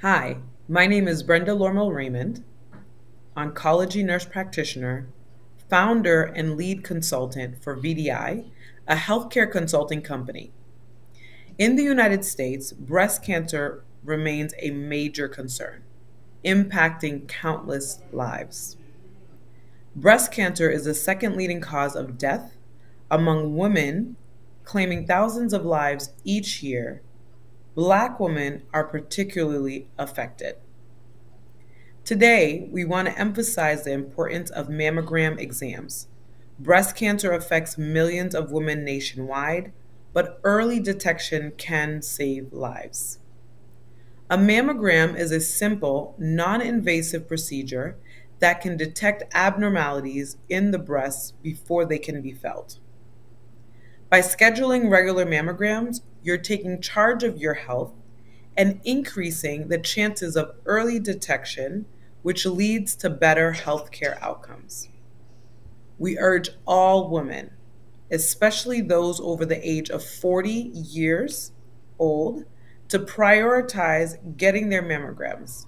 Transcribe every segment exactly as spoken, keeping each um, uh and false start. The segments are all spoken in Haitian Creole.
Hi, my name is Brenda Lormel Raymond, oncology nurse practitioner, founder and lead consultant for V D I, a healthcare consulting company. In the United States, breast cancer remains a major concern, impacting countless lives. Breast cancer is the second leading cause of death among women, claiming thousands of lives each year. Black women are particularly affected. Today, we want to emphasize the importance of mammogram exams. Breast cancer affects millions of women nationwide, but early detection can save lives. A mammogram is a simple, non invasive procedure that can detect abnormalities in the breast before they can be felt. By scheduling regular mammograms, you're taking charge of your health and increasing the chances of early detection, which leads to better healthcare outcomes. We urge all women, especially those over the age of forty years old, to prioritize getting their mammograms.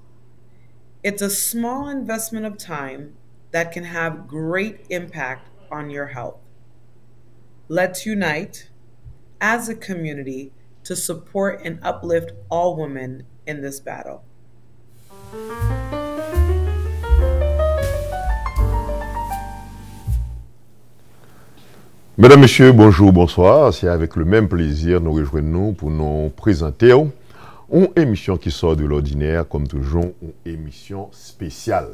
It's a small investment of time that can have great impact on your health. Let's unite as a community to support and uplift all women in this battle. Medam, mesye, bonjou, bonswa. Se avèk le menm plezi nou rejwenn nou pou nou prezante w yon emisyon ki sòt de lòdinè, kòm toujou, yon emisyon espesyal.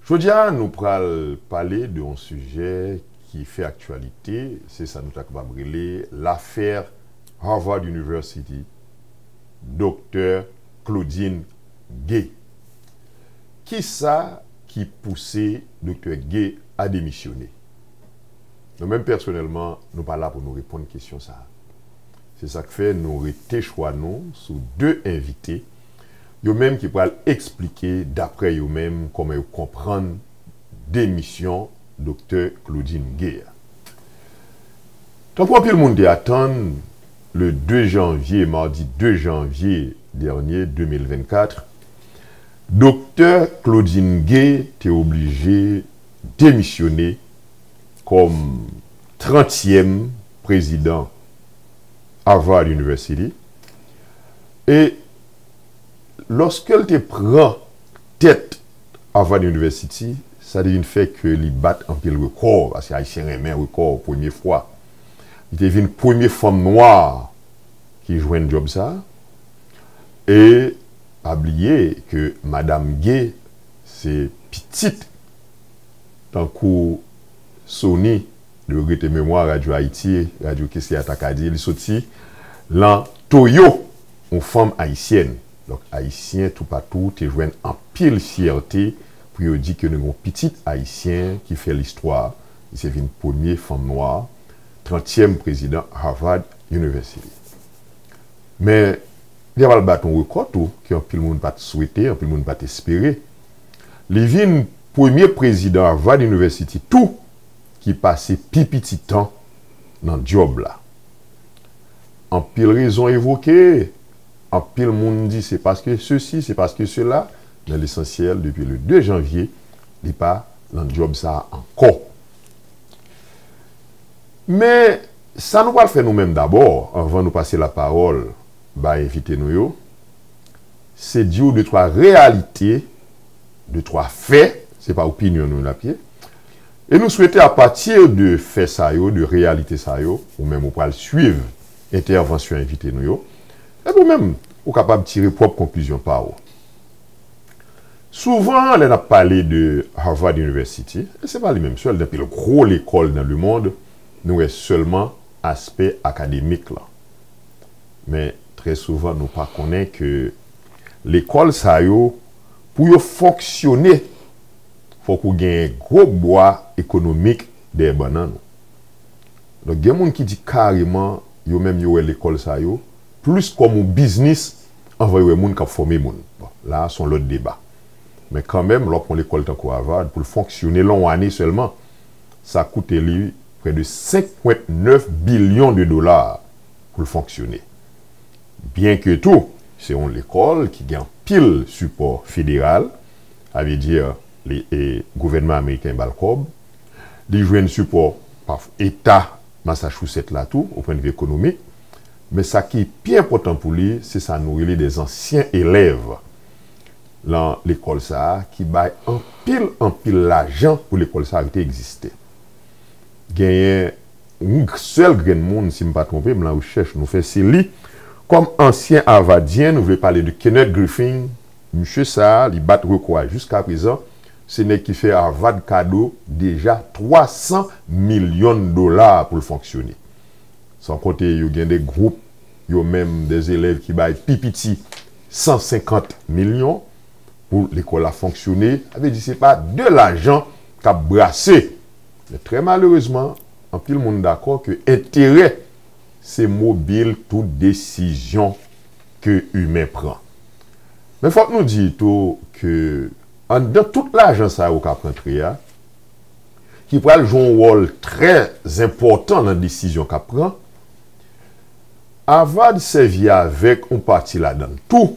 Jodi a, nou pral pale de yon sijè ki fè aktyalite, se sa nou ta kapab rele lafè Harvard University, Doktè Claudine Gay. Kisa ki pouse Doktè Gay a demisyone? Nou menm pèsonèlman, nou pa la pou nou reponn kesyon sa a. Se sa k fè nou rete chwa nou sou de envite, yo menm ki pral eksplike daprè yo menm kòman yo konprann demisyon Doktè Claudine Gay a. Tankou anpil moun te atann, le de janvye, madi de janvye dènye de mil vennkat, Doktè Claudine Gay te oblije demisyone kòm trantyèm prezidan Harvard University. E lòske l te pran tèt Harvard University, sa te vin fè ke li bat anpil rekò, paske Ayisyen renmen rekò, premye fwa. Li te vin premye fanm nwa ki jwenn djòb sa a. E pa bliye ke Madanm Gay se pitit tankou Sony, de regrete memwa Radyo Ayiti, Radyo Keskeya ta ka di, li soti lan toyo yon fanm ayisyèn. Donk, Ayisyen toupatou te jwenn anpil fyète pou yo di ke nou gen yon pitit ayisyen ki fè listwa, li se vin premye fanm nwa, trantyèm prezidan Harvard University. Men, li t ap al bat yon rekò tou, ke anpil moun pa t swete, anpil moun pa t espere. Li vin premye prezidan Harvard University tou ki pase pi piti tan nan djòb la. Anpil rezon evoke, anpil moun di se paske sesi, se paske sela, men lesansyèl, depi le de janvye, li pa nan djòb sa a ankò. Men, sa nou pral fè nou menm dabò, anvan nou pase lapawòl bay envite nou yo, se di w de twa reyalite, de twa fè, se pa opinyon nou n ap ye. E nou swete apati de fè sa yo, de reyalite sa yo, ou menm ou pral swiv entèvansyon envite nou yo, epi ou menm, ou kapab tire pwòp konklizyon pa w. Souvan, lè n ap pale de Harvard University, e se pa li menm sèl, nan pil gwo lekòl nan lemond, nou wè sèlman aspè akademik lan. Men, trè souvan, nou pa konnen ke lekòl sa yo, pou yo fonksyone, fòk ou genyen gwo bwa ekonomik dèyè bannann ou. Donk, gen moun ki di kareman, yo menm yo wè lekòl sa yo plis kòm yon biznis anvan yo wè moun k ap fòme moun. Bon, la a, se yon lòt deba. Men kanmenm, lè w pran lekòl tankou Harvard, pou l fonksyone lan yon ane sèlman, sa koute li prè de senk pwen nèf bilyon de dola pou l fonksyone. Byenke tou, se yon lekòl ki gen anpil sipò federal, sa vle di, li, e, gouvènman ameriken ba l kòb, li jwenn sipò pa Eta Massachusetts la tou, o pwennvi ekonomik, men sa ki pi enpòtan pou li, se sa nou rele de ansyen elèv lan lekòl sa a, ki bay anpil, anpil lajan pou lekòl sa a rete egziste. Genyen yon sèl grenn moun, si m pa twonpe m, lan rechèch nou fè, se li. Kòm ansyen Avadyen, nou vle pale de Kenneth Griffin. Misye sa a, li bat rekò a jiska prezan. Se nèg ki fè Harvard kado deja twa san milyon dola pou l fonksyone. San konte, yo gen de gwoup, yo menm, de elèv ki bay pi piti san senkant milyon pou lekòl la fonksyone. Sa vle di, se pa de lajan k ap brase. Men trè malerezman, anpil moun dakò ke enterè se mobil tout desizyon ke imen pran. Men fòk nou di tou ke anndan tout lajan sa yo k ap rantre a, ki pral jwe yon wòl trè enpòtan nan desizyon k ap pran, Harvard sèvi avèk yon pati ladan l tou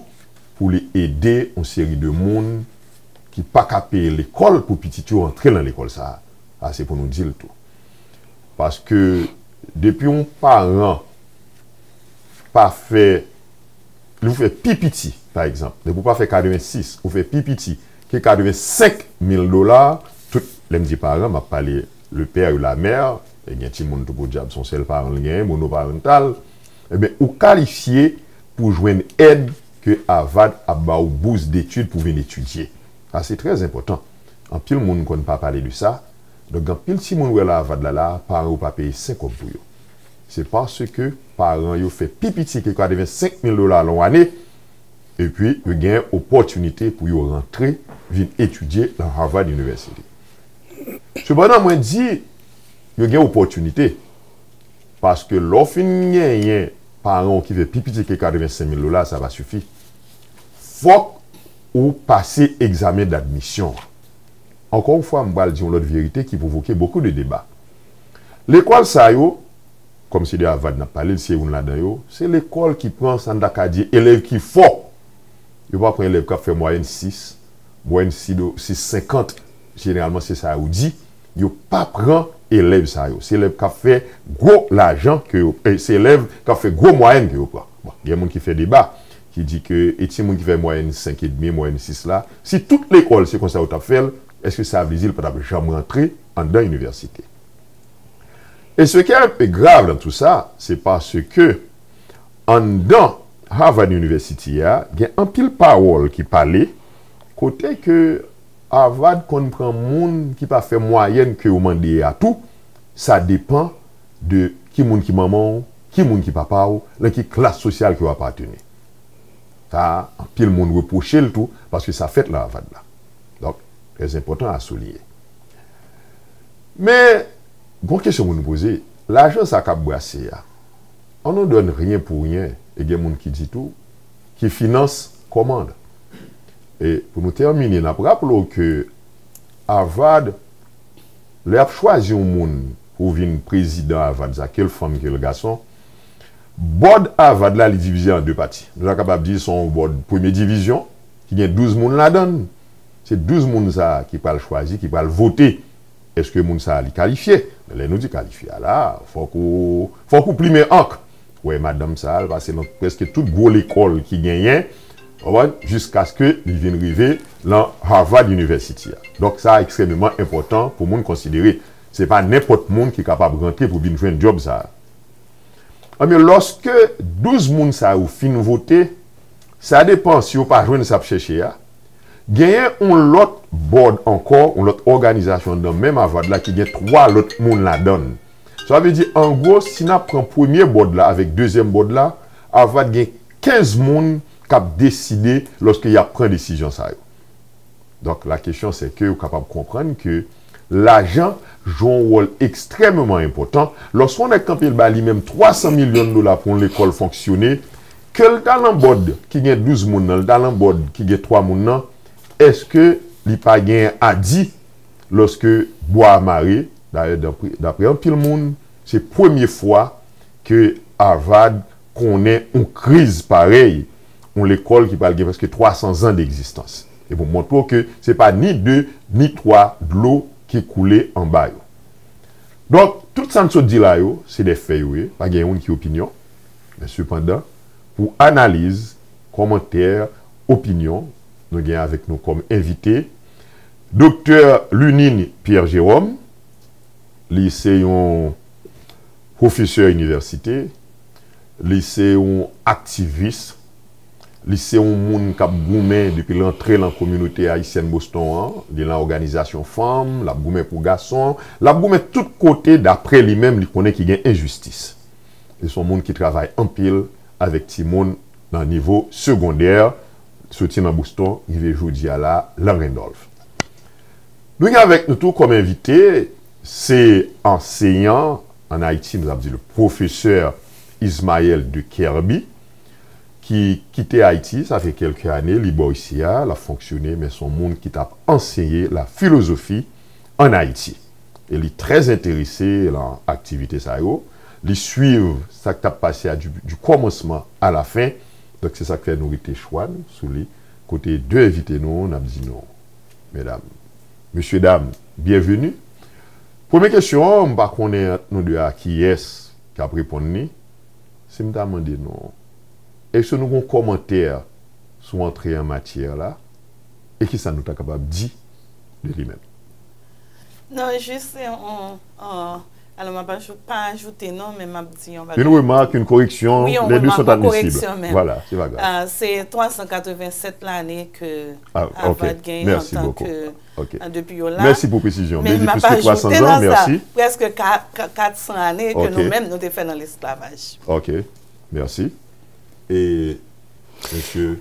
pou li ede yon seri de moun ki pa ka peye lekòl pou pitit yo antre nan lekòl sa a. Sa se pou nou di l tou. Paske depi yon paran pa fè, li fè pi piti, pa egzanp, depi w pa fè katrevensis, ou fè pi piti ke katrevensenk mil dola, tout, lè m di paran, m ap pale le père et la mère, e gen timoun tou podyab, se yon sèl paran l genyen, monoparantal, ebyen, ou kalifye pou jwenn èd ke Harvard ap ba w bous detid pou vin etidye. Sa se trè enpòtan. Anpil moun konn pa pale de sa. Donk, gen anpil timoun w wè la Harvard la, la, paran yo pa peye senk kòb pou yo. Se paske paran yo fè pi piti ke katrevensenk mil dola lan yon ane, epi yo gen opòtinite pou yo rantre, vin etidye lan Harvard University. Sepandan, mwen di, yo gen opòtinite, paske lè w fin genyen paran w ki fè pi piti ke katrevensenk mil dola, sa pa sifi. Fòk ou pase egzamen dadmisyon an. Ankò yon fwa, m pral di yon lòt verite ki pwovoke bokou de deba. Lekòl sa yo, kòm se de Harvard n ap pale, se youn ladan yo, se lekòl ki pran sa n ta ka di elèv ki fò. Yo pa pran elèv k ap fè mwayèn sis, mwayèn sis do, sis senkant, jeneralman se sa yo di. Yo pa pran elèv sa yo. Se elèv k ap fè gwo lajan ke yo, e, se elèv k ap fè gwo mwayèn ke yo pran. Bon, gen moun ki fè deba, ki di ke e timoun ki fè mwayèn senk edmi, mwayèn sis la, si tout lekòl se konsa yo t ap fè l, èske sa vle di l pa t ap janm rantre anndan inivèsite? Et ce qui est un peu grave dans tout ça, c'est parce que anndan Harvard University a, gen anpil pawòl ki pale, kote ke Harvard konn pran moun ki pa fè mwayèn ke yo mande a tou, sa depan de ki moun ki manman w, ki moun ki papa w, lan ki klas sosyal ke w apateni. Sa, anpil moun repwoche l tou, paske sa fèt lan Harvard la. Donk, trè enpòtan a souliye. Men, gon kesyon pou nou poze, lajan sa k ap brase a, on nous donne rien pour rien, e gen moun ki di tou, qui finance commande. E pou nou tèmine, n ap raple w ke Harvard, lè y ap chwazi yon moun pou vin prezidan Harvard sa, ke l fanm, ke l gason, bòd Harvard la, li divize an de pati. Nou ta kapab di se yon bòd premye divizyon, ki gen douz moun ladan l. Se douz moun sa a ki pral chwazi, ki pral vote. Èske moun sa a li kalifye? Men lè nou di kalifye a la, fòk ou, fòk ou plimen ank. Wè, madanm sa a, l pase nan prèske tout gwo lekòl ki genyen, w konprann, jiskaske li vin rive lan Harvard University a. Donk, sa ekstrèmeman enpòtan pou moun konsidere. Se pa nenpòt moun ki kapab rantre pou vin jwenn djòb sa a. Anben, lòske douz moun sa yo fin vote, sa depan si yo pa jwenn sa y ap chèche a, genyen yon lòt bòd ankò, yon lòt òganizasyon anndan menm Harvard la ki gen twa lòt moun ladan l. Sa vle di, an gwo, si n ap pran premye bòd la avèk dezyèm bòd la, Harvard gen kenz moun k ap deside lòske y ap pran desizyon sa yo. Donk, la kesyon se ke ou kapab konprann ke lajan jwe yon wòl ekstrèmeman enpòtan. Lòske yon nèg kanpe l ba li menm twa san milyon dola pou yon lekòl fonksyone, ke l ta lan bòd ki gen douz moun nan, l ta lan bòd ki gen twa moun nan, èske li pa genyen a di lòske bwa a mare? Dayè, dapre, dapre anpil moun, se premye fwa ke Harvard konnen yon kriz parèy, yon lekòl ki pral gen prèske twa san zan degzistans. E pou montre w ke se pa ni de, ni twa dlo ki koule anba yo. Donk, tout sa n sot di la yo, se de fè yo ye, pa gen youn ki opinyon. Men sepandan, pou analiz, kòmantè, opinyon, nou gen avèk nou kòm envite Doktè Lunine Pierre Jérôme, li se yon pwofesè inivèsite, li se yon aktivis, li se yon moun k ap goumen depi l antre lan kominote ayisyèn Boston an, li lan òganizasyon fanm, l ap goumen pou gason, l ap goumen tout kote, daprè li menm, li konnen ki gen enjistis. Li se yon moun ki travay anpil avèk timoun nan nivo segondè, soti nan Boston, rive jodi a la, lan Randolph. Nou gen avèk nou tou kòm envite, se anseyan ann Ayiti, nou ap di le pwofesè Ismaël de Kerby, ki kite Ayiti, sa fè kèlke ane, li bò isi a, l ap fonksyone, men se yon moun ki t ap anseye la filozofi ann Ayiti. E li trè enterese lan aktivite sa yo. Li swiv sa k t ap pase a du, du kòmansman a la fen. Donk, se sa k fè nou rete chwa n sou li. Kote de envite nou, n ap di nou, medam, mesye dam, byenveni. Premye kesyon an, m pa konnen ant nou de a kiyès k ap reponn li. Si m ta mande nou, èske nou gen yon kòmantè sou antre an matyè la? E kisa nou ta kapab di de li menm? Non, jis yon, yon, yon, alò, m ap ajou-, pa ajoute non, men m ap di yon bagay. Une remarque, une correction, les deux sont admissibles. Wi, yon remak, yon koreksyon menm. Voilà, se pa grav. Ah, se twa san katrevennsèt lane ke Harvard genyen antanke, ah, depi yo la. Mèsi pou presizyon. Men m ap ajoute nan sa, prèske ka-, ka-, kat san ane ke nou menm nou te fè nan lesklavaj. Ok, mèsi. E, mesye.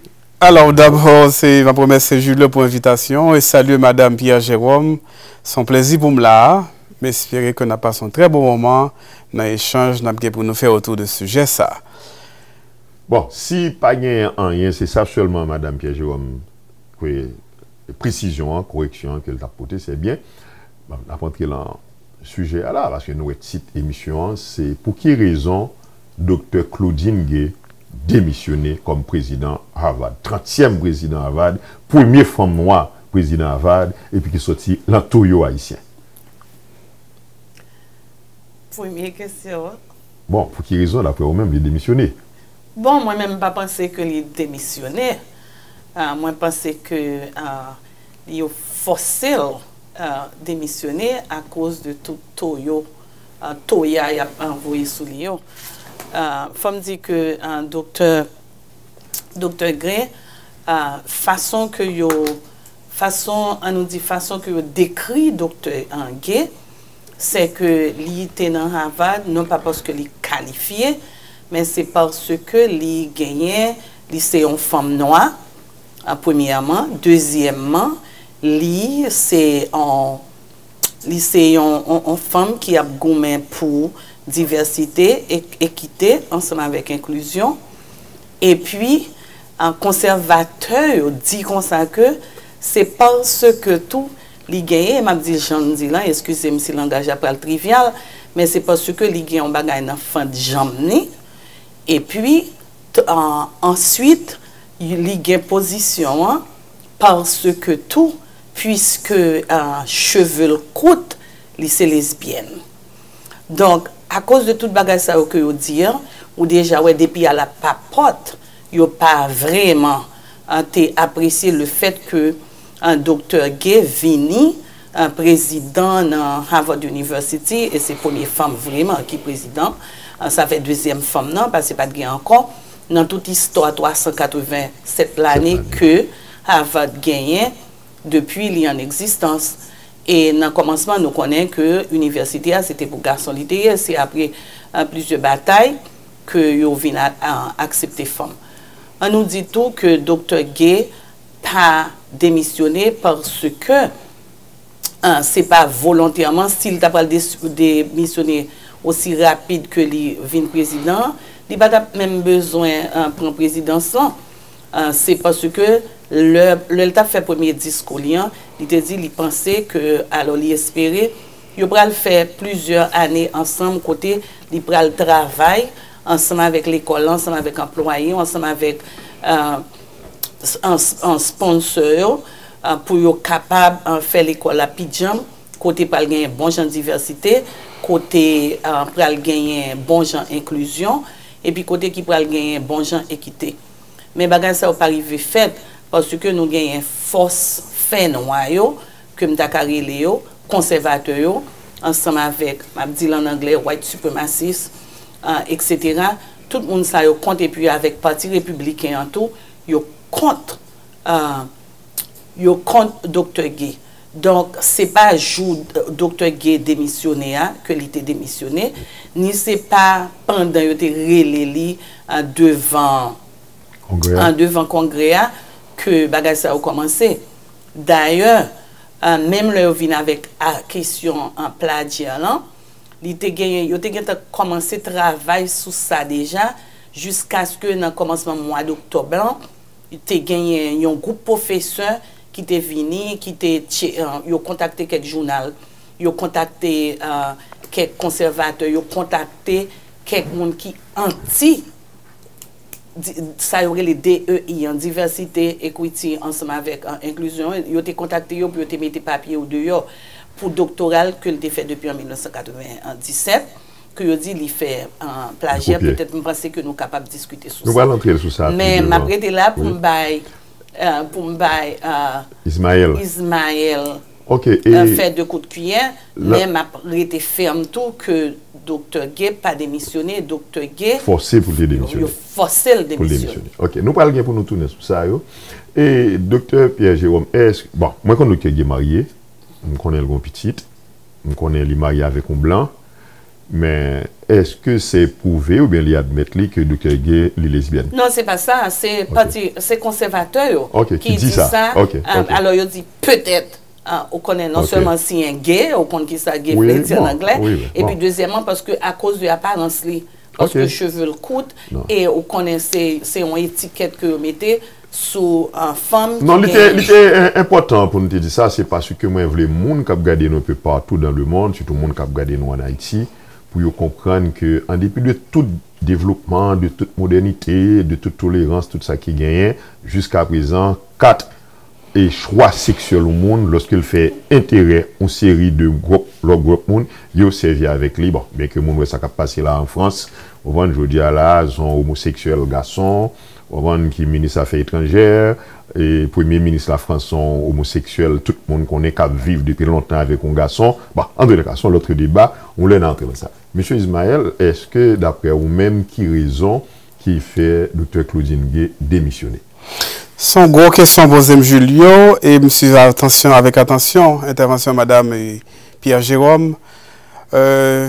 Alò, dabò, se, m ap remèsye Julio pou envitasyon e salye Madam Pierre Jérôme. Se yon plezi pou m la a. M espere ke n ap pase yon trè bon moman nan echanj n ap gen pou nou fè otou de sijè sa a. Bon, si pa gen anyen, se sa sèlman Madam Pierre Jérôme, ke presizyon an, koreksyon an ke l t ap pote, se byen. Bon, n ap antre lan sijè a la, paske nou wè tit emisyon an, se pou ki rezon Doktè Claudine Gay demisyone kòm prezidan Harvard, trantyèm prezidan Harvard, premye fanm nwa prezidan Harvard, epi ki soti lan toyo ayisyen. Premye kesyon an. Bon, pou ki rezon, daprè ou menm, li demisyone? Bon, mwen menm, m pa panse ke li demisyone. Ah, mwen panse ke, ah, yo fòse l, ah, demisyone akoz de tout toyo, ah, toya y ap, ah, voye sou li yo. Ah, fò m di ke, ah, doktè, doktè Gay, ah, fason ke yo, fason, an nou di, fason ke yo dekri doktè, ah, Gay, se ke li te nan Harvard, non pa paske li kalifye, men se paske li genyen, li se yon fanm nwa, a, premyèman. Dezyèmman, li se yon, li se yon, yon, yon fanm ki ap goumen pou divèsite, e-, ekite, ansanm avèk enklizyon. Epi, a, konsèvatè yo di konsa ke se paske tou li genyen, m ap di jan m di la, eskize m si langaj la pral trivyal, men se paske li gen yon bagay nan fant janm ni. Epi, t-, an-, answit, li gen pozisyon an, paske tou, piske, a, cheve l kout, li se lesbyèn. Donk, akoz de tout bagay sa yo ke yo di an, ou deja wè depi a la papòt, yo pa vrèman, a, te apresye le fèt ke, a, doktè Gay vini, a, prezidan nan Harvard University, e se premye fanm vrèman ki prezidan. A, sa fè dezyèm fanm nan, paske pa t gen ankò nan tout istwa twa san katreven sèt lane ke Harvard genyen depi li an egzistans. E nan kòmansman, nou konnen ke inivèsite a, se te pou gason li te ye. Se apre, a, plizyè batay ke yo vin a, a, aksepte fanm. An nou di tou ke doktè Gay pa demisyone paske, a, se pa volontèman, si l ta pral des-, demisyone osi rapid ke li vin prezidan, li pa t ap menm bezwen, a, pran prezidans lan. A, se paske lè, lè l t ap fè premye diskou li an, li te di li panse ke, alò, li espere yo pral fè plizyè ane ansanm kote li pral travay ansanm avèk lekòl la, ansanm avèk anplwaye yo, ansanm avèk, an, an sponsor yo, an, pou yo kapab, an, fè lekòl la pi djanm, kote pral genyen bon jan divèsite, kote, an, pral genyen bon jan enklizyon, epi kote ki pral genyen bon jan ekite. Men bagay sa yo pa rive fèt, paske nou genyen fòs fènwa yo, ke m ta ka rele yo, konsèvatè yo, ansanm avèk, m ap di l ann anglè, white supremacist, an, etsetera. Tout moun sa yo kont, epi avèk Pati Repibliken an tou, yo kont, an, yo kont Doktè Gay. Donk, se pa jou Doktè Gay demisyone a ke li te demisyone, ni se pa pandan yo te rele li, an, devan, an, devan Kongrè a ke bagay sa yo kòmanse. Dayè, an, menm lè yo vin avèk a, kesyon, an, plagiat lan, li te genyen, yo te gentan kòmanse travay sou sa deja, jiskaske nan kòmansman mwa doktòb lan, te genyen yon gwoup pwofesè ki te vini, ki te tche-, an, yo kontakte kèk jounal, yo kontakte, an, kèk konsèvatè, yo kontakte kèk moun ki anti di-, sa yo rele D E I an, divèsite, ekwiti, ansanm avèk, an, enklizyon, yo te kontakte yo pou yo te mete papye yo deyò pou doktora l ke l te fè depi an mil nèf san katrevenndisèt, ke yo di li fè, an, plajya. Petèt, m panse ke nou kapab diskite sou sa. Nou pral antre sou sa pi devan. Men m ap rete la pou m bay, an, pou m bay, an, Ismaël, Ismaël, ok, e, an, fè de kout kiyè, men m ap rete fèm tou ke Doktè Gay pa demisyone, Doktè Gay fòse pou l te demisyone. Yo fòse l demisyone. Ok, nou pral gen pou nou tounen sou sa yo. E Doktè Pierre Jérôme, èske, bon, mwen konn Doktè Gay marye, m konnen l gon pitit, m konnen li marye avèk yon blan, men èske se pwouve oubyen li admèt li ke Doktè Gay li lesbyèn? Non, se pa sa, se pati, se konsèvatè yo ki di sa. Ok, ki di sa. Ok, ok. Alò, yo di petèt, an, ou konnen non sèlman si en gay, ou konn ki sa gay vle di an anglè, epi dezyèmman, paske akoz de aparans li, paske cheve l kout, e ou konnen se, se yon etikèt ke yo mete sou, an, fanm ki gen. Non, li te, li te en-, enpòtan pou nou te di sa, se paske mwen vle moun k ap gade nou enpe patou dans le monde, sitou moun k ap gade nou ann Ayiti, pou yo konprann ke, an depi de tout devlopman, de tout modènite, de tout tolerans, tout sa ki genyen, jiska prezan, kat e chwa seksyèl yon moun, lòske l fè enterè yon seri de gwoup, lòt gwoup moun, yo sèvi avèk li. Bon, byenke moun wè sa k ap pase la an Frans, ou konprann, jodi a la, se yon omoseksyèl gason, ou konprann, ki minis afè etranjè, e premye minis Lafrans se yon omoseksyèl, tout moun konnen, k ap viv depi lontan avèk yon gason. Bon, antouleka, se yon lòt deba, yon lè n a antre nan sa. Mesye Ismaël, èske, daprè ou menm, ki rezon ki fè Doktè Claudine Gay demisyone? Se yon gwo kesyon w poze m, Julio, e m swiv atansyon, avèk atansyon, entèvansyon madanm, e, Pierre Jérôme. Euh,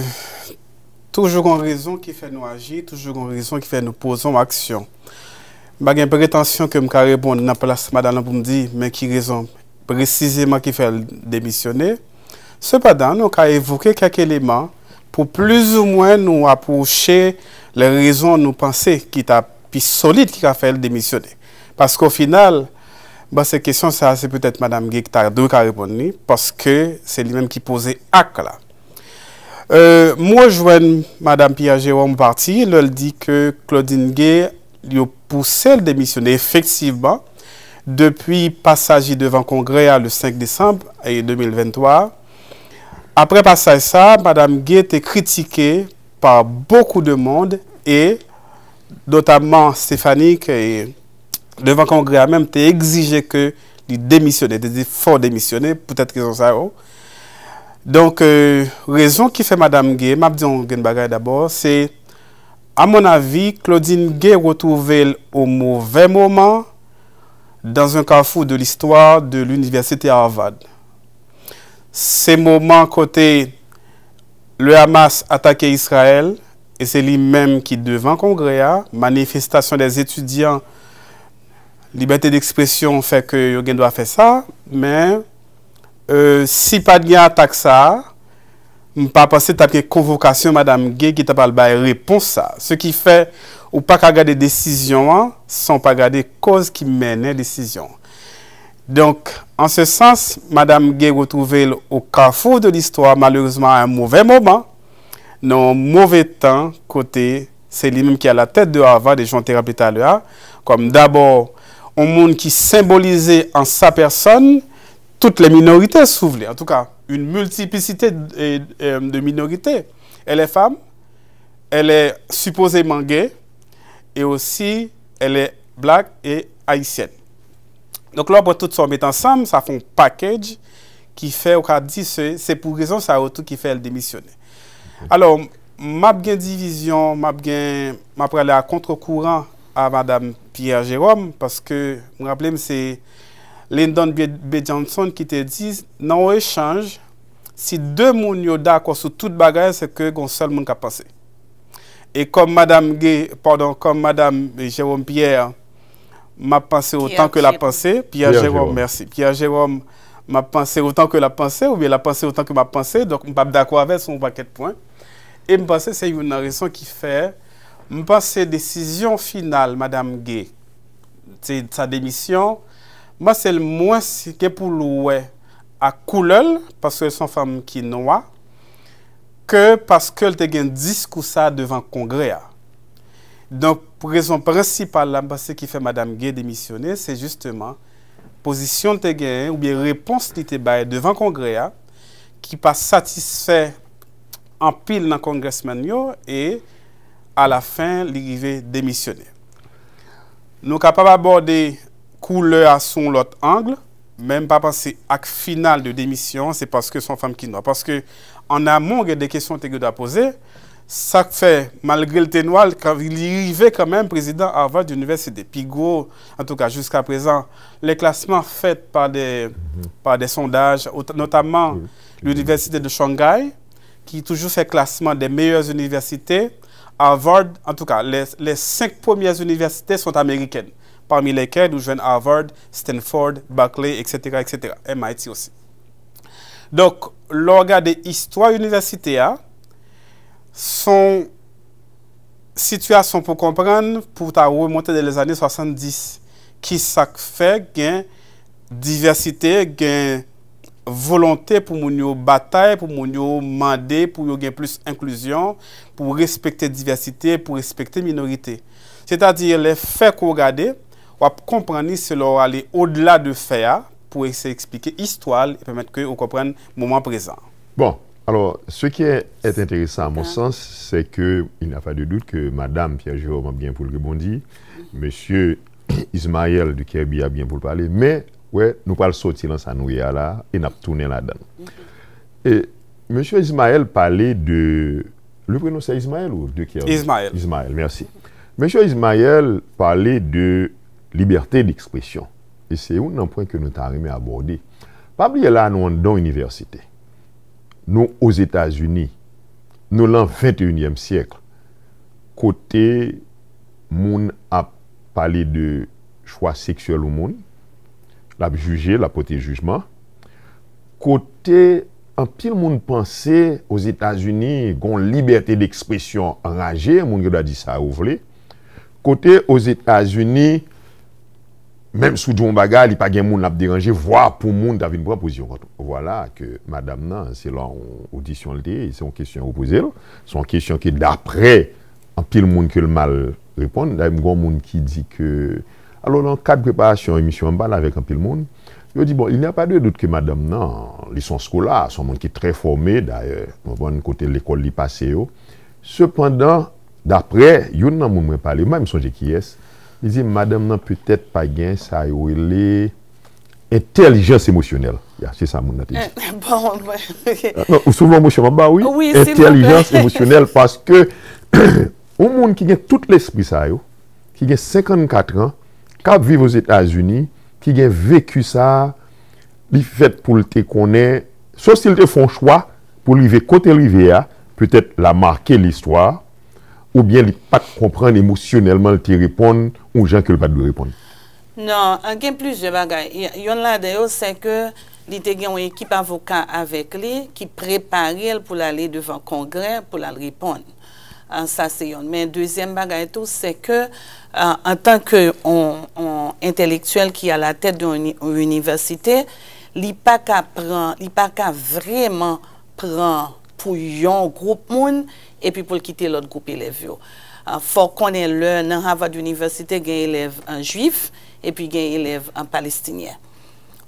toujou gon rezon ki fè nou aji, toujou gon rezon ki fè nou poze yon aksyon. M pa gen pretansyon ke m ka reponn nan plas madanm lan pou m di, men ki rezon presizeman ki fè l demisyone. Sepandan, nou ka evoke kèk eleman pou plizoumwen nou apwoche lè rezon nou panse ki ta pi solid ki ka fè l demisyone. Paske o final, m panse kesyon sa a, se petèt Madanm Gay ki ta dwe ka reponn li, paske se li menm ki poze ak la. Euh, m rejwenn Madanm Pierre Jérôme pati lè l di ke Claudine Gay, yo pouse l demisyone efektivman depi pasaj li devan Kongrè a le senk desanm, e, de mil venntwa. Aprè pasaj sa, Madanm Gay te kritike pa beaucoup de monde e notamman Stephanie, ke devan Kongrè a menm te egzije ke li demisyone, te di fò w demisyone, poutèt rezon sa yo. Donk, euh, rezon ki fè Madanm Gay, m ap di yon grenn bagay dabò, se, à mon avis, Claudine Gay retwouve l au mauvais moment dans un carrefour de l'histoire de l'université Harvard. Se moman kote le Hamas atake Izrayèl, e se li menm ki devan Kongrè a, manifestasyon dè etidyan, libète dekspresyon fè ke yo gen dwa fè sa, men, euh, si pa t gen atak sa a, m pa panse t ap gen konvokasyon Madanm Gay ki ta pral bay repons sa a. Se ki fè ou pa ka gade desizyon an san w pa gade kòz ki mennen desizyon an. Donc, en ce sens, Madanm Gay retwouve l au carrefour de l'histoire, malheureusement à un mauvais moment, nan yon move tan, kote se li menm ki alatèt de Harvard, e jan w te raple talè a, kòm dabò yon moun ki senbolize an sa pèsòn tout lè minorite, si w vle, antouka, yon miltiplisite de, de minorite. Elle est femme, elle est supposément gay, et aussi elle est black et haïtienne. Donk, lè w pran tout sa w met ansanm, sa fè yon package ki fè w ka di se, se pou rezon sa yo tou ki fè l demisyone. Alò, m ap gen divizyon, m ap gen, m ap prale a kontre kouran a Madanm Pierre Jérôme, paske m raple m se Lyndon B. B. Johnson ki te di, nan yon echanj, si de moun yo dakò sou tout bagay, se ke gon sèl moun k ap panse. E kòm Madanm Gay, padon, kòm Madanm Jérôme Pierre, m ap panse otan ke l ap panse, Pierre Jérôme, mèsi. Pierre Jérôme, m ap panse otan ke l ap panse, oubyen l ap panse otan ke m ap panse, donk m p ap dakò avè l sou yon pakèt pwen. E m panse se youn nan rezon ki fè, m panse desizyon final Madanm Gay, se sa demisyon, m panse l mwens gen pou l wè ak koulè l, paske se yon fanm ki nwa, ke paske l te gen diskou sa devan Kongrè a. Donk, rezon prensipal la, m panse ki fè Madanm Gay demisyone, se jisteman pozisyon l te genyen, oubyen repons li te bay devan Kongrè a, ki pa satisfè anpil nan congressmen yo, e alafen, li rive demisyone. Nou kapab abòde koulè a sou yon lòt ang, men m pa panse ak final de demisyon, se paske se yon fanm ki nwa. Paske, an amon, gen de kesyon te gen dwa poze, sa k fè, malgre l te nwa, li rive kanmenm prezidan Harvard University. Pi gwo, antouka, jiska prezan, lè klasman fèt pa de, pa de sondaj, notamman l'Université de Shanghai, ki toujou fè klasman des meilleures universités, Harvard, antouka, les, les cinq premières universités sont américaines, parmi lesquelles ou jwenn Harvard, Stanford, Berkeley, et cetera, et cetera, M I T osi. Donk, lè w gade istwa inivèsite a, se yon sitiyasyon pou konprann, pou ta remonte de lèzane swasanndis. Ki sa k fè gen divèsite, gen volonte pou moun yo batay, pou moun yo mande pou yo gen plis enklizyon, pou respekte divèsite, pou respekte minorite. Sètadi, lè fè ke w gade, w ap konprann li se lè w ale odela de fè a, pou eseye eksplike istwa l e pèmèt ke w konprann moman prezan. Bon, alors, ce qui est, est intéressant à mon sens, c'est que il n'y a pas de doute que Madame Pierre Jérôme ap gen pou l rebondi, Mesye Ismaël Dukerby ap gen pou l pale, men, wè, nou pral soti lan sa nou ye a la, e n ap tounen ladan l. E Mesye Ismaël pale de, le prénom c'est Ismaël ou Dukerby? Ismaël. Ismaël, merci. Mesye Ismaël pale de liberté d'expression. E se youn nan pwen ke nou ta renmen abòde. Pa bliye la, nou anndan yon inivèsite. Nou Ozetazini. Nou lan venteyinyèm syèk. Kote moun ap pale de chwa seksyèl yon moun, l ap jije, l ap pote jijman. Kote anpil moun panse Ozetazini gon libète dekspresyon anraje, moun gen dwa di sa yo vle. Kote Ozetazini, menm si w di yon bagay, li pa gen moun l ap deranje, vwa pou moun ta vin pran pozisyon kont ou. Vwala ke madanm nan, se lan yon odisyon l te ye, se yon kesyon yo poze l. Se yon kesyon ke daprè anpil moun ke l mal reponn. Dayè, m gen yon moun ki di ke, alò, nan kad preparasyon emisyon an, m pale avèk anpil moun. Yo di, bon, il n'y a pas de doute ke madanm nan, li se yon skola, se yon moun ki trè fòme, dayè, nou konprann kote lekòl li pase yo. Sepandan, daprè youn nan moun mwen pale, m pa menm sonje kiyès, li di, madanm nan petèt pa gen sa yo rele entèlijans emosyonèl. Ya, se sa moun nan te di. Bon, mwen... Non, ou sou yon emosyon m ap ba w, wi. Wi, silvouplè. Entèlijans emosyonèl, paske yon moun ki gen tout lespri sa yo, ki gen senkannkat an, k ap viv Ozetazini, ki gen veki sa, li fèt pou l te konnen, sof si l te fè yon chwa pou l rive kote l rive a, petèt l a make listwa, oubyen li pa t konprann emosyonèlman, l te reponn yon jan ke l pa t dwe reponn. Non, gen plizyè bagay. Y-, yonn ladan yo, se ke li te gen yon ekip avoka avèk li ki prepare l pou l ale devan Kongrè, pou l al reponn. Ah, sa se yonn. Men dezyèm bagay tou, se ke, ah, antanke yon, yon entèlektyèl ki alatèt de yon ini-, yon inivèsite, li pa ka pran, li pa ka vrèman pran pou yon gwoup moun, epi pou l kite lòt gwoup elèv yo. Fò w konnen lè nan Harvard University gen elèv jwif epi gen elèv palestinyen.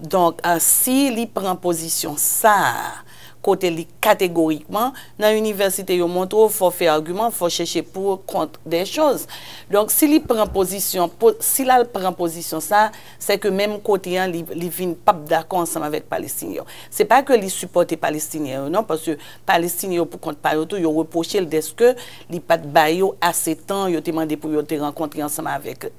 Donk, si li pran pozisyon sa a, kote li kategorikman, nan inivèsite yo montre w, fò w fè agiman, fò w chèche pou, kont de choz. Donk, si li pran pozisyon, si l al pran pozisyon sa a, se ke menm kote a, li, li vin p ap dakò ansanm avèk Palestinyen yo. Se pa ke li sipòte Palestinyen yo, non, paske Palestinyen yo pou kont pa yo tou, yo repwoche l dèske li pa t ba yo ase tan yo te mande pou yo te rankontre ansanm avèk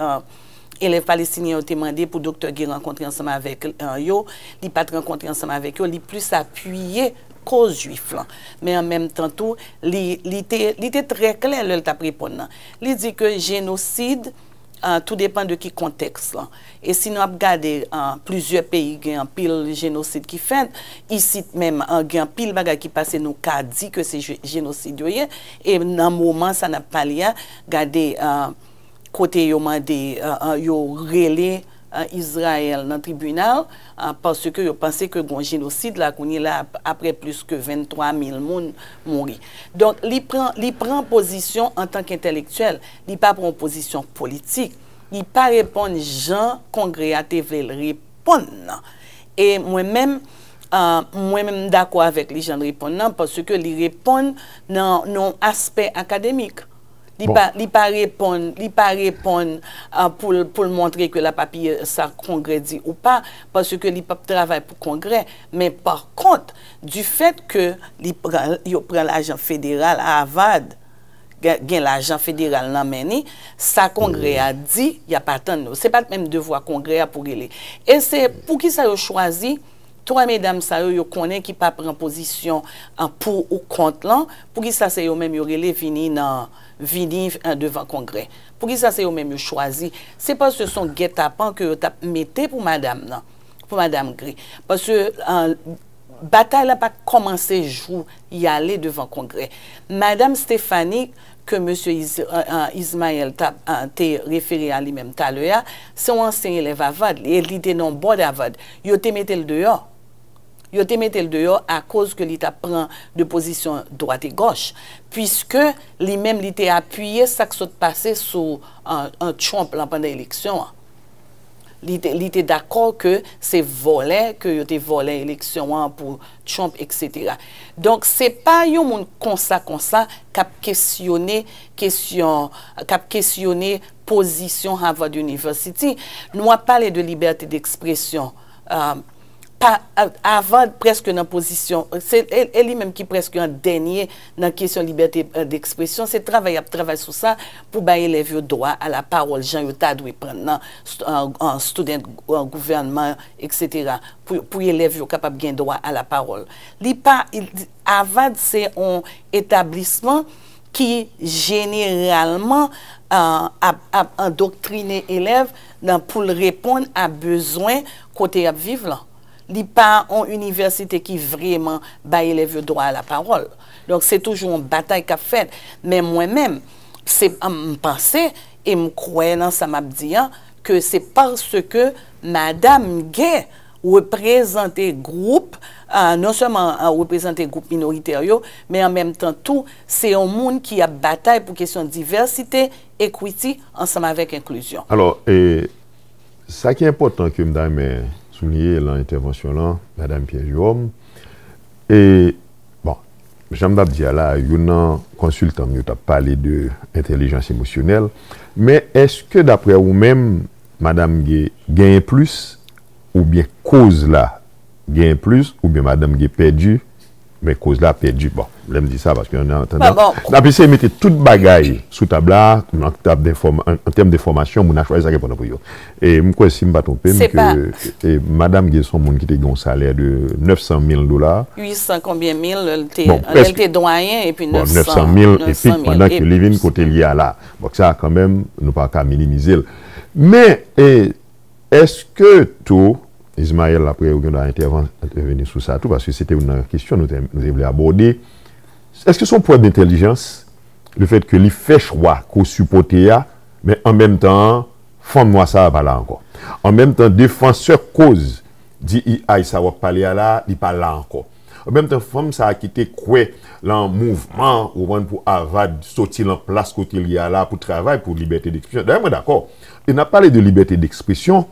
elèv palestinyen yo te mande pou Doktè Gay rankontre ansanm avèk yo, li pa t rankontre ansanm avèk yo, li plis apiye koz jwif lan. Men an menm tan tou, li, li te, li te trè klè lè l t ap reponn nan. Li di ke jenosid, tou depan de ki kontèks lan. E si nou ap gade plizyè peyi gen anpil jenosid ki fèt, isit menm gen anpil bagay ki pase nou ka di ke se jenosid yo ye, e nan moman sa n ap pale a, gade kote yo mande, yo rele Izrayèl nan tribinal, paske yo panse ke gon jenosid la kounye la apre plis ke venntwa mil moun mouri. Donk, li pran, li pran pozisyon antanke entèlektyèl, li pa pran pozisyon politik, li pa reponn jan Kongrè a te vle l reponn nan. E mwen menm, mwen menm m dakò avèk li jan l reponn nan, paske li reponn nan yon aspè akademik. Li pa, li pa reponn, li pa reponn pou l, pou l montre ke l ap apiye sa Kongrè di ou pa, paske li p ap travay pou Kongrè. Men pa kont, difèt ke li pran, yo pran lajan federal, Harvard gen lajan federal nan men li, sa Kongrè a di, y ap atann yo. Se pa t menm devwa Kongrè a pou rele. E se poukisa yo chwazi twa medam sa yo, yo konnen ki pa pran pozisyon pou ou kont lan, poukisa se yo menm yo rele vini nan, vini devan Kongrè? Poukisa se yo menm yo chwazi? Se paske se yon gètapan ke yo t ap mete pou madanm nan, pou madanm Gay. Paske batay la pa t kòmanse jou y ale devan Kongrè. Madanm Stephanie, ke mesye Ismaël te refere a li menm talè a, se yon ansyen elèv Harvard, e li te nan bòd Harvard. Yo te mete l deyò. Yo te mete l deyò akoz ke li t ap pran de pozisyon dwat e gòch, piske li menm li te apiye sa k sot pase sou Trump lan pandan eleksyon an. Li te, li te dakò ke se vòlè, ke yo te vòlè eleksyon an pou Trump, etsetera. Donk, se pa yon moun konsa, konsa k ap kesyone kesyon, k ap kesyone pozisyon Harvard University. Nou ap pale de libète dekspresyon. Pa, Harvard prèske nan pozisyon, se, e li menm ki prèske an dènye nan kesyon libète dekspresyon. Se travay y ap travay sou sa pou bay elèv yo dwa a la pawòl jan yo ta dwe pran nan student gouvènman, etsetera, pou, pou elèv yo kapab gen dwa a la pawòl. Li pa, Harvard se yon etablisman ki jeneralman ap, ap andoktrine elèv nan pou l reponn a bezwen kote y ap viv lan. Li pa yon inivèsite ki vrèman bay elèv yo dwa a la pawòl. Donk, se toujou yon batay k ap fèt. Men mwen menm, se, m panse e m kwè nan sa m ap di an, ke se paske madanm Gay reprezante gwoup, non sèlman reprezante gwoup minoritè yo, men an menm tan tou, se yon moun ki ap batay pou kesyon divèsite, equity, ansanm avèk enklizyon. Alò, e, sa ki enpòtan ke m ta renmen souliye lan entèvansyon lan, madanm Pierre Jerome, e, bon, jan m t ap di a la, youn nan konsiltan m yo t ap pale de entèlijans emosyonèl, men èske daprè ou menm, madanm Gay genyen plis oubyen koz la genyen plis, oubyen madanm Gay pèdi, men koz la pèdi. Bon, lè m di sa, paske an atandan, n ap eseye mete tout bagay sou tab la, an tèm denfòmasyon, moun a chwazi sa k enpòtan pou yo. E m kwè, si m pa twonpe m, ke madanm Gay se yon moun ki te gen yon salè de nèf san mil dola. Uit san konbyen mil, lè l te, lè l te dwayen, epi nèf san mil, epi pandan ke li vin kote l ye a la. Donk sa, kanmenm, nou pa ka minimize l. Men, e, Èske tou, Ismaël, apre ou gen dwa entèveni sou sa tou, paske se te youn nan kesyon nou te, nou te vle abòde, èske se yon prèv dentèlijans, lefètke li fè chwa ke w sipòte a, men an menm tan an, fanm nwa sa a pa la ankò? An menm tan, defansè koz D E I sa w ap pale a la a, li pa la ankò. An menm tan, fanm sa a ki te kwè lan mouvman, ou konprann, pou Avad soti lan plas kote l ye a la, pou travay pou libète dekspresyon. Dayè, mwen dakò. E n ap pale de libète dekspresyon,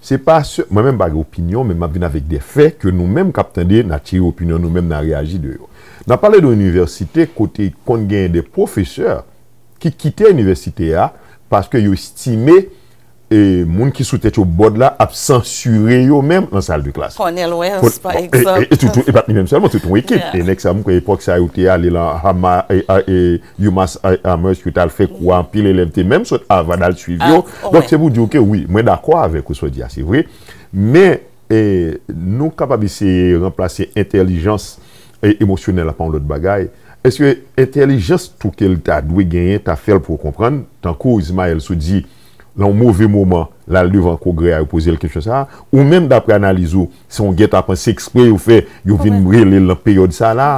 se pa se, mwen menm m pa gen opinyon, men m ap vin avèk de fè ke nou menm k ap tande, n a tire opinyon nou menm, n a reyaji de yo. N ap pale de yon inivèsite kote konn genyen de pwofesè ki kite inivèsite a paske yo estime e moun ki sou tèt yo bòd la ap sansire yo menm nan sal de klas. Cornel West, pa egzanp. E, e, e, e pa li menm sèlman, se tout yon ekip. E nèg sa, m kwè epòk sa yo te ale lan Hama, e, a, e, UMass Amherst, yo t al fè kou a, anpil elèv te menm sot Harvard al swiv yo. Donk, se pou di w ke wi, mwen dakò avèk ou sa w di a, se vre. Men, e, nou kapab eseye ranplase entèlijans, e, emosyonèl la pa yon lòt bagay. Èske entèlijans tou ke l ta dwe genyen ta fè l pou w konprann, tankou Ismaël sou di, lan yon move moman, l al devan Kongrè a, yo poze l kesyon sa a, ou menm, daprè analiz ou, se yon gètapanse eksprè yo fè, yo vin rele l lan peryòd sa la?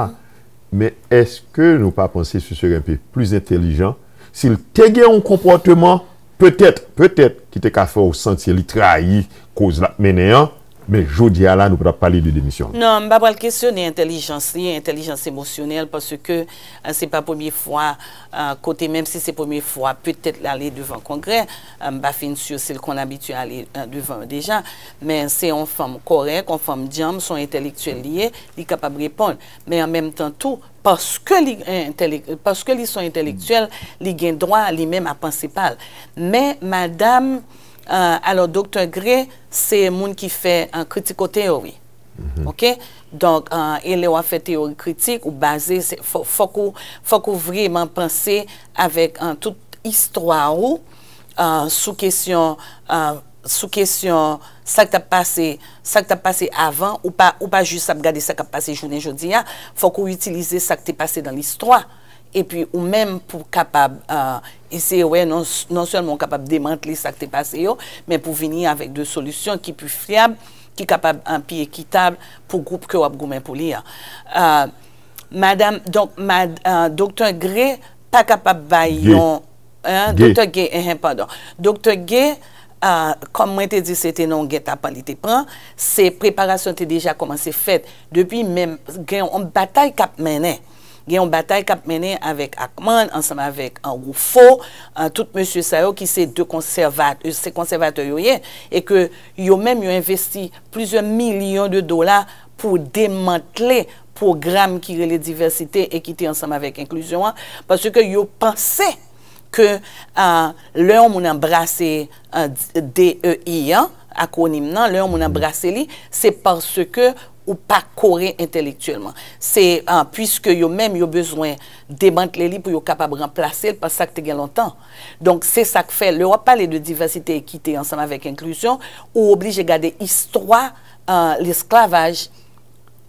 Men èske nou pa panse ce serait un peu plus intelligent si l te gen yon konpòteman, petèt, petèt, ki te ka fè w santi li trayi koz l ap mennen an, men jodi a la, nou pa t ap pale de demisyon l? Non, m pa pral kesyone entèlijans li, entèlijans emosyonèl, paske, eh, se pa premye fwa, eh, kote, menm si se premye fwa, petèt l ale devan Kongrè, eh, m pa fin si si l konn abitye ale, eh, devan yo deja, men se yon fanm kòrèk, yon fanm djanm, se yon entèlektyèl li ye, li kapab reponn. Men an menm tan tou, paske li entèlek-, paske li se yon entèlektyèl, li gen dwa li menm a panse pa l. Men madanm, eh, alò, Doktè Gray, se moun ki fè, eh, kritiko teyori. Oke? Donk, eh, e lè w ap fè teyori kritik, ou baze, se, fò, fòk ou, fòk ou vrèman panse avèk, eh, tout istwa ou, eh, sou kesyon, eh, sou kesyon sa k t ap pase, sa k t ap pase avan, ou pa, ou pa jis ap gade sa k ap pase jounen jodi a, fòk ou itilize sa k te pase nan listwa. Epi ou menm pou kapab, eh, eseye wè non, non sèlman ou kapab demantle sa k te pase yo, men pou vini avèk de solisyon ki pi fyab, ki kapab, eh, pi ekitab pou gwoup ke w ap goumen pou li an. Eh, madanm, donk, mad-, eh, Doktè Gray pa kapab bay yon, eh, Doktè Gay, eh, padon. Doktè Gay, eh, kòm mwen te di, se te non gètapan li te pran, se preparasyon te deja kòmanse fèt. Depi menm, gen yon batay k ap mennen. Gen yon batay k ap mennen avèk Ackman, ansanm avèk, eh, Rufo, eh, tout mesye sa yo ki se de konsèvat-, se konsèvatè yo ye, e ke yo menm yo envesti plizyè milyon de dola pou demantle pwogram ki rele Divèsite, Ekite, Ansanm avèk Enklizyon an, paske yo panse ke, ah, lè yon moun anbrase, ah, D E I an, akwonim nan, lè yon moun anbrase li, se paske ou pa kore entèlektyèlman. Se, ah, puiske yo menm, yo bezwen demantle li pou yo kapab ranplase l pa sa k te gen lontan. Donk, se sa k fè, lè w ap pale de divèsite, ekite, ansanm avèk enklizyon, ou oblije gade istwa, ah, lesklavaj.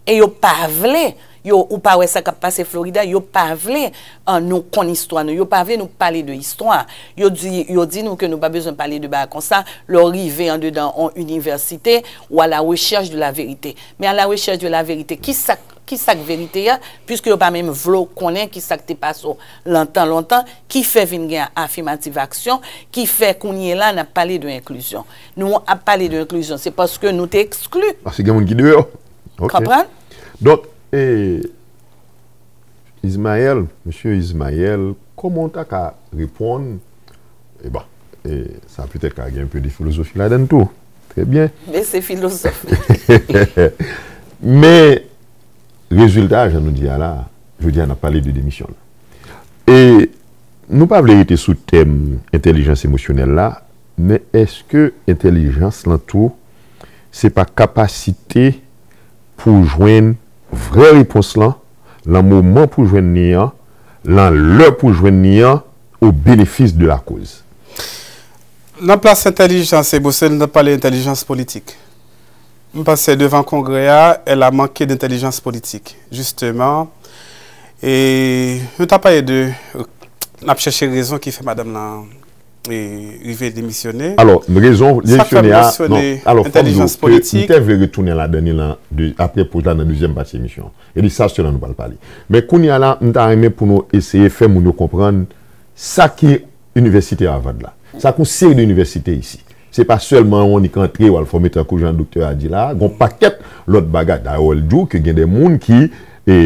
E yo pa vle, yo, ou pa wè sa k ap pase Florida, yo pa vle, ah, nou konn istwa nou, yo pa vle nou pale de istwa. Yo di, yo di nou ke nou pa bezwen pale de bagay konsa, lè w rive andedan yon inivèsite, ou à la recherche de la vérité. Men à la recherche de la vérité, ki sa, ki sa k verite a, puiske yo pa menm vle w konnen ki sa k te pase w lontan, lontan, ki fè vin gen affirmative action, ki fè kounye la n ap pale de enklizyon. Nou ap pale de enklizyon, se paske nou te ekskli. Paske gen moun ki deyò. Ok. Konprann? Donk, e, Ismaël, mesye Ismaël, kòman w ta ka reponn? E bon, e, sa petèt ka gen un peu de filozofi ladan l tou. Trè byen. Men se filozofi. Men, rezilta, jan nou di a la, jodi a n ap pale de demisyon l. E nou pa vle rete sou tèm entèlijans emosyonèl la, men èske entèlijans lan tou, se pa kapasite pou jwenn vrè repons lan, lan moman pou jwenn li an, lan lè pou jwenn li an, au bénéfice de la cause? Nan plas entèlijans emosyonèl, n ap pale entèlijans politik. M panse devan Kongrè a, elle a manqué d'intelligence politique, justement. E nou ta pale de, n ap chèche rezon ki fè madanm lan, e, rive demisyone. Alò, rezon demisyone a, non, alò, fò m di w ke m te vle retounen ladan li lan, de, apre poz la nan dezyèm pati emisyon. E di sa sèlman nou pral pale. Men kounye a la, m ta renmen pou nou eseye fè moun yo konprann sa ki inivèsite Harvard la. Sa k yon seri de inivèsite isi. Se pa sèlman yon nik antre w al fòme tankou jan doktè a di la, gon pakèt lòt bagay. Dayè, w di w ke gen de moun ki e,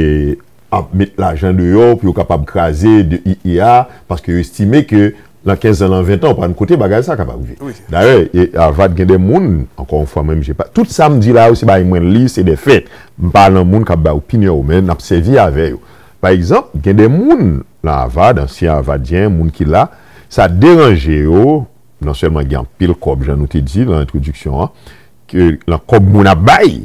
ap met lajan deyò pou yo kapab kraze de I E A, paske yo estime ke nan kenz an, nan ven an, w pa konn kote bagay sa kapab rive. Dayè, e, Harvard gen de moun, ankò yon fwa, menm je pa, tout sa m di la yo, se bagay mwen li, se de fèt. M pa nan moun k ap bay opinyon yo, men n ap sèvi avè yo. Pa egzanp, gen de moun nan Harvard, ansyen Harvardyen, moun ki la, sa deranje yo, non sèlman gen anpil kòb, jan nou te di nan entwodiksyon an, ke nan kòb moun ap bay,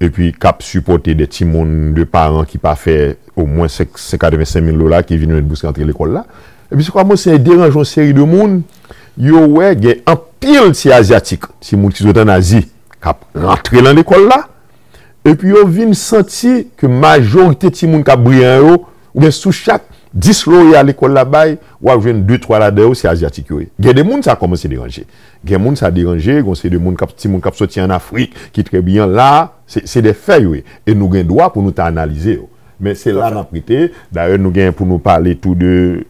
epi k ap sipòte de timoun de paran ki pa fè omwen senk, senk, katrevensenk mil dola ki vin met bous rantre lekòl la. Epi se kòmanse deranje yon seri de moun, yo wè gen anpil ti Azyatik, timoun ki sot ann Azi, k ap rantre nan lekòl la, epi yo vin santi ke majorite timoun k ap briyan yo, oubyen sou chak dis loreya lekòl la bay, w ap jwenn de twa ladan yo se Azyatik yo ye. Gen de moun sa kòmanse deranje. Gen moun sa deranje, gon seri de moun k ap, timoun k ap soti ann Afrik, ki trè briyan la, se, se de fè yo ye. E nou gen dwa pou nou ta analize yo. Men se la n ap rete. Dayè, nou gen pou nou pale tou de,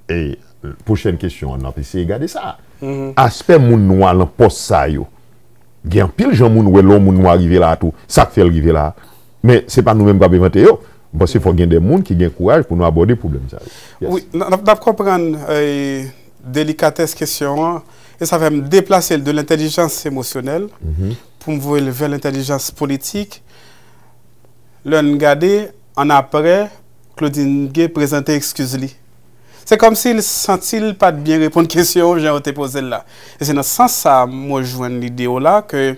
e, pwochèn kesyon an, n ap eseye gade sa. Aspè moun nwa nan pòs sa yo. Gen anpil jan moun wè lè yon moun nwa rive la a tou. Sa k fè l rive la a? Men se pa nou menm k ap envante yo. M panse fò gen de moun ki gen kouraj pou nou abòde pwoblèm sa yo. Yes. Wi, n, n ap, n ap konprann, e, delikatès kesyon an. E sa fè m deplase l de lentèlijans emosyonèl pou m voye l vè lentèlijans politik. Lè n gade, annapre, Claudine Gay prezante ekskiz li. Se kòmsi l santi l pa t byen reponn kesyon yo jan yo te poze l la. E se nan sans sa a m rejwenn lide w la ke,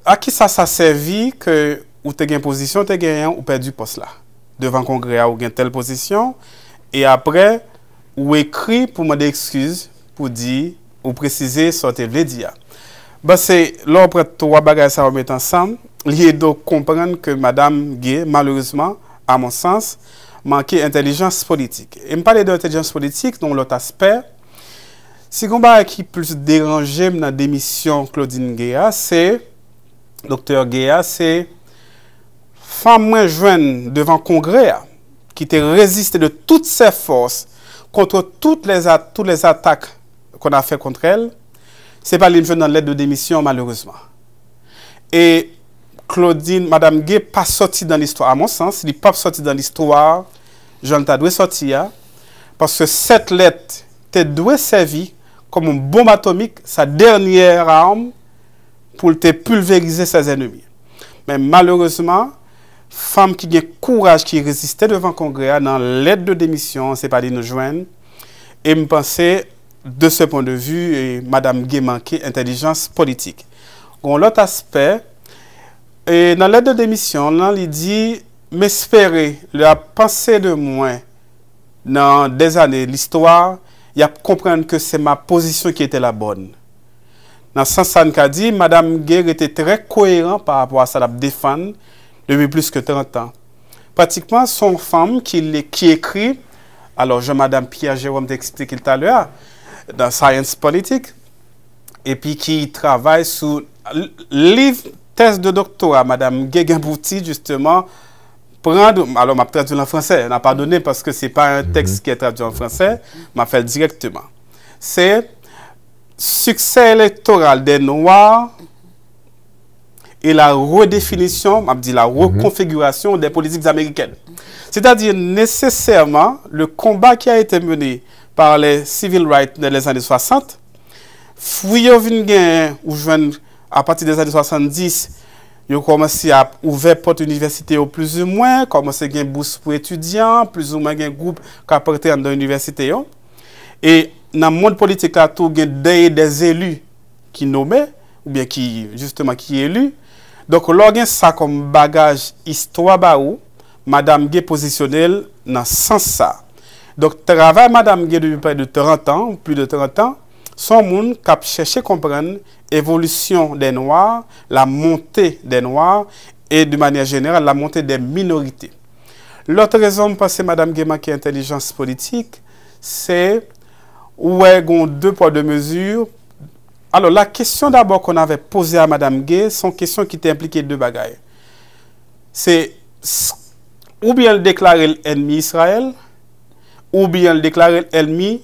a kisa sa sèvi ke ou te gen pozisyon, ou te genyen, ou pèdi pòs la? Devan Kongrè a, ou gen tèl pozisyon, e apre, ou ekri pou mande ekskiz, pou di, ou presize sa w te vle di a. Bon, se lè w pran twa bagay sa yo met ansanm, li ede w konprann ke Madam Gay, malerezman, a mon sans, manke entèlijans politik. E m pale de entèlijans politik nan yon lòt aspè. Si gon bagay ki plis deranje m nan demisyon Claudine Gay a, se, Doktè Gay a, se fanm mwen jwenn devan Kongrè a, ki te reziste de toutes ses forces contre toutes les a-, toutes les attaques qu'on a fait contre elle, se pa li m jwenn nan lèt de demisyon, malerezman. E Claudine, Madam Gay pa sòti dan listwa, a mon sans, li p ap sòti dan listwa jan l ta dwe sòti a, paske sèt lèt te dwe sèvi kòm yon bonb atomik, sa dènyè arm, pou l te pilverize ses ennemis. Men malerezman, fanm ki gen kouraj ki reziste devan Kongrè a nan lèt de demisyon, se pa li nou jwenn. E m panse, de ce point de vue, e, Madam Gay manke entèlijans politik. Gon lòt aspè, e, nan lèt de demisyon lan, li di, m espere lè y ap panse de mwen nan dèzane listwa, y ap konprann ke c'est ma position qui était la bonne. Nan sans sa, n ka di, Madam Gay rete trè koyeran pa rapò a sa l ap defann depi plis ke trant an. Pratikman, se yon fanm ki li, ki ekri, alò, jan Madam Pierre Jérôme te eksplike l talè a, nan Science Politique, epi ki travay sou l-, liv tèz de doktora Madam Gay gen pou tit, jisteman, pran, alò, m ap tradui l an fransè, n a padone, paske se pa yon tèks ki est traduit en français, m ap fè l dirèkteman. Se Succès électoral des Noirs et la redéfinition, m ap di la reconfiguration des politiques américaines. C'est-à-dire, nécessairement, le combat qui a été mené par les civil rights dans les années soixante, fwi yo vin genyen, ou jwenn apati de zane swasanndis, yo kòmanse ap ouvè pòt inivèsite yo plizoumwen, kòmanse gen bous pou etidyan, plizoumwen gen gwoup k ap rantre anndan inivèsite yo. E nan mond politik la tou, gen dèyè dè zeli ki nome, oubyen ki, jisteman, ki eli. Donk, lè w gen sa kòm bagaj istwa ba ou, Madam Gay pozisyone l nan sans sa. Donk, travay Madam Gay depi prè de trant an, ou plis de trant an, se yon moun k ap chèche konprann evolisyon dè nwa, la montée des Noirs, e de manyè jeneral, la montée des minorités. Lòt rezon m panse Madam Gay manke entèlijans politik, se ou wè gon de poids, deux mesures. Alò, la kesyon dabò qu'on avait posée à Madam Gay, se yon kesyon ki te enplike de bagay. Se s-, oubyen l deklare l ènmi Izrayèl, oubyen l deklare l ènmi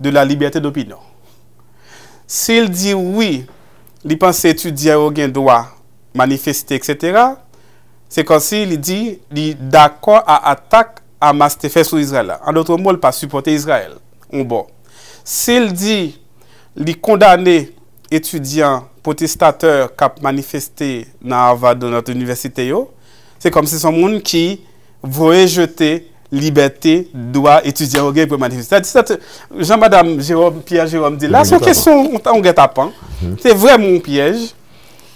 de la liberté d'opinion. Si l di wi, li panse etidyan yo gen dwa manifeste, etsetera, se kòmsi li di li dakò a atak Hamas te fè sou Izrayèl la. An dòt mo, l pa sipòte Izrayèl, yon bò. Si l di li kondane etidyan pwotestatè k ap manifeste nan Harvard, nan inivèsite yo, se kòmsi se yon moun ki voye jete libète, dwa etidyan yo gen pou yo manifeste. Sa, sa, jan madanm Jérôme, Pierre Jérôme di la, se yon kesyon, yon, yon gètapan. Se vrèman yon pyèj.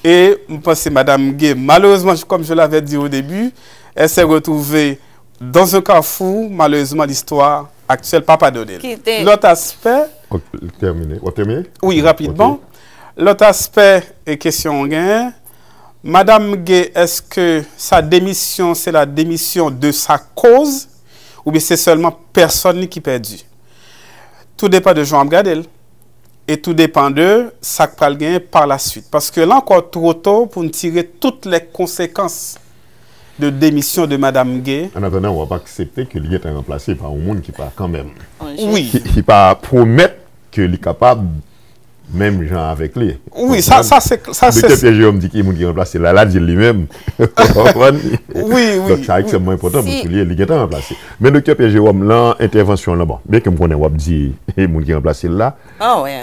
E m panse madanm Gay, malheureusement, comme je l'avais dit au début, elle s'est retrouvée dans un carrefour, malheureusement, l'histoire actuelle pa padone l. Lòt aspè, Ok, termine. W ap termine? Wi, rapidman. Lòt aspè e kesyon w genyen, Madanm Gay, èske sa demisyon se la demisyon de sa koz oubyen se sèlman pèsòn li ki pèdi? Tou depann de jan w ap gade l. E tou depann de sa k pral genyen pa la swit. Paske la ankò two to pou n tire tout lè konsekans de demisyon de Madanm Gay. An atandan, w ap aksepte ke li gentan ranplase pa yon moun ki pa kanmenm. Wi. Ki, ki pa pwomèt ke li kapab menm jan avèk li. Wi, sa, sa se, sa se. Doktè Pierre Jérôme di ki moun ki ranplase l la, l a di l li menm. Ou konprann? Wi, wi. Donk sa ekstrèmman enpòtan pou souliye, li gentan ranplase. Men Doktè Pierre Jérôme, lan entèvansyon w lan, bon, byenke m konnen w ap di moun ki ranplase l la,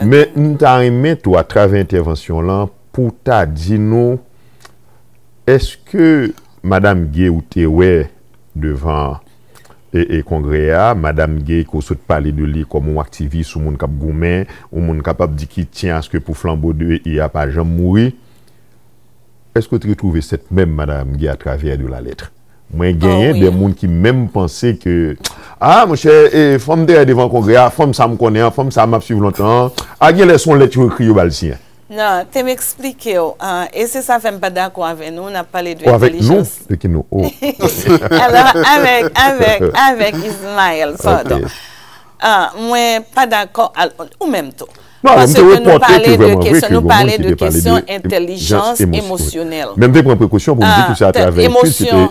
men m ta renmen tou atravè entèvansyon w lan pou w ta di nou, èske Madanm Gay ou te wè devan e, e kongrè a, Madanm Gay ke w sot pale de li kòm yon aktivis, yon moun k ap goumen, yon moun kapab di ki tyen aske pou flanbo de I A pa janm mouri, èske w te retwouve sèt menm Madanm Gay atravè de la lèt? Mwen genyen de moun ki menm panse ke, a monchè, e, fanm dèyè devan kongrè a, fanm sa m konnen an, fanm sa m ap swiv lontan an, a genlè se yon lèt yo ekri yo ba l siyen. Non, te m eksplike w, e se sa fè m pa dakò avè nou, n ap pale de entèlijans. De ki nou? Oh. Alò, avèk, avèk, avèk Ismaël, padon. Mwen pa dakò, ou menm tou. Paske nou pale de kesyon, nou pale de kesyon entèlijans emosyonèl. Men m te pran prekosyon pou m di ke se atravè etid, se te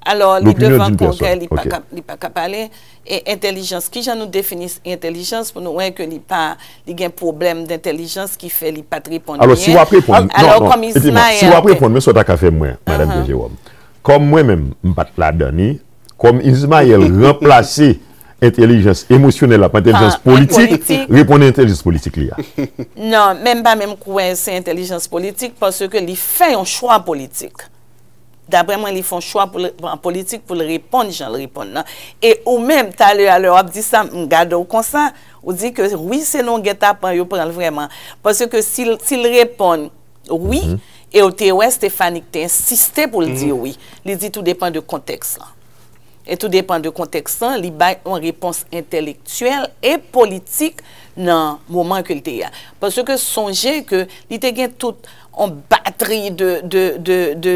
Alò, li devan kongrè, li pa ka, li pa ka pale. E entèlijans, kijan nou defini entèlijans pou nou wè ke li pa, li gen pwoblèm dentèlijans ki fè li pa t reponn byen? Alò, si w ap reponn, non, non, Etima, si w ap reponn, men sa w ta ka fè mwen, Madanm Pierre Jérôme. Kòm mwen menm, m pa t ladan li, kòm Ismaël ranplase entèlijans emosyonèl la pa entèlijans politik, reponn entèlijans politik li a. Non, men m pa menm kwè se entèlijans politik, paske li fè yon chwa politik. Daprè mwen, li fè yon chwa pou l, an politik pou l reponn jan l reponn nan. E ou menm, talè a, lè w ap di sa, m gade w konsa, ou di ke wi, se nan yon gètapan yo pran l vrèman. Paske si l, si l reponn wi, e w te wè Stephanie te ensiste pou l di wi. Li di tou depann de kontèks lan. E tou depann de kontèks lan, li bay yon repons entèlektyèl e politik nan moman ke l te ye a. Paske sonje ke li te gen tout yon batri de, de, de, de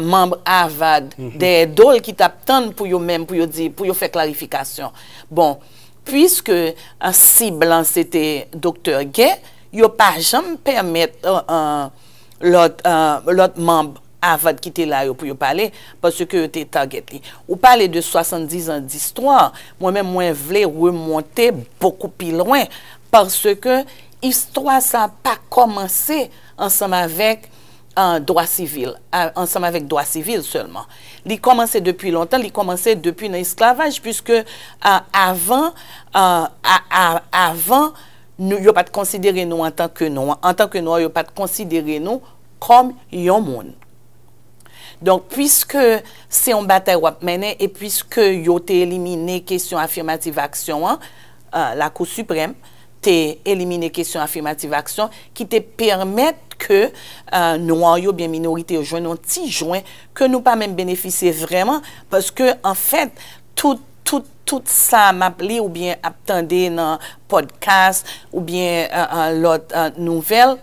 manm Harvard dèyè do l ki t ap tann pou yo menm, pou yo di, pou yo fè klarifikasyon. Bon, piske sib lan se te Doktè Gay, yo pa janm pèmèt lòt, lòt manm Harvard ki te la yo pou yo pale, paske yo te target li. Ou pale de swasanndizan distwa, mwen menm mwen vle remonte bokou pi lwen, paske istwa sa pa kòmanse ansanm avèk dwa sivil, ansanm avèk dwa sivil sèlman. Li kòmanse depi lontan, li kòmanse depi nan esklavaj, piske avan, avan, yo pa t konsidere nou antanke nwa. Antanke nwa, yo pa t konsidere nou kòm yon moun. Donk, piske se yon batay w ap mennen e piske yo te elimine kesyon afirmative action an, Lakou Siprèm te elimine kesyon afirmative action ki te pèmèt ke nwa yo oubyen minorite yo jwenn yon ti jwen ke nou pa menm benefisye vrèman, paske anfèt, tout, tout, tout sa m ap li oubyen ap tande nan podcast oubyen lòt nouvèl,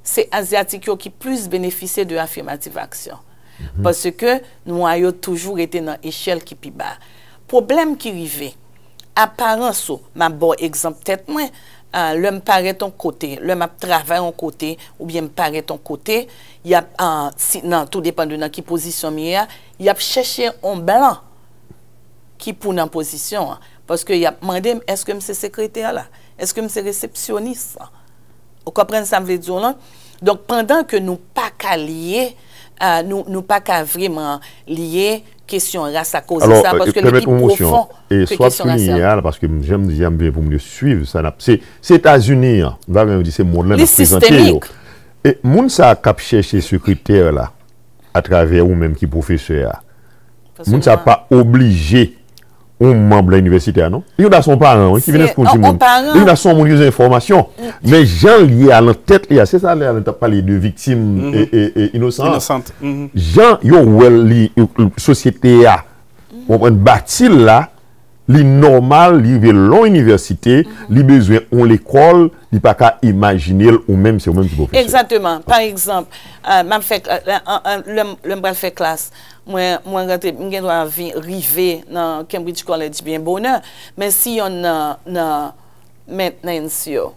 se Azyatik yo ki plis benefisye de afirmative action. Paske nwa yo toujou rete nan echèl ki pi ba. Pwoblèm ki rive, aparans ou, m ap ba w egzanp tèt mwen, lè m parèt yon kote, lè m ap travay yon kote, oubyen m parèt yon kote, y ap, si, nan, tou depann de nan ki pozisyon m ye a, y ap chèche yon blan ki pou nan pozisyon an. Paske y ap mande m, èske m se sekretè la? Èske m se resepsyonis la? Ou konprann sa m vle di w lan? Donk, pandan ke nou pa ka lye, ah, nou, nou pa ka vreman lye kesyon ras a koze sa, paske li pi pwofon ke kesyon rasyal. Paske jan m di a, m vle pou moun yo swiv sa n ap, se, se Etazini an, m pa menm di se mond lan n ap prezante yo. E moun sa k ap chèche sekretè la, atravè ou menm ki pwofesè a, moun sa pa oblije yon manm nan inivèsite a, non. Li gen dwa se yon paran, wi, ki vin enskou yon timoun. Li gen dwa se yon moun ki bezwen enfòmasyon. Men jan l ye a nan tèt li a, se sa lè a nou t ap pale de viktim e, e, e inosan an. Jan yo wè l, li, sosyete a, ou konprann, bati l la, li nòmal, li rive lon inivèsite, li bezwen yon lekòl, li pa ka imajine l, ou menm, se ou menm ki pwofesè. Egzakteman. Pa egzanp, euh, m ap fè, euh, euh, euh, lè m, lè m pral fè klas, mwen, mwen rantre, m gen dwa vin, rive nan Cambridge College byen bonè, men si yonn nan, nan maintenance yo,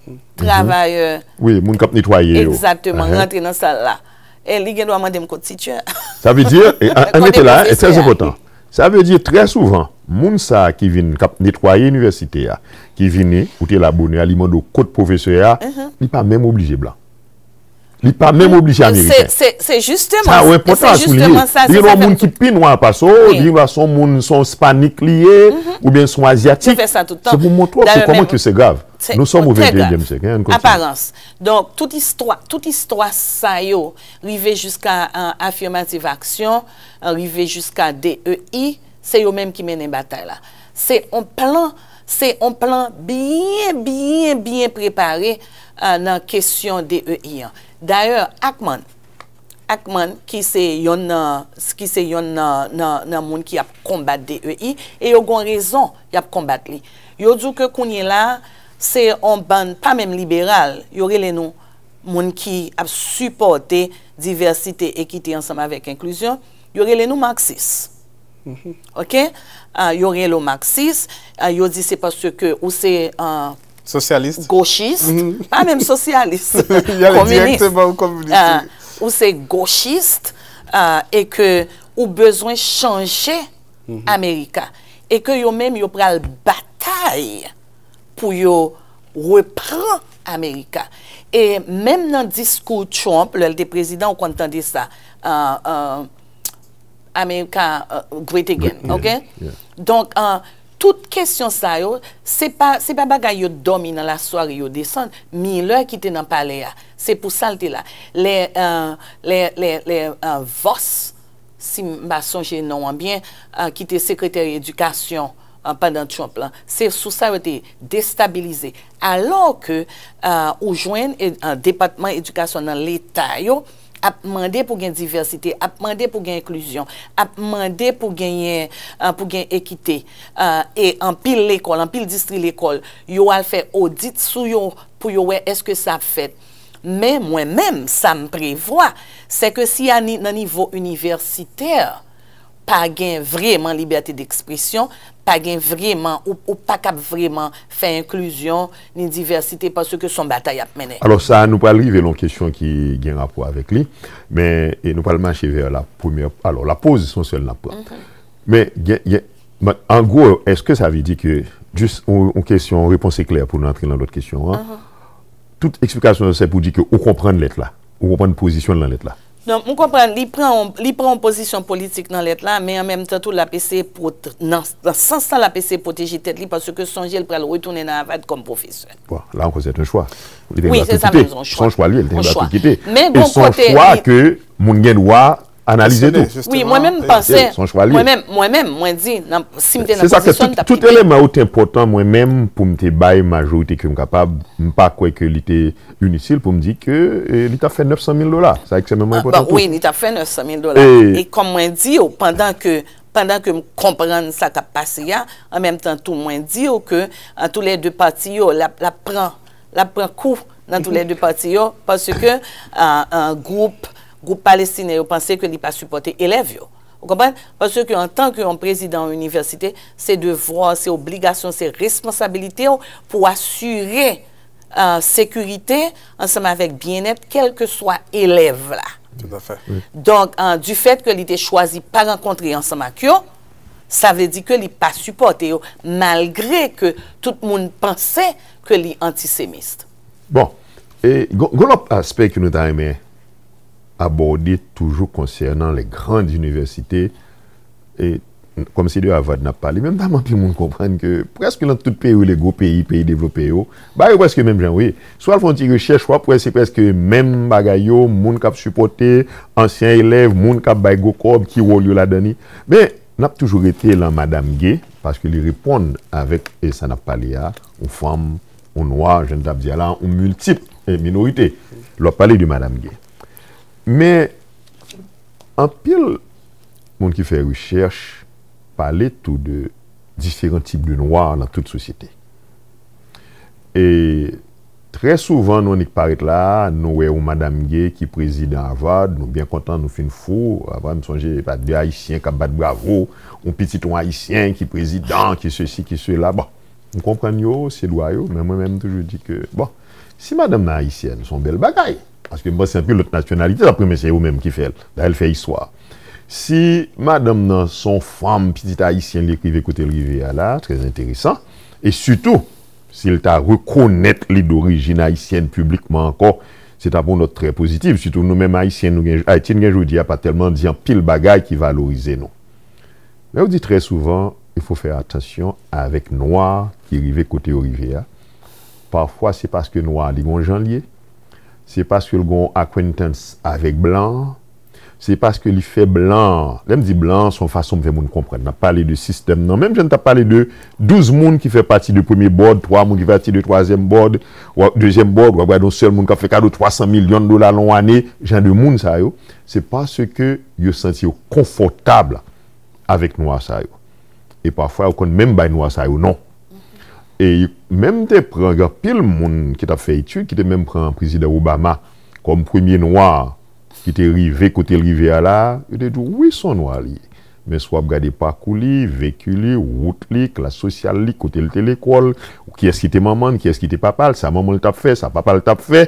travayè, wi, moun k ap netwaye yo, egzakteman, rantre nan sal la, e li gen dwa mande m kot teacher. Sa vle di, e, an, an mete la, e trè enpòtan. Sa vle di, trè souvan, moun sa a ki vin, k ap netwaye inivèsite a, ki vini, ou te la bonè a, li mande w kot pwofesè a, li pa menm oblije blan. Li pa menm oblije ameriken. Se, se, se jisteman, sa yo enpòtan a souliye. Li gen yon moun ki pi nwa pase w, li gen dwa se yon moun, se yon spanik li ye, oubyen se yon azyatik. Se pou montre w ke kòman ke se grav. Nous sommes au vingt et unième siècle, hein, nou konn sa. Aparans. Donk, tout istwa, tout istwa sa yo, rive jiska, euh, afirmative action, euh, rive jiska D E I, se yo menm ki mennen batay la. Se yon plan, se yon plan byen, byen, byen prepare, euh, nan kesyon D E I an. Dayè, Ackman, Ackman, ki se yonn nan, ki se yonn nan, nan, nan moun ki ap konbat D E I, e yo gon rezon y ap konbat li. Yo di w ke kounye la, se yon bann, pa menm liberal, yo rele nou moun ki ap sipòte divèsite, ekite ansanm avèk enklizyon, yo rele nou maksis. Oke? Ah, yo rele w maksis, ah, yo di se paske ou se, ah, gochis, pa menm sosyalis, kominis. Ah, ou se gochis, ah, e ke ou bezwen chanje Amerika. E ke yo menm yo pral batay pou yo repran Amerika. E menm nan diskou Trump, lè l te prezidan, ou konn tande sa, ah, ah, America, uh, great again, oke? Donk, uh, tout kesyon sa yo, se pa, se pa bagay yo dòmi nan lasware yo desann. Miller ki te nan palè a, se pou sa l te la. Lè, uh, lè, lè, lè, uh, Vos, si m pa sonje non an byen, uh, ki te sekretè edikasyon, uh, pandan Trump lan, se sou sa yo te destabilize. Alò ke, uh, ou jwenn, uh, depatman edikasyon nan leta yo, ap mande pou gen divèsite, ap mande pou gen enklizyon, ap mande pou genyen, uh, pou gen ekite. Uh, e anpil lekòl, anpil distri lekòl, yo al fè odit sou yo pou yo wè èske sa ap fèt. Men mwen menm, sa m prevwa, se ke si a ni-, nan nivo inivèsitè, pa gen vreman libète dekspresyon, pa gen vreman, ou, ou pa kab vreman fè enklizyon ni divèsite paske se yon batay y ap mennen. Alò, sa a, nou pral rive nan yon kesyon ki gen rapò avèk li, men, e nou pral mache vè la premyè, alò, la pozisyon sèl n ap pran. Men, gen, gen, men, an gwo, èske sa vle di ke, jis yon, yon kesyon, yon repons eklè pou nou antre nan lòt kesyon an, tout eksplikasyon se pou di ke ou konprann lèt la, ou konprann pozisyon l nan lèt la. Donk, m konprann, li pran yon, li pran yon pozisyon politik nan lèt la, men an menm tan tou, l ap eseye pwot-, nan, nan sans sa, l ap eseye pwoteje tèt li, paske sonje l pral retounen nan Harvard kòm pwofesè. Bon, la ankò, c'est un choix. Li te gen dwa tou kite. Se yon chwa li, li te gen dwa tou kite. E se yon chwa ke moun gen dwa analize tou. Wi, mwen menm, m panse, mwen menm, mwen menm, mwen di, nan, si m te nan pozisyon, m t ap kite. Se sa ke tout, tout eleman yo te enpòtan, mwen menm, pou m te bay majorite ke m kapab, m pa kwè ke li te initil pou m di ke, e, li t ap fè nèf san mil dola. Sa ekstrèmeman enpòtan tou. Wi, li t ap fè nèf san mil dola. E kòm mwen di w, pandan ke, pandan ke m konprann sa k ap pase a, an menm tan tou, mwen di w ke, an toulède pati yo, l ap, l ap pran, l ap pran kou nan toulède pati yo, paske, a, a, gwoup, gwoup palestinyen yo panse ke li pa sipòte elèv yo. Ou konprann? Paske antanke yon prezidan yon inivèsite, se devwa, se obligasyon, se responsabilite w pou asire, a, sekirite ansanm avèk byennèt kèlkeswa elèv la. Tout à fait. Wi. Donk, a, du fait ke li te chwazi pa rankontre ansanm ak yo, sa vle di ke li pa sipòte yo, malgre ke tout moun panse ke li antisemis. Bon, E gon gon lòt aspè ke nou ta renmen abòde toujou konsènan les grandes universités, e kòm se de Harvard n ap pale, menm ta anpil moun konprann ke prèske nan tout peyi, le gwo peyi, peyi devlope yo, bagay yo prèske menm jan wi. Si w al fè yon ti rechèch, w ap wè se prèske menm bagay yo, moun k ap sipòte, ansyen elèv, moun k ap bay gwo kòb, ki wòl yo ladan li. Men, n ap toujou rete lan Madam Gay, paske li reponn avèk e sa n ap pale a, yon fanm, yon nwa, jan n t ap di a la, yon miltip e minorite. Lè w ap pale de Madam Gay. Men, anpil moun ki fè rechèch pale tou de diferan tip de nwa nan tout sosyete. E trè souvan, nou annik parèt la, nou wè yon Madam Gay ki prezidan Harvard, nou byen kontan, nou fin fou. Apre, m sonje, pa de Ayisyen k ap bat bravo, yon pitit yon Ayisyen ki prezidan, ki sesi, ki sela. Bon, m konprann yo, se dwa yo, men mwen menm, m toujou di ke, bon, si madanm nan ayisyèn, se yon bèl bagay. Paske m panse anpil lòt nasyonalite t ap renmen se yo menm ki fè l. Dayè, l fè istwa. Si madanm nan se yon fanm, pitit ayisyen, li rive kote l rive a la, trè enteresan. E sitou, si l ta rekonèt li dorijin ayisyèn piblikman ankò, se t ap yon nòt trè pozitif. Sitou nou menm Ayisyen, nou gen, Ayiti n gen jodi a pa tèlman di anpil bagay ki valorize nou. Lè yo di trè souvan, il faut faire attention avèk nwa ki rive kote yo rive a. Pafwa, se paske nwa a li gon jan l ye. Se paske l gon acquaintance avèk blan an. Se paske li fè blan an, lè m di blan an, se yon fason m fè moun konprann. N ap pale de sistèm nan. Menm jan n t ap pale de douz moun ki fè pati de premye bòd, twa moun ki fè pati de twazyèm bòd, w ap, dezyèm bòd, w ap gade yon sèl moun k ap fè kado twa san milyon dola lan yon ane, jan de moun sa yo, se paske yo santi yo konfòtab avèk nwa sa yo. E pafwa, yo konn menm bay nwa sa yo non. E menm te pran gen anpil moun ki t ap fè etid, ki te menm pran prezidan Obama kòm premye nwa ki te rive kote l rive a la, yo te di w, wi, se yon nwa li ye. Men si w ap gade pakou li, veki li, wout li, klas sosyal li, kote l te lekòl, kiyès ki te manman l, kiyès ki te papa l, sa manman l t ap fè, sa papa l t ap fè,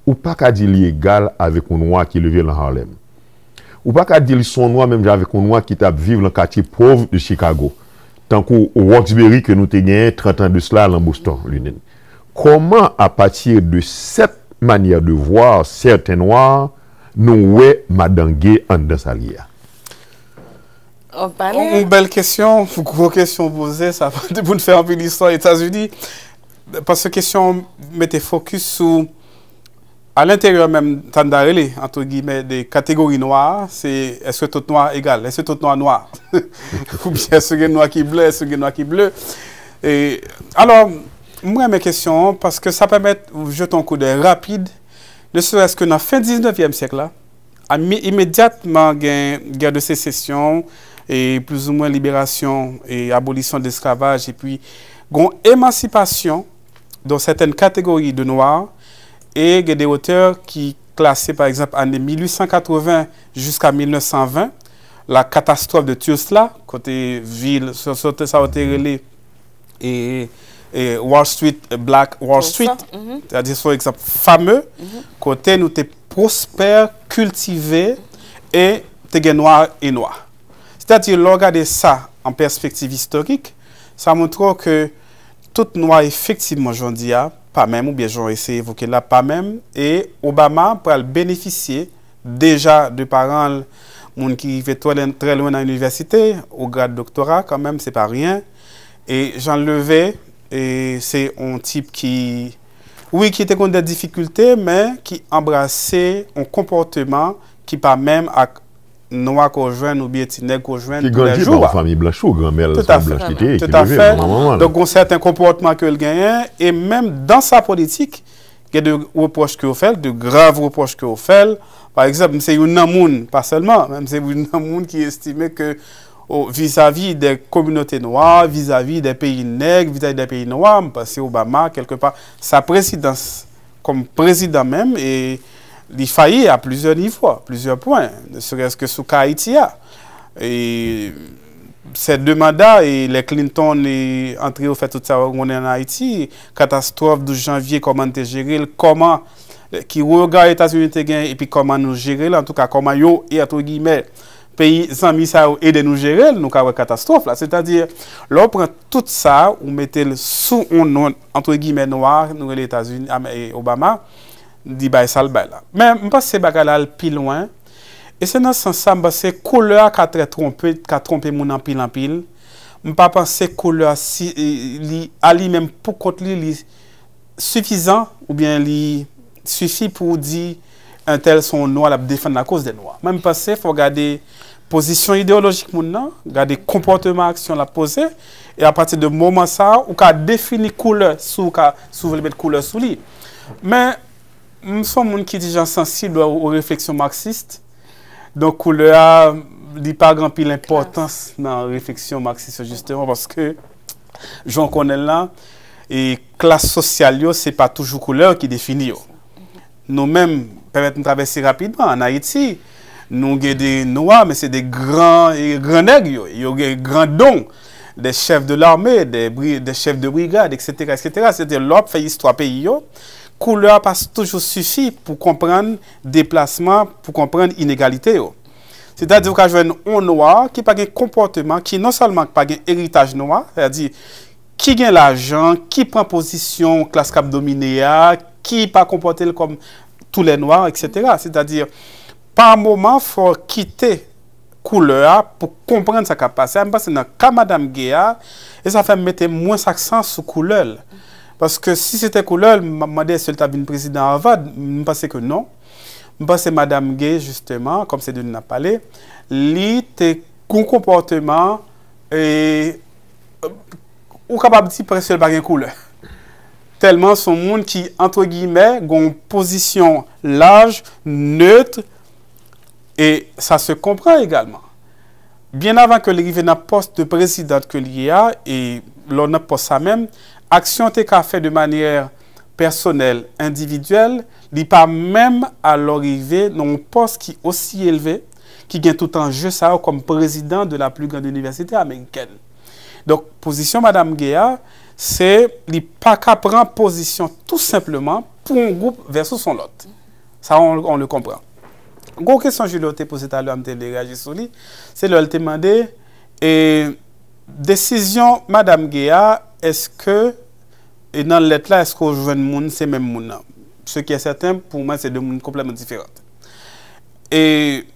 ou pa ka di li egal avèk yon nwa ki leve lan Harlem. Ou pa ka di li se yon nwa menm jan avèk yon nwa ki t ap viv lan katye pòv de Chicago, tankou Roxbury ke nou te genyen trant an de sila lan Boston, Lunène. Kòman, apati de sèt manyè de vwa sèten nwa, nou wè Madan Gay anndan sa l ye a? Yon bèl kesyon, gwo kesyon w poze, sa pote pou n fè anpil istwa Etazini. Paske kesyon w mete fokis sou, alenteryè menm, sa n ta rele, antre giyimè, de kategori nwa a, se èske tout nwa egal, èske tout nwa nwa? Oubyen èske gen nwa ki blan, èske gen nwa ki ble? E, alò, m renmen kesyon an, paske sa pèmèt jete yon koudèy rapid, ne serait-ce que nan fen diznèvyèm syèk la, imedyatman gen guerre de sécession, e plizoumwen liberasyon e abolisyon de lesklavaj, epi gon emansipasyon dans certaines catégories de noirs, e gen de otè ki klase, pa egzanp, ane mil uit san katreven jiska mil nèf san ven, la catastrophe de Tulsa, kote vil, sa yo te rele e, e Wall Street, Black Wall Street, sètadi se yon egzanp fame, kote nou te pwospè, kiltive, e te gen nwa e nwa. Sètadi, lè w gade sa an pèspektiv istorik, sa montre w ke tout nwa efektivman jodi a pa menm, oubyen jan w eseye evoke la pa menm, e Obama pral benefisye deja de paran l, moun ki rive twè lwen, trè lwen nan inivèsite, o grad doktora, kanmenm, se pa ryen. E jan l leve, e se yon tip ki, wi, ki te konn de difikilte, men ki anbrase yon konpòteman ki pa menm ak nwa ke w jwenn oubyen ti nèg ke w jwenn toulèjou a. Ki grandi pa yon fanmi blanch tou, granmè l se yon blanch ki te ye, ki leve l, manman l. Donk, gon sèten konpòtman ke l genyen, e menm dan sa politik, gen de repwòch ke yo fè l, de grav repwòch ke yo fè l. Pa egzanp, m se youn nan moun, pa sèlman, men m se youn nan moun ki estime ke, o, vizavi de kominote nwa, vizavi de peyi nèg, vizavi de peyi nwa, m panse Obama, kèlkepa, sa prezidans kòm prezidan menm, e li fayi a plizyè nivo, a plizyè pwen, ne serait-ce que sou ka Ayiti a. E sè de manda, e lè Clinton e antre yo fè tout sa yo konnen ann Ayiti, katastwòf douz janvye, kòman n te jere l, kòman, ki rega Etazini te gen, epi kòman nou jere l, antouka kòman yo, e antre giyimè, peyi zanmi sa yo ede nou jere l, nou ka wè katastwòf la. Sètadi, lè w pran tout sa, ou mete l sou yon non, antre giyimè, nwa, nou rele Etazini, Obama, Li bay sa l bay la. Men, m panse bagay la al pi lwen. E se nan sans sa, m panse koulè a ka trè twonpe, ka twonpe moun anpil, anpil. M pa panse koulè a si, li, a li menm pou kont li, li sifizan oubyen li sifi pou w di entèl se yon nwa, l ap defann lakoz dè nwa. Mwen, m panse fò w gade pozisyon ideyolojik moun nan, gade konpòteman, aksyon l ap poze, e apati de moman sa a, ou ka defini koulè, si w ka, si w vle met koulè sou li. Men, m se yon moun ki ti jan sansib o, o refleksyon maksis. Donk, koulè a, li pa gen anpil enpòtans nan refleksyon maksis yo, jisteman, paske, jan w konnen l la, e klas sosyal yo, se pa toujou koulè ki defini yo. Nou menm, pèmèt m travèse rapidman, ann Ayiti, nou gen de nwa, men se de gran, e gran nèg yo. Yo gen gran don, des chefs de l'armée, des bri-, des chefs de brigade, et cetera, et cetera. Sètadi, lè w ap fè istwa peyi yo, koulè a pa toujou sifi pou konprann deplasman, pou konprann inegalite yo. Sètadi, ou ka jwenn yon nwa ki pa gen konpòteman, ki non sèlman pa gen eritaj nwa, sètadi, ki gen lajan, ki pran pozisyon klas k ap domine a, ki pa konpòte l kòm tous les noirs, et cetera. Sètadi, pa moman, fò w kite koulè a pou konprann sa k ap pase a. M panse nan ka Madanm Gay a, e sa fè m mete mwens aksan sou koulè l. Paske si se te koulè l, m ap mande èske l t ap vin prezidan Harvard. M panse ke non. M panse Madanm Gay, jisteman, kòm se de li n ap pale, li te gon konpòteman, e, ou kapab di prèske l pa gen koulè. Tèlman se yon moun ki, antre giyimè, gon pozisyon laj, nèt, e sa se konpran egalman. Byen avan ke li rive nan pòs de prezidant ke li ye a, e lè w nan pòs sa menm, aksyon te ka fè de manyè pèsonèl, endividyèl, li pa menm alò rive nan yon pòs ki osi elve, ki gen tout anje sa yo kòm prezidan de la plus grande université américaine. Donk, pozisyon Madanm Gay a, se li pa ka pran pozisyon tou senpleman pou yon gwoup vèsous yon lòt. Sa, on, on le konpran. Gwo kesyon Julio te poze talè a, m te vle reyaji sou li, se lè l te mande, e, desizyon Madanm Gay a, èske, e nan lèt la, èske w jwenn moun, se menm moun nan? Ce qui est certain, pou mwen, se de moun konplètman diferan. E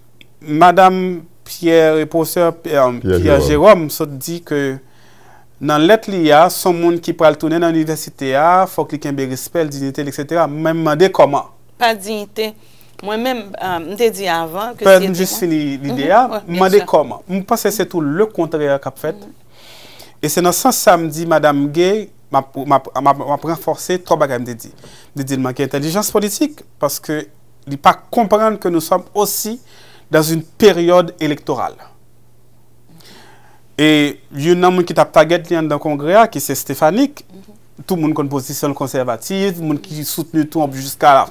Madanm Pierre, e pwofesè, e, Pierre Pierre Jérôme. Jérôme sot di ke nan lèt li a, se yon moun ki pral tounen nan inivèsite a, fòk li kenbe respè l, diyite l, et cetera. Men m mande kòman. Pa diyite. Mwen menm, ah, m te di avan ke si... Pèmèt m jis fini lide a, m mande kòman. M panse se tou le kontrè k ap fèt. E se nan sans sa m di Madanm Gay, m ap, m ap, m ap, m ap ranfòse twa bagay m te di. M te di l manke entèlijans politik, paske li pa konprann ke nous sommes aussi dans une période électorale. E youn nan moun ki t ap tagèt li anndan kongrè a, ki se Stefanik, tout moun konn pozisyon l konsèvatif, moun ki soutni Trump jiska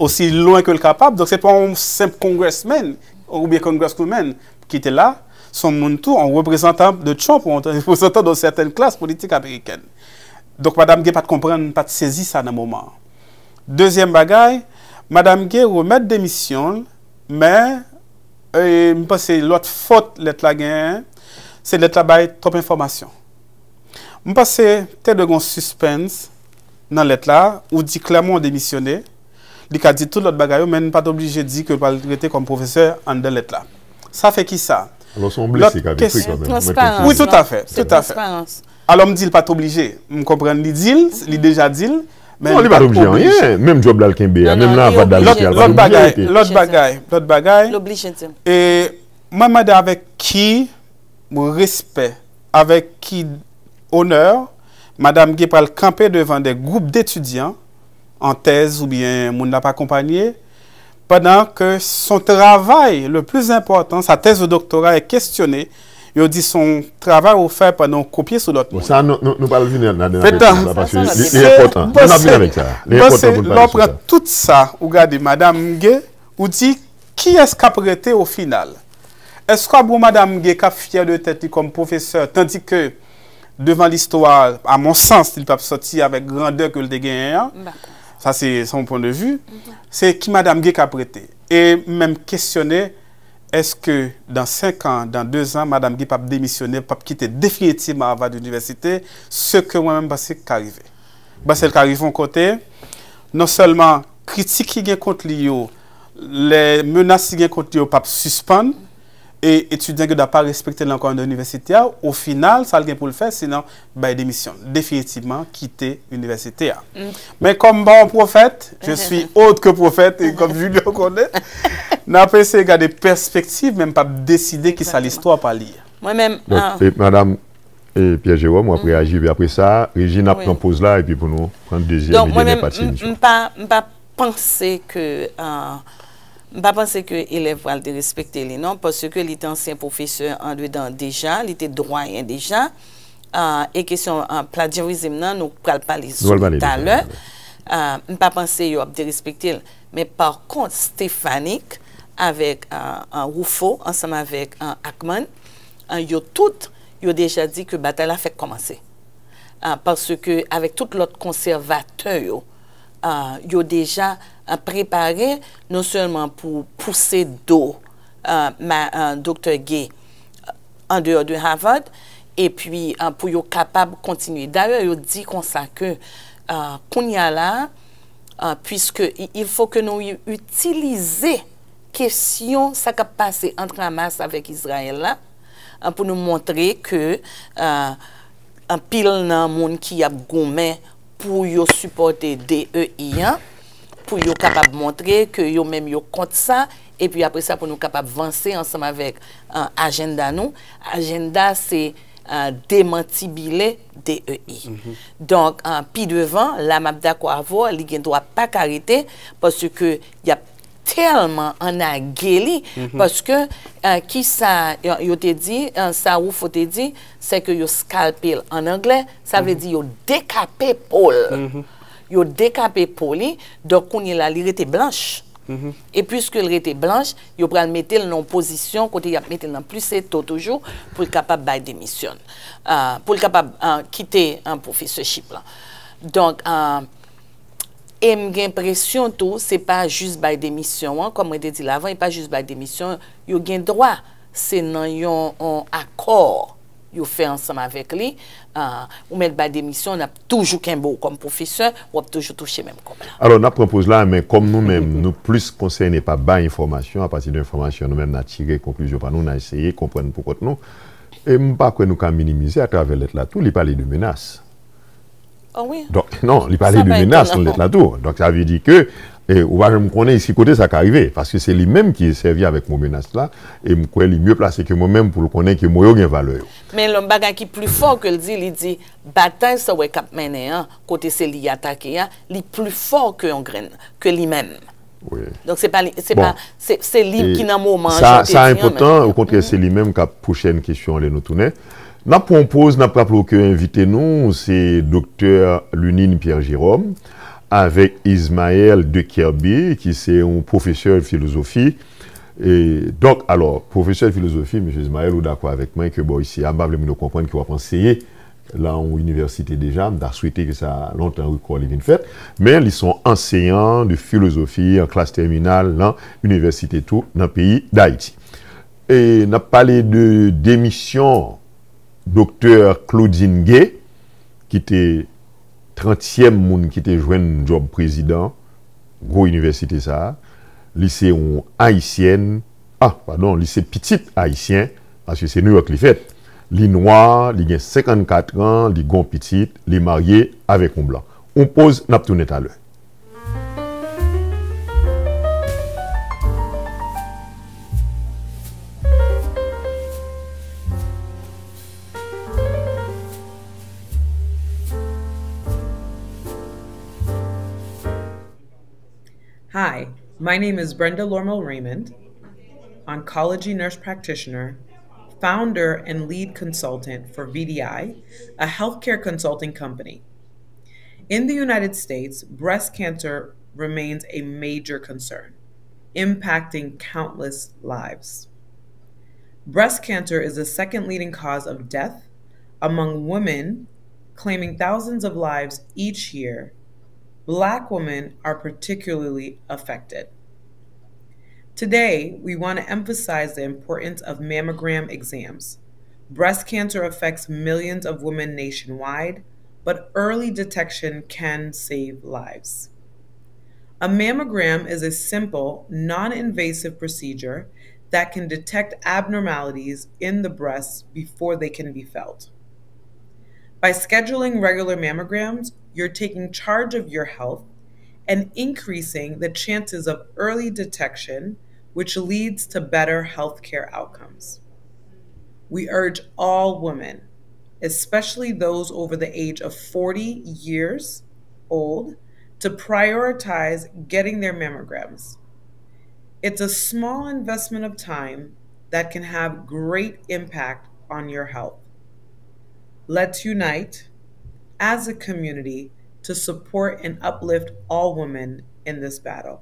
osi lwen ke l kapab. Donk, se pa yon senp congressman oubyen congresswoman ki te la, se yon moun tou, yon reprezantan de Trump, yon reprezantan de sètèn klas politik amerikèn. Donk, Madanm Gay pa t konprann, pa t sezi sa nan moman an. Dezyèm bagay, Madanm Gay remèt demisyon l, men, e, m panse lòt fòt lèt la genyen, se lèt la bay twòp enfòmasyon. M panse te dwe gen yon sispens nan lèt la, ou di klèman w demisyone, li ka di tout lòt bagay yo, men n pa t oblije di ke l pral rete kòm pwofesè anndan lèt la. Sa fè kisa? Alò, se yon blesi k ap ekri kanmenm. Wi, toutafè, toutafè. Alò, m di l pa t oblije. M konprann li di l, li deja di l, men li pa t oblije. Non, li pa t oblije anyen. Menm djòb la l kenbe a, menm nan Harvard la l rete a, l pa t oblije rete. Lòt bagay, lòt bagay, lòt bagay. L oblije di l. E mwen mande avèk ki respè, avèk ki onè, Madanm Gay pral kanpe devan de gwoup detidyan, an tèz oubyen moun l ap akonpanye, pandan ke son travay le plis enpòtan, sa tèz de doktora, e kestyone, yo di se yon travay ou fè pandan w kopye sou lòt moun. Bon, sa, nou, nou, nou pral vini ladan avèk sa, paske li, li enpòtan. Nou ap vini avèk sa. Li enpòtan pou n pale sou sa. Lè w pran tout sa, ou gade Madanm Gay, ou di, kiyès k ap rete o final? Èske w ap gon Madanm Gay k ap fyè de tèt li kòm pwofesè, tandike devan listwa, a mon sans, li p ap sòti avèk grandè ke l te genyen an. Sa se, se yon pwen de vi. Se ki Madanm Gay k ap rete? E m menm kesyone, èske dan senk an, dan de zan, Madanm Gay p ap demisyone, p ap kite definitivman Harvard University, se ke mwen menm m panse k ka rive. M panse l ka rive yon kote, non sèlman kritik ki gen kont li yo, lè menas ki gen kont li yo p ap sispann, e etidyan Geda pa respekte l ankò anndan inivèsite a, o final, sa l gen pou l fè, se nan bay demisyon l, definitivman kite inivèsite a. Men kòm m pa yon pwofèt, je suis autre que prophète, e kòm Julio konnen, n ap eseye gade pèspektiv, men m p ap deside kisa listwa pral ye. Mwen menm, Donk, e, Madanm e, Pierre Jérôme, w ap reyaji, epi apre sa, Reji, n ap pran poz la, epi pou nou pran dezyèm e dènye pati emisyon. M pa, m pa panse ke, ah, m pa panse ke elèv pral derespekte li, non, paske li te ansyen pwofesè andedan deja, li te dwayen deja. Ah, e kesyon, ah, plagiarism nan, nou pral pale sou li talè. Ah, m pa panse yo ap derespekte l. Men pa kont, Stefanik avèk, ah, ah, Rufo, ansanm avèk, ah, Ackman, ah, yo tout, yo deja di ke batay la fèk kòmanse. Ah, paske avèk tout lòt konsèvatè yo, ah, yo deja, ah, prepare non sèlman pou pouse do, ah, ma, ah, Doktè Gay, ah, andeyò de Harvard, epi, ah, pou yo kapab kontinye. Dayè, yo di konsa ke, ah, kounye a la, ah, puiske i- il faut que nou i- itilize kesyon sa k ap pase ant Hamas avèk Izrayèl la, ah, pou nou montre ke, ah, anpil nan moun ki ap goumen pou yo sipòte D E I an, pou yo kapab montre ke yo menm yo kont sa, epi apre sa pou nou kapab vanse ansanm avèk, ah, ajanda nou. Ajanda se, ah, demantibile D E I. Donk, ah, pi devan, la m ap dakò avè w, li gen dwa pa ka rete, paske y ap tèlman annage li, paske, ah, kisa yo, yo te di, ah, sa Rufo te di, se ke yo skalpe l an anglè, sa vle di yo dekape po l. Yo dekape po li, donk kounye la li rete blanch. E piske l rete blanch, yo pral mete l nan yon pozisyon kote y ap mete l nan plis eto toujou pou l kapab bay demisyon l, ah, pou l kapab, ah, kite, ah, pwofesèchip la. Donk, ah, e m gen enpresyon tou, se pa jis bay demisyon an, kòm mwen te di l avan, e pa jis bay demisyon, yo gen dwa, se nan yon, yon akò yo fè ansanm avèk li, ah, ou mèt bay demisyon, n ap toujou kenbe w kòm pwofesè, w ap toujou touche menm kòb la. Alò, n ap pran poz la, men kòm nou menm, nou plis konsène pa bay enfòmasyon, apati de enfòmasyon nou menm n a tire konklizyon pa nou, n a eseye konprann pou kont nou. E m pa kwè nou ka minimize atravè lèt la tou, li pale de menas. Oh wi. Donk, non, li pale de menas nan lèt la tou. Donk, sa vle di ke, e, ou pa janm konnen si kote sa ka rive, paske se li menm ki sèvi avèk mo menas la, e m kwè li mye plase ke mwen menm pou l konnen ke mo yo gen valè yo. Men yon bagay ki pli fò ke l di, li di, batay sa w wè k ap mennen an, kote se li atake a, li pli fò ke yon grenn, ke li menm. Donk, se pa li, se pa, se, se li ki nan moman an, jan w te di an menm. Sa enpòtan, okontrè, se li menm k ap pwochèn kesyon an lè nou tounen. N ap pran yon poz, n ap raple w ke envite nou se Doktè Lunine Pierre Jérôme avèk Ismaël de Kerby, ki se yon pwofesè filozofi. E, donk, alò, pwofesè filozofi, mesye Ismaël, ou dakò avèk mwen ke bò isi a, m pa vle moun yo konprann ke w ap anseye nan yon inivèsite deja, m ta swete ke sa lontan rekò li vin fèt, men li se yon anseyan de filozofi an klas tèminal nan inivèsite tou nan peyi Dayiti. E n ap pale de demisyon Doktè Claudine Gay, ki te trantyèm moun ki te jwenn djòb prezidan gwo inivèsite sa a. Li se yon Ayisyèn, ah, padon, li se pitit Ayisyen, paske se Nouyòk li fèt. Li nwa, li gen senkannkat an, li gen yon pitit, li marye avèk yon blan. Yon poz, n ap tounen talè. Hi, my name is Brenda Lormo Raymond, oncology nurse practitioner, founder and lead consultant for V D I, a healthcare consulting company. In the United States, breast cancer remains a major concern, impacting countless lives. Breast cancer is the second leading cause of death among women, claiming thousands of lives each year. Black women are particularly affected. Today, we want to emphasize the importance of mammogram exams. Breast cancer affects millions of women nationwide, but early detection can save lives. A mammogram is a simple, non invasive procedure that can detect abnormalities in the breast before they can be felt. By scheduling regular mammograms, you're taking charge of your health and increasing the chances of early detection, which leads to better healthcare outcomes. We urge all women, especially those over the age of forty years old, to prioritize getting their mammograms. It's a small investment of time that can have great impact on your health. Let's unite as a community to support and uplift all women in this battle.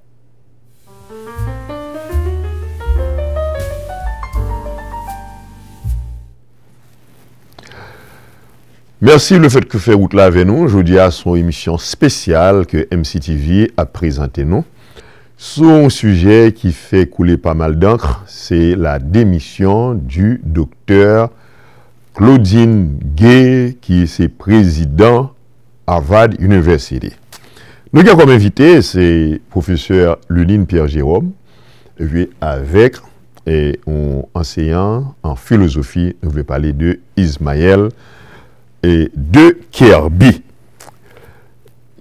Mèsi lefètke w fè wout la avè nou. Jodi a se yon emisyon espesyal ke M C T V ap prezante nou sou yon sijè ki fè koule pa mal dankr, se la demisyon di doktè Claudine Gay, ki se prezidan Harvard University. Nou gen kòm envite se pwofesè Luline Pierre Jérôme, epi avèk yon anseyan an filozofi, nou vle pale de Ismaël de Kerby.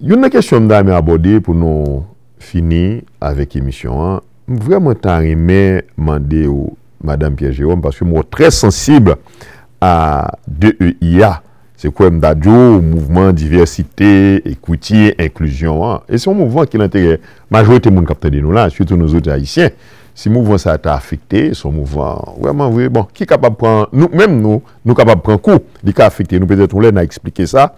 Youn nan kesyon m ta renmen abòde pou nou fini avèk emisyon an, m vrèman ta renmen mande w, madanm Pierre Jérôme, paske m wè w trè sansib a de E I a. Se kwè m ta di w mouvman divèsite, ekwiti, enklizyon an. E se yon mouvman ki nan enterè majorite moun k ap tande nou la, sitou nou zòt ayisyen. Si mouvman sa a ta afekte, se yon mouvman vrèman vre, bon, ki kapab pran, nou menm nou, nou kapab pran kou. Li ka afekte nou, petèt yon lè n a eksplike sa.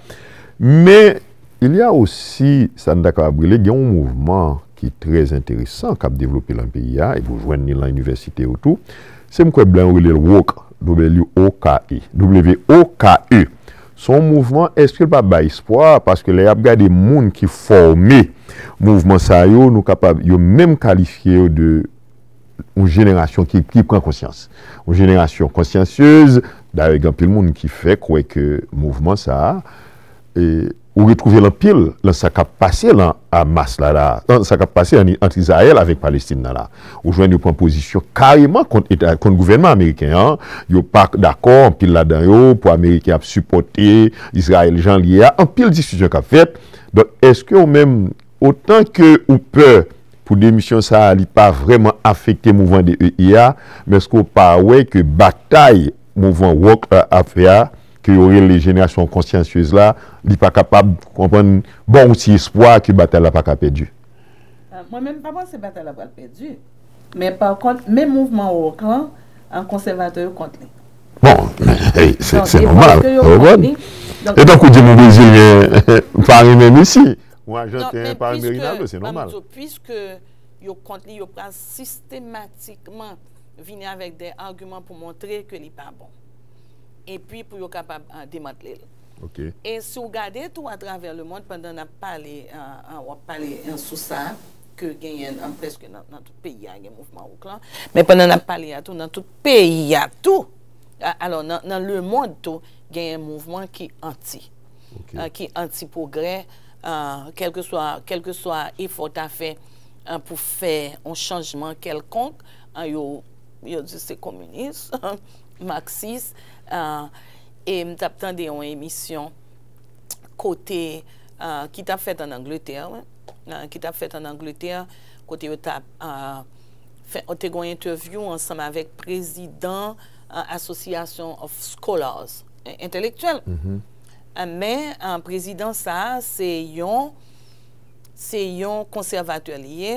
Men, il y a aussi, sa n ta kapab rele, gen yon mouvman ki trè enteresan k ap devlope lan peyi a, epi w jwenn li lan inivèsite yo tou. Se m kwè blan yo rele l woke, W O K E, W O K E. Se yon mouvman, èske l pa bay espwa? Paske lè y ap gade moun ki fòme mouvman sa yo, nou kapab, yo menm kalifye yo de yon jenerasyon ki, ki pran konsyans. Yon jenerasyon konsyansyez, dayè gen anpil moun ki fè kwè ke mouvman sa a, e, ou retwouve l anpil lan sa k ap pase lan a mas la, la, lan sa k ap pase an, ant Izrayèl avèk Palestin nan la. Ou jwenn yo pran pozisyon kareman kont eta, kont gouvènman ameriken an, yo pa dakò, anpil ladan yo, pou ameriken ap sipòte Izrayèl jan l ye a, anpil diskisyon k ap fèt. Donk, èske ou menm, otan ke ou pè pou demisyon sa a, li pa vrèman afekte mouvman de E I a, men èske w pa wè ke batay mouvman woke la ap fè a, ke yo rele jenerasyon konsyansyez la, li pa kapab, konprann, ba w yon ti espwa ke batay la pa ka pèdi? Mwen menm m pa panse batay la pral pèdi. Men pa kont, menm mouvman woke lan, an konsèvatè yo kont li. Bon, se se nòmal, ou konprann? E tankou di m yon brezilyen pa renmen Messi, yon ajanten pa renmen Ronaldo, se nòmal. Piske yo kont li, yo pral sistematikman vini avèk de agiman pou montre ke li pa bon. Epi pou yo kapab demantle l. E si w gade tou atravè lemond, pandan n ap pale, w ap pale sou sa, ke genyen prèske nan tout peyi a gen mouvman woke lan, men pandan n ap pale a tou, nan tout peyi a tou, alò nan lemond tou, genyen mouvman ki anti, ki anti pwogrè, kèlkeswa kèlkeswa efò w ta fè pou fè yon chanjman kèlkonk, yo yo di se kominis, maksis, e m t ap tande yon emisyon kote ki t ap fèt an Angletè, wi, ki t ap fèt an Angletè, kote yo t ap fè, te gen yon entèvyou ansanm avèk prezidan Association of Scholars, entelektyèl. Men prezidan sa a se yon se yon konsèvatè li ye,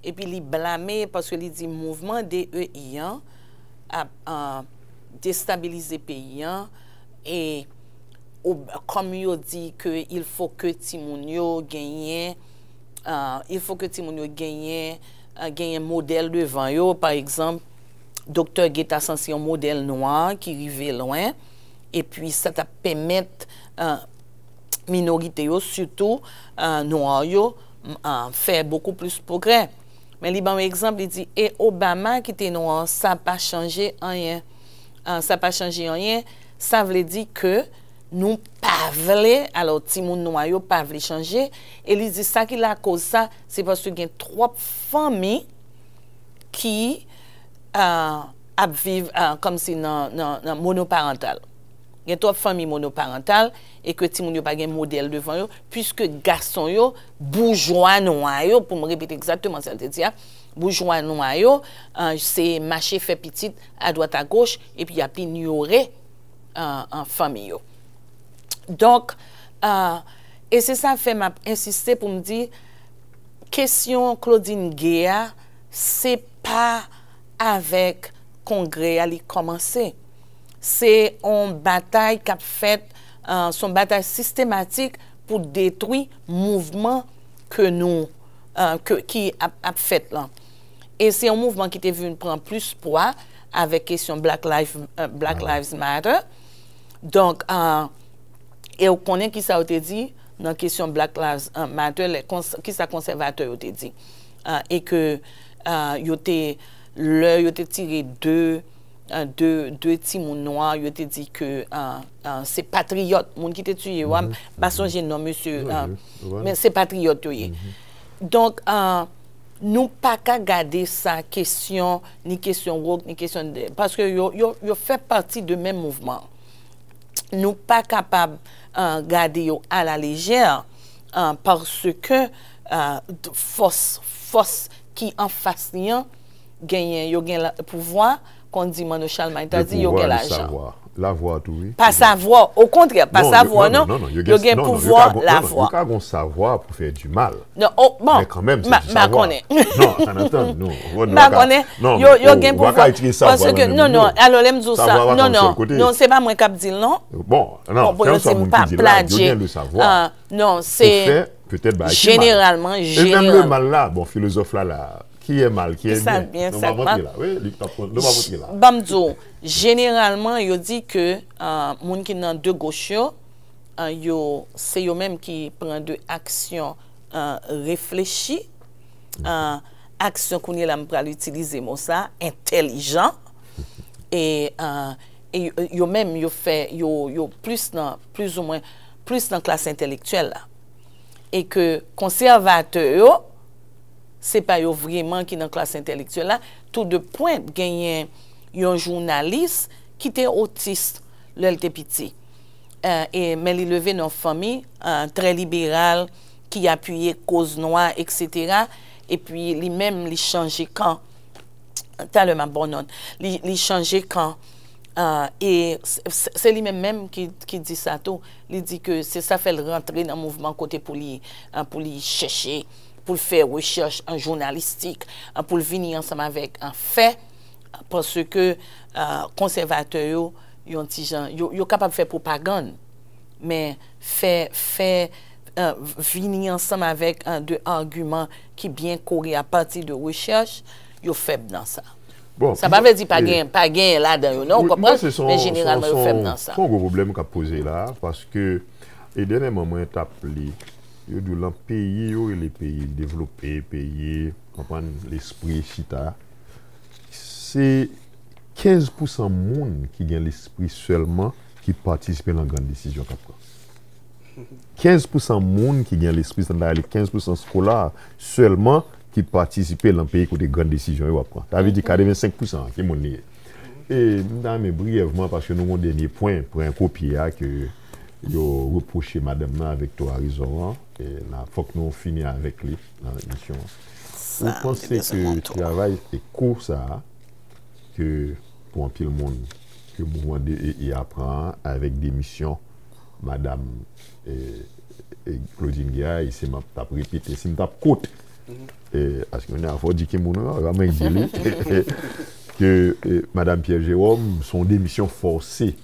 epi li blame paske li di mouvman de E I an ap destabilize peyi an, e kòm yo di ke il fo ke timoun yo genyen, il fo ke timoun yo genyen, genyen modèl devan yo, pa egzanp, Doktè Gay ta sanse yon modèl nwa ki rive lwen, epi sa t ap pèmèt minorite yo, sitou nwa yo, fè bokou plis pwogrè. Men li ban yon egzanp, li di, e Obama ki te nwa, sa pa chanje anyen. Sa pa chanje anyen. Sa vle di ke nou pa vle, alò timoun nwa yo pa vle chanje, e li di sa ki lakoz sa, se paske gen twòp fanmi ki, ah, ap viv, ah, kòmsi nan, nan, nan monoparantal. Gen twòp fanmi monoparantal e ke timoun yo pa gen modèl devan yo, piske gason yo, boujwa nwa yo, pou m repete egzakteman sa l te di a, boujwa nwa yo, ah, se mache fè pitit adwat agoch, epi y ap inyore, ah, ah, fanmi yo. Donk, ah, e se sa fè m ap ensiste pou m di, kesyon Claudine Gay a, se pa avèk kongrè a li kòmanse. Se yon batay k ap fèt, ah, se yon batay sistematik pou detwi mouvman ke nou, ah, ke, ki ap, ap fèt lan. E se yon mouvman ki te vin pran plis pwa avèk kesyon Black Lives, ah, Black Lives Matter. Donk, ah, e w konnen ki sa yo te di nan kesyon Black Lives, ah, Matter, lè kons-, ki sa konsèvatè yo te di. Ah, e ke, ah, yo te, lè yo te tire de, ah, de, de timoun nwa, yo te di ke, ah, ah, se patriyòt, moun ki te tiye yo a, m pa sonje non mesye, ah, men se patriyòt yo ye. Donk, ah, nou pa ka gade sa kesyon, ni kesyon woke, ni kesyon de, paske yo, yo, yo fè pati de menm mouvman. Nou pa kapab, ah, gade yo a la lejè, ah, paske, ah, fòs, fòs ki anfas li an genyen, yo gen la, pouvwa, kon di Manno Chalmay ta di, yo gen lajan. Lavwa tou, wi. Pa savwa, okontrè, pa savwa, non. Yo gen pouvwa, lavwa. Yo ka gon savwa pou fè di mal. Non, oh, bon, men kanmenm, se di savwa. Non, ann antann, non. M pa konnen. Yo, yo gen pouvwa. Paske, non, non, alò, lè m di w sa, non, non, non, se pa mwen k ap di l, non. Bon, non, bon, yo di m pa pladye. Non, se jeneralman, jeneralman. E menm le mal la, bon, filozòf la, la, kiyè mal, kiyè byen? Kisa byen, sa k mal? Wi, li p ap, nou p ap antre la. Ban m di w, jeneralman, yo di ke, ah, moun ki nan de goch yo, ah, yo, se yo menm ki pran de aksyon, ah, reflechi, ah, aksyon, kounye la m pral itilize mo sa, entèlijan, e, ah, e yo, yo menm, yo fè, yo, yo plis nan, plizoumwen, plis nan klas entèlektyèl la. E ke konsèvatè yo, se pa yo vrèman ki nan klas entèlektyèl la. Tou de pwent, genyen yon jounalis ki te otis lè l te piti. Eh, e, men li leve nan yon fanmi, eh, trè liberal, ki apiye koz nwa, etsetera. Epi li menm, li chanje kan. Talè m ap ba w nòt. Li, li chanje kan. Ah, e se, se, se li menm menm ki, ki di sa tou. Li di ke se sa fè l rantre nan mouvman kote pou li, ah, pou li chèche, pou l fè rechèch an jounalistik, ah, pou l vini ansanm avèk, ah, fè, paske, ah, konsèvatè yo, yon ti jan, yo, yo kapab fè pwopagann, men fè, fè, eh, vini ansanm avèk, eh, de agiman ki byen kore apati de rechèch, yo fèb nan sa. Bon, sa pa vle di pa gen, pa gen ladan yo, non, ou konprann? Men jeneralman, yo fèb nan sa. Se yon gwo pwoblèm k ap poze la, paske, e dènyèman, mwen t ap li, yo di w lan peyi, yo rele peyi devlope, peyi, konprann, lespri chita, se kenz pousan moun ki gen lespri sèlman ki patisipe nan grann desizyon k ap pran. Kenz pousan moun ki gen lespri, sa n ta rele kenz pousan skola sèlman ki patisipe nan peyi kote grann desizyon yo ap pran. Sa vle di katrevensenk pousan an, ki moun li ye? E m ta renmen briyèvman, paske nou gon dènye pwen, pwen kopye a, ke yo repwoche madanm nan avèk to a rezon an, e n a, fòk nou fini avèk li nan emisyon an. Ou panse ke travay e kou sa a, ke pou anpil moun, ke mouvman de e a pran an, avèk demisyon madanm, e, e Claudine Gay, e si m ap, t ap repete, si m t ap koute, e, paske kounye a fò w di ki moun ou, pa mwen ki di li, ke, e, madanm Pierre Jerome, se yon demisyon fòse.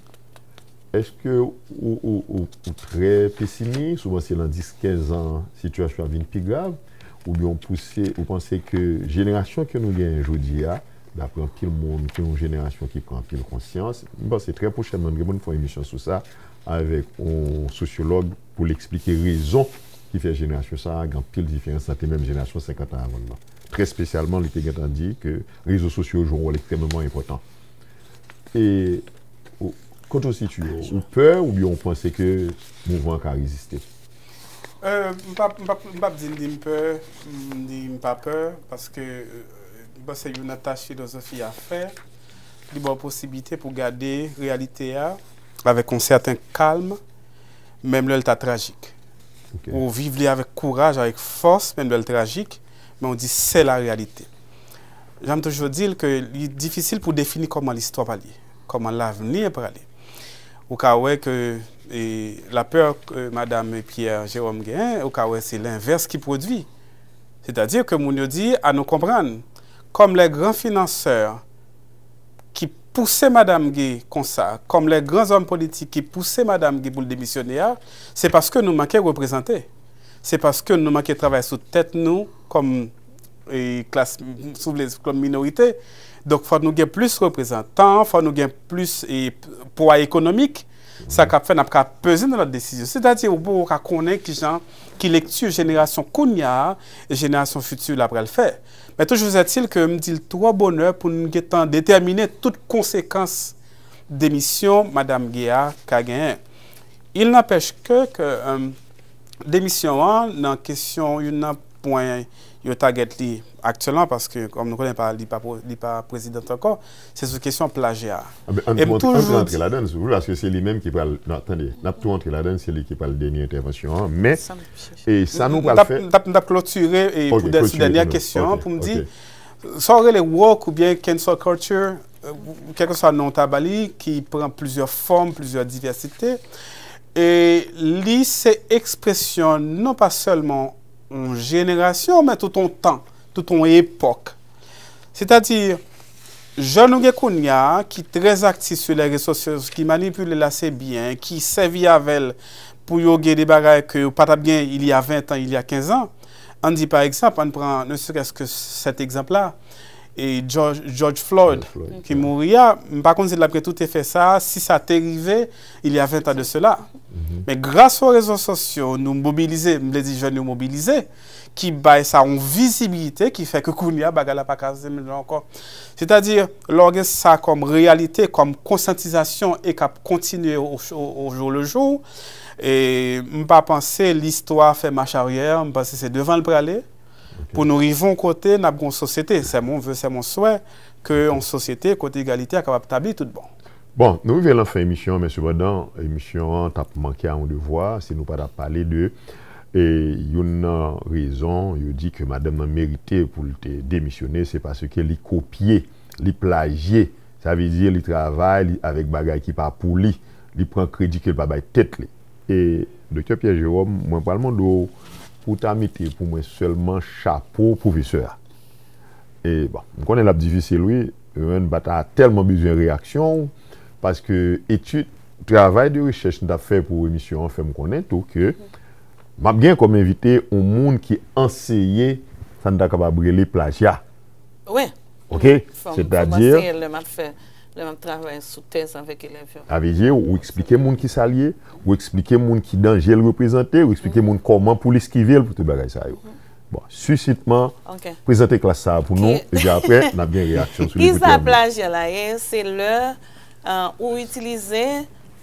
Èske ou, ou, ou, ou trè pesimis, ou panse lan dis, kenz an, sitiyasyon an vin pi grav, oubyen ou pouse, ou panse ke jenerasyon ke nou genyen jodi a, daprè anpil moun, ke yon jenerasyon ki pran anpil konsyans, m panse trè pwochènman, nou gen pou n fè yon emisyon sou sa, avèk yon sosyològ pou l eksplike rezon ki fè jenerasyon sa a gen anpil diferans ant menm jenerasyon senkant an avan l lan. Trè espesyalman, li te gentan di ke rezo sosyo yo jwe yon wòl ekstrèmeman enpòtan. E, ou, Kote w sitiye w? Ou pè oubyen w panse ke mouvman an ka reziste? Euh, m p ap m p ap m p ap di m di m pè, m di m pa pè, paske euh, m panse youn nan tach filozofi a fè, li ba w posiblite pou gade reyalite a avèk yon sèten kalm, menm lè l ta trajik. Ou viv li avèk kouraj, avèk fòs, menm lè l trajik, men ou di se la reyalite. Jan m toujou di l ke li difisil pou defini kòman listwa pral ye, kòman lavni pral ye. Ou ka wè ke e, lapè ke madanm Pierre Jérôme genyen, ou ka wè se lenvès ki pwodui. Sètadi ke moun yo di, a nou konprann, kòm lè gran finansè ki pouse madanm Gay konsa, kòm lè gran zòm politik ki pouse madanm Gay pou l demisyone a, se paske nou manke reprezante. Se paske nou manke travay sou tèt nou kòm e, klas, si w vle, kòm minorite. Donk, fò nou gen plis reprezantan, fò nou gen plis e, pwa ekonomik. Sa k ap fè n ap ka peze nan lòt desizyon. Sètadi, ou poko ka konnen kijan, ki lekti jenerasyon kounye a e jenerasyon fiti la pral fè. Men toujou ètil ke m di l twò bonè pou n gentan detèmine tout konsekans demisyon madanm Gay a ka genyen. Il n'empêche que, ke euh, demisyon an nan kesyon youn nan pwen yo tagèt li aktyèlman, paske kòm nou konnen pa, li pa, li pa prezidan ankò, se sou kesyon plajya. Ah ben, ann, ann, ann rantre ladan l, si w vle, paske se li menm ki pral, non, tande, n ap tou rantre ladan l, se li ki pral dènye entèvansyon an, men e, sa nou pral fè. M t ap klotire e, pou dènye kesyon an, pou m di, sa w rele woke oubyen cancel culture, kèlkeswa non w ta ba li, ki pran plizyè fòm, plizyè divèsite, e li se ekspresyon non pa sèlman yon jenerasyon, men tout yon tan, tout yon epòk. Sètadi, jèn nou gen kounye a ki trè aktif sou lè rezo sosyo, ki manipile l ase byen, ki sèvi avè l pou yo gen de bagay ke yo pa t ap gen il y a ven an, il y a kenz an. Ann di pa egzanp, ann pran ne serait-ce que sèt egzanp la, e George, George Floyd ki mouri a, m pa konn si l ap gen tout efè sa a si sa te rive il y a ven an de sela. Men gras o rezo sosyo, nou mobilize, m vle di jèn yo mobilize, ki bay sa yon vizibilite ki fè ke kounye a bagay la pa ka menm jan ankò. Sètadi, lè w gen sa kòm reyalite, kòm konsyantizasyon e k ap kontinye o, o, o jour le jour, e m pa panse listwa fè mach aryè, m panse se devan l prale. Pou nou rive yon kote, n ap gen yon sosyete, c'est mon vœu, c'est mon souhait, ke yon sosyete kote egalite a kapab tabli tout bon. Bon, nou rive lan fen emisyon an, men sepandan, emisyon an t ap manke a yon devwa si nou pa t ap pale de e, youn nan rezon yo di ke madanm nan merite pou l te demisyone, se paske li kopye, li plajye. Sa vle di li travay li avèk bagay ki pa pou li. Li pran kredi ke l pa bay tèt li. E, Doktè Pierre Jérôme, mwen pral mande w pou w ta mete pou mwen sèlman chapo pwofesè a. E, bon, m konnen l ap difisil, wi, men m pa ta tèlman bezwen reyaksyon w, paske etid, travay de rechèch n t ap fè pou emisyon an fè m konnen tou ke m ap gen kòm envite yon moun ki anseye sa n ta kapab rele plajya. Wi. Ok? Sètadi, lè m ap fè, lè m ap travay sou tèz avèk elèv yo. Sa vle di, ou eksplike moun ki sa l ye, ou eksplike moun ki danje l reprezante, ou eksplike moun kòman pou l eskive l, pou tout bagay sa yo. Bon, sisitman, prezante klas sa a pou nou, epi apre, n ap gen reyaksyon sou li pou tèmine. Kisa plajya la ye? Se lè ou itilize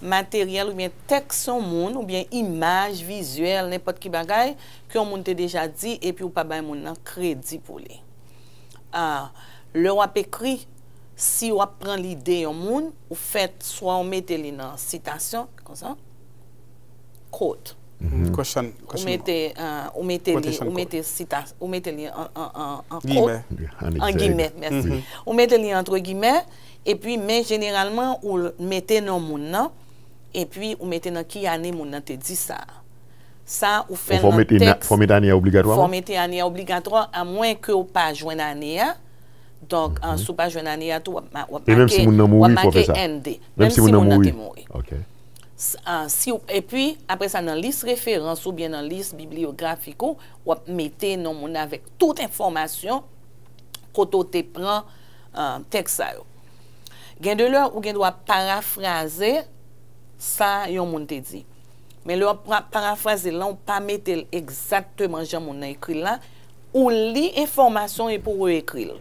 materyèl oubyen tèks yon moun, oubyen imaj, vizyèl, nenpòt ki bagay, ke yon moun te deja di, epi ou pa bay moun nan kredi pou li. Lè w ap ekri, si w ap pran lide yon moun, ou fèt swa w mete li nan sitasyon, konsa, quote. Ou mete, ou mete li, ou mete sita, ou mete li an, an, an, an quote, an gimè, mèsi. Ou mete li antre gimè, epi, men jeneralman, ou mete non moun nan, epi ou mete nan ki ane moun nan te di sa. Sa ou fè l nan tèks. Fò w mete ane a obligatwa? Fò w mete ane a obligatwa, amwen ke w pa jwenn ane a. Donk, si w pa jwenn ane a tou, w ap make, w ap make N D. Menm si moun nan te mouri. Si w, epi, apre sa, nan lis referans oubyen nan lis bibliyografik ou, w ap mete non moun nan avèk tout enfòmasyon kote w te pran tèks sa yo. Gen de lè, ou gen dwa parafraze sa yon moun te di. Men lè w ap parafraze l lan, ou pa mete l egzakteman jan moun nan ekri l la, ou li enfòmasyon epi w ekri l.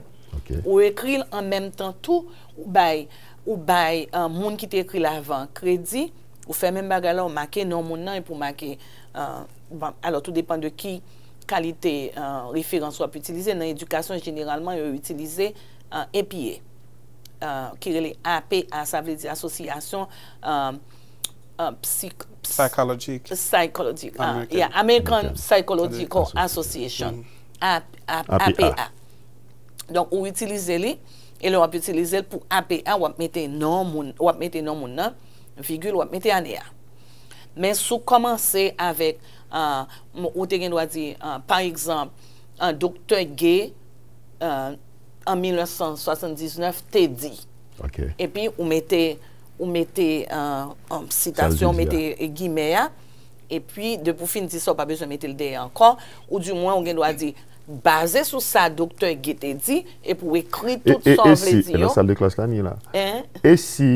Ou ekri l an menm tan tou, ou bay ou bay, euh, moun ki te ekri l avan kredi, ou fè menm bagay la, ou make non moun nan epi ou make, euh, bon, alò, tou depann de ki kalite, euh, referans w ap itilize. Nan edikasyon, jeneralman, yo itilize, euh, A P A, euh, ki rele A P A, sa vle di Asosyasyon, euh, euh, psik-, ps-, Psychologic. Psychologic, ah, American. Yeah, American American. Psychological Association. Association, Mm. A-, A-, A P A. A P A. Donk, ou itilize li, e lè w ap itilize l pou A P A, w ap mete non moun, w ap mete non moun nan, vigil, w ap mete ane a. Men si w kòmanse avèk, ah, m- ou te gen dwa di, ah, pa egzanp, ah, Doktè Gay, ah, an mil nèf san swasanndiznèf, te di. Ok. Epi ou mete, ou mete, ah, ah, sitasyon, ou Sa l te di a. Mete gimè a. Epi, depi w fin di sa, ou pa bezwen mete l dèyè ankò. Ou di mwen, ou gen dwa di, baze sou sa Doktè Gay te di, epi w ekri E, tout e, sa e w vle si, di e yo. Nan sal de klas la, ni la. Hein? E si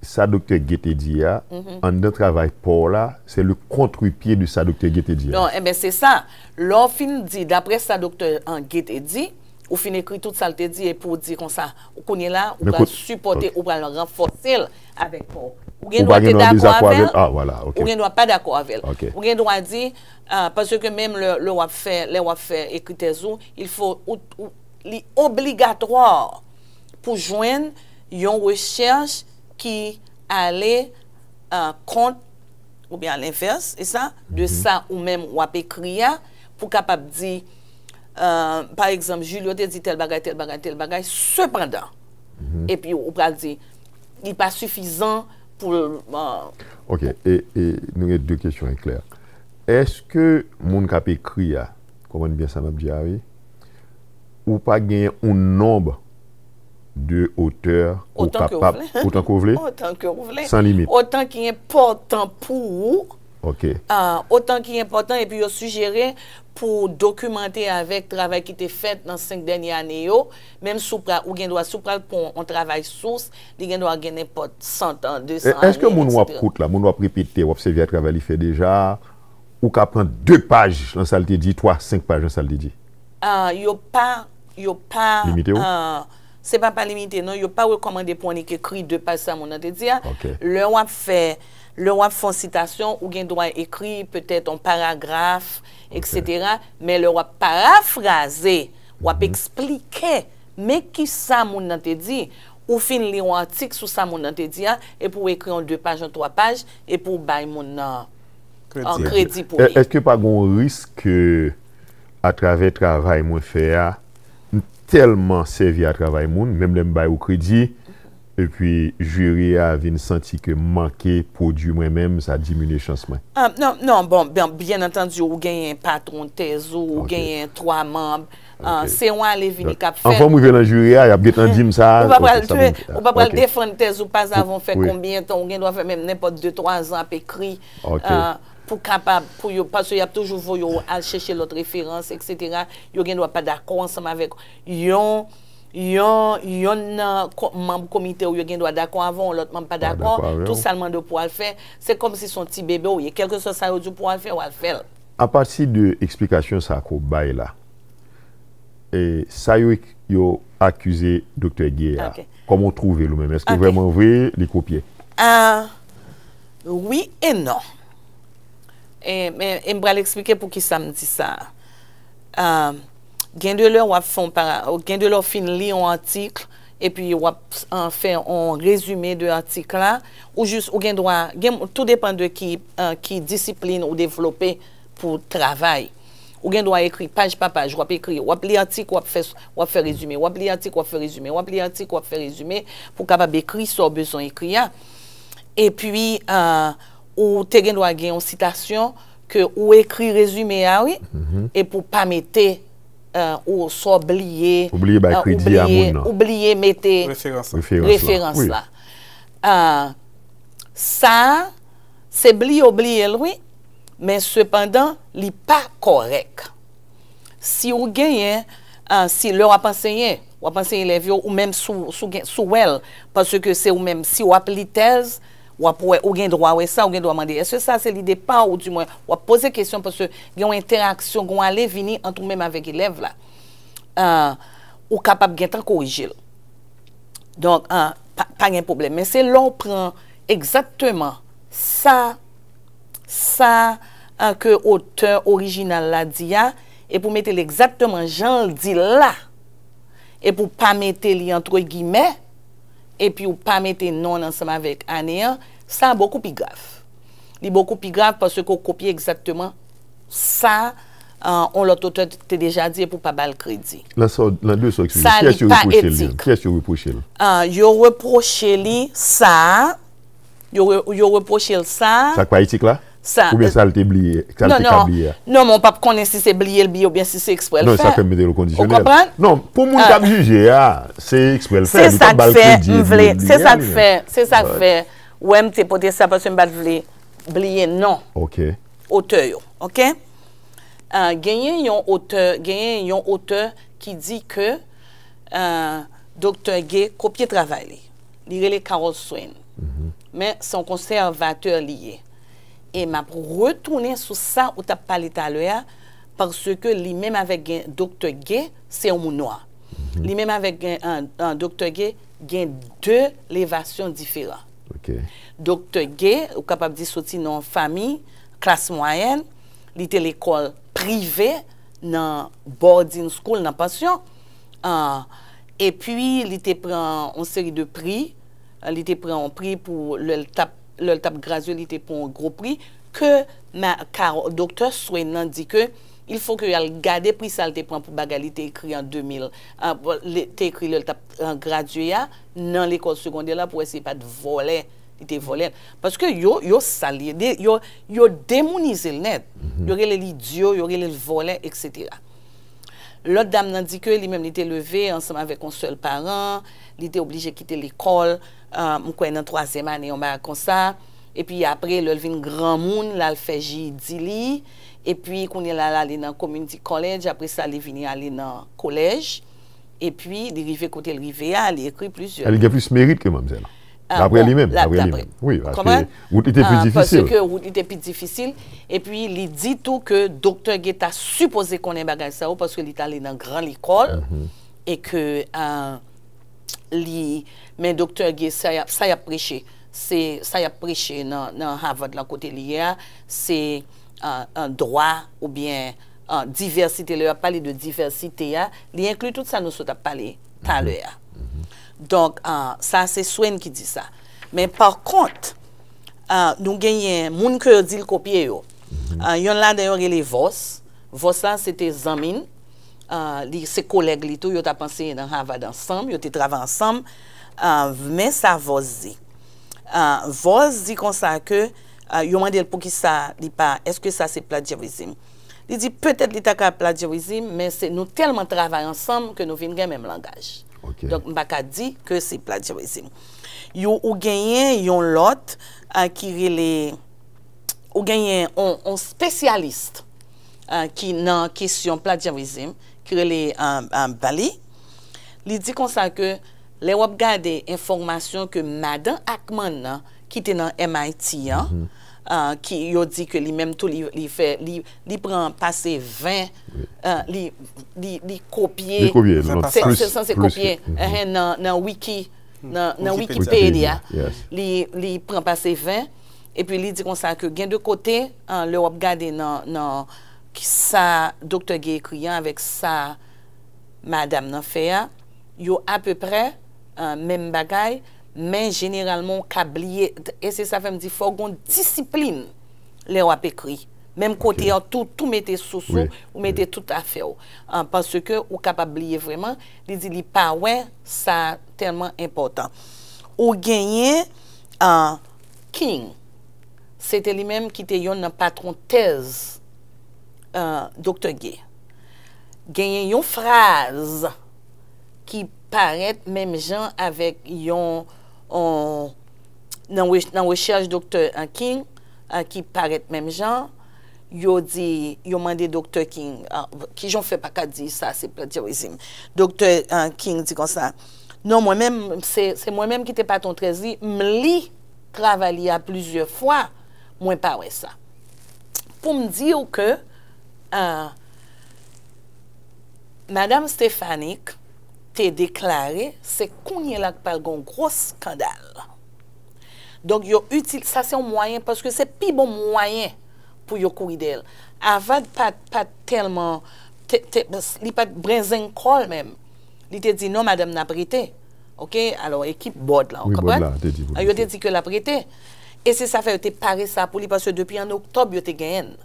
sa Doktè Gay te di a, anndan travay pa w la, se le kontrepye de sa Doktè Gay te di a. Non, enben, se sa. Lè w fin di, daprè sa Doktè Gay te di, ou fin ekri tout sa l te di, epi w di konsa, kounye la, ou Men pral kot- sipòte, ok. Ou pral ranfòse l avèk pa w. Ou gen Ou dwa pa te gen dwa dakò dezakò avè avè l, l. Ah, voilà, ok. Ou gen dwa pa dakò avè l. Ok. Ou gen dwa di, ah, paske menm lè, lè w ap fè, lè w ap fè ekri tèz ou, il faut, ou, ou, li obligatwa pou jwenn yon rechèch ki ale, ah, kont, oubyen a lenvès, e sa, de sa ou menm w ap ekri a, pou kapab di, ah, pa egzanp, Julio te di tèl bagay, tèl bagay, tèl bagay, sepandan, epi ou pral di, li pa sifizan pou, ah, Ok, e, e nou gen de kesyon e klè. Èske moun k ap ekri a, konprann byen sa m ap di a, wi, ou pa gen yon nonb de otè ke w Otan ke w kapab, vle. Otan ke w vle? Otan ke w vle. San limit. Otan ki enpòtan pou ou. Ok. Ah, otan ki enpòtan, epi yo sijere pou w dokimante avèk travay ki te fèt nan senk dènye ane yo, menm si w pral, ou gen dwa, si w pral pran yon travay sous, li gen dwa gen nenpòt san tan, de san ane, Èske moun w ap etsetera. Koute la, moun w ap repete, w ap sèvi a travay li fè deja, ou ka pran de paj nan sa l te di, twa, senk paj nan sa l te di? Ah, yo pa, yo pa, Limite w? Ah, se pa pa limite, non, yo pa rekòmande pou annik ekri de paj sa moun nan te di a. Ok. Lè w ap fè, lè w ap fè yon sitasyon, ou gen dwa ekri petèt yon paragraf, etsetera. Men lè w ap parafraze, w ap eksplike, men ki sa moun nan te di, ou fin li yon atik sou sa moun nan te di a, epi w ekri yon de paj, yon twa paj, epi w bay moun nan Kredi. an kredi pou È- li. Èske pa gen yon risk ke atravè travay mwen fè a, m tèlman sèvi a travay moun, menm lè m bay ou kredi, epi jiri a vin santi ke m manke pwodui mwen menm, sa diminye chans mwen? Ah, non, non, bon, byen, byen antandi, ou genyen patwon tèz ou, ou Ok. Genyen twa manm. Ah, Ok. se yon ale vini k ap fèt. Anvan m rive nan jiri a, y ap gentan di m sa. Ou pa pral, Ok, sa bon, ou pa pral ok. Defann tèz ou pa avan fè Wi. Konbyen tan, ou gen dwa fè menm nenpòt de twa zan ap ekri, Ok. ah, pou kapab, pou yo, paske y ap toujou voye w al chèche lòt referans, etsetera. Yo gen dwa pa dakò ansanm avèk yon, yon, yon nan ko- manm komite w, yo gen dwa dakò avè w, lòt manm pa dakò. Dakò avè w. Tout sa l mande w pou w al fè, se kòmsi se yon ti bebe w ye. Kèlkeswa sa yo di w pou w al fè, w al fè l. Apati de eksplikasyon sa ke w bay la, e sa yo, yo akize Doktè Gay a, Ok. Kòman w twouve l ou menm? Èske Ok. Vrèman vre li kopye? Ah, wi e non. E, men, e m pral eksplike pou ki sa m di sa. Ah, gen de lè w ap fè yon para, gen de lè w fin li yon atik, epi w ap, ah, fè yon rezime de atik la, ou jis, ou gen dwa, gen, tou depann de ki, ah, ki disiplin ou devlope pou travay. Ou gen dwa ekri paj pa paj, w ap ekri, w ap li atik, w ap fè, w ap fè rezime, w ap li atik, w ap fè rezime, w ap li atik, w ap fè rezime, pou w kapab ekri sa w bezwen ekri a. Epi, ah, ou te gen dwa gen yon sitasyon ke ou ekri rezime a, wi, epi w pa mete, ah, ou sa w bliye, Ou bliye bay ah, ou kredi a bliye, moun nan. Ou bliye mete Referans la. Referans la. Referans Wi. la. Ah, sa, se bliye w bliye l, wi, men sepandan, li pa kòrèk. Si w genyen, ah, si lè w ap ansenye, w ap ansenye elèv yo, ou menm si w, si w gen, si w wè l, paske se ou menm, si w ap li tèz, w ap wè, ou gen dwa wè sa, ou gen dwa mande, èske sa se lide pa w, ou di mwen, w ap poze kesyon, paske gen yon entèraksyon, gen yon ale vini ant ou menm avèk elèv la. Ah, ou kapab gentan korije l. Donk, ah, pa, pa gen pwoblèm. Men se lè w pran egzakteman sa, sa, an, ke otè orijinal la di a, epi w mete l egzakteman jan l di l la, epi w pa mete li antre gimè, epi w pa mete non l ansanm avèk ane an, sa bokou pi grav. Li bokou pi grav paske w kopye egzakteman sa, an, yon lòt otè te deja di epi w pa ba l kredi. Nan sa, nan de sa w eksplike, kiyès yo repwoche l li menm? Kiyès yo repwoche l? An, yo repwoche li sa, yo re-, yo repwoche l sa. Sa k pa etik la? Sa, oubyen sa l te bliye, sa l te ka bliye a? Non, men w p ap konnen si se bliye l bliye oubyen si se eksprè l fè. Non, sa k fè m mete l o kondisyonèl. Ou konprann? Non, pou moun k ap jije a, se eksprè l fè, li p ap ba l kredi, se bliye l bliye a li menm. Se sa k fè, se sa k fè, wè m te pote sa paske m pa t vle bliye non otè yo, oke? Ah, genyen yon otè, genyen yon otè ki di ke, ah, Doktè Gay kopye travay li. Li rele Carol Swain. Men se yon konsèvatè li ye. E m ap retounen sou sa ou t ap pale talè a, paske li menm avèk gen, Doktè Gay, se yon moun nwa. Li menm avèk gen, an, an, Doktè Gay, gen de levasyon diferan. Doktè Gay, ou kapab di soti nan yon fanmi klas mwayèn, li te lekòl prive nan boarding school, nan pansyon. Ah, epi li te pran yon seri de pri, li te pran yon pri pou lè l t ap, lè l t ap gradye, li te pran yon gwo pri, ke ma-, ka-, Doktè Swain nan di ke il faut que y al gade pri sa l te pran pou bagay li te ekri an de mil, ah, bon, li te ekri lè l t ap, ah, gradye a, nan lekòl segondè la pou wè si li pa t vòlè, li te vòlè l. Paske yo, yo sal li, de, yo, yo demounize l nèt. Yo rele l idyo, yo rele l vòlè, etsetera. Lòt dam nan di ke li menm li te leve ansanm avèk yon sèl paran, li te oblije kite lekòl, ah, m kwè nan twazyèm ane, yon bagay konsa. Epi apre, lè l vin granmoun, l al fè G E D li. Epi kounye a, l ale nan community college, apre sa, li vini ale nan kolèj. Epi, li rive kote l rive a, li ekri plizyè. Li gen plis merit ke manmzèl. Ah, daprè li menm, daprè li menm. Wi, paske wout li te pi difisil. Paske wout li te pi difisil. Epi, li di tou ke Doktè Gay ta sipoze konnen bagay sa yo, paske li t ale nan gran lekòl. E ke, ah, li, men Doktè Gay, sa y ap, sa y ap preche, se, sa y ap preche nan, nan Harvard lan kote li ye a, se, ah, ah, dwa oubyen, ah, divèsite. Lè y ap pale de divèsite a, li enkli tout sa nou sot ap pale talè a. Donk, ah, sa se Swain ki di sa. Men pa kont, ah, nou genyen moun ke yo di l kopye yo. Ah, yonn ladan yo rele Voss. Voss la, se te zanmi l. Ah, li, se kolèg li tou, yo t ap anseye nan Harvard ansanm, yo te travay ansanm. Ah, men sa Voss di. Ah, Voss di konsa ke, ah, yo mande l poukisa li pa, èske sa se plagiarism? Li di petèt li ta ka plagiarism, men se nou tèlman travay ansanm ke nou vin gen menm langaj. Donk, m pa ka di ke se plagiarism. Yo, ou genyen yon lòt, ah, ki rele ou genyen on, on spesyalis, ah, ki nan kesyon plagiarism, ki rele, ah, ah, Bali. Li di konsa ke lè w ap gade enfòmasyon ke madan Ackman nan ki te nan M I T an, ah, ki yo di ke li menm tou li, li fè, li, li pran pase ven, ah, li, li, li kopye, se, se sanse kopye, nan, nan wiki, nan, nan Wikipedia. Li, li pran pase ven, epi li di konsa ke gen de kote, ah, lè w ap gade nan, nan sa Doktè Gay ekri an avèk sa madanm nan fè a, yo apeprè, ah, menm bagay, men jeneralman w ka bliye, e se sa fè m di fò w gon disiplin lè w ap ekri. Menm kote an, tou, tou mete sous ou, ou mete tout afè w. Ah, paske ou kapab bliye vrèman, li di li pa wè sa tèlman enpòtan. Ou genyen, ah, King. Se te li menm ki te yonn nan patwon tèz, ah, Doktè Gay. Genyen yon fraz ki parèt menm jan avèk yon, on, nan re-, nan rechèch Doktè, ah, King, ah, ki parèt menm jan, yo di, yo mande Doktè King, ah, kijan w fè pa ka di sa se plagiarism? Doktè, ah, King di konsa, non, mwen menm, se, se mwen menm ki te patwon tèz li, m li travay li a plizyè fwa, mwen pa wè sa. Pou m di w ke, ah, Madanm Stefanik, te deklare, se kounye la k pral gen yon gwo eskandal. Donk, yo itil, sa se yon mwayen, paske se pi bon mwayen pou yo kouri dèyè l. Avad pa, pa tèlman, te, te, li pa t brenzen kò l menm. Li te di, "Non, madanm, n ap rete." Oke? Alò, ekip bòd la, w konprann? Yo te di ke l ap rete. E se sa fè yo te pare sa pou li, paske depi an oktòb, yo te genyen l.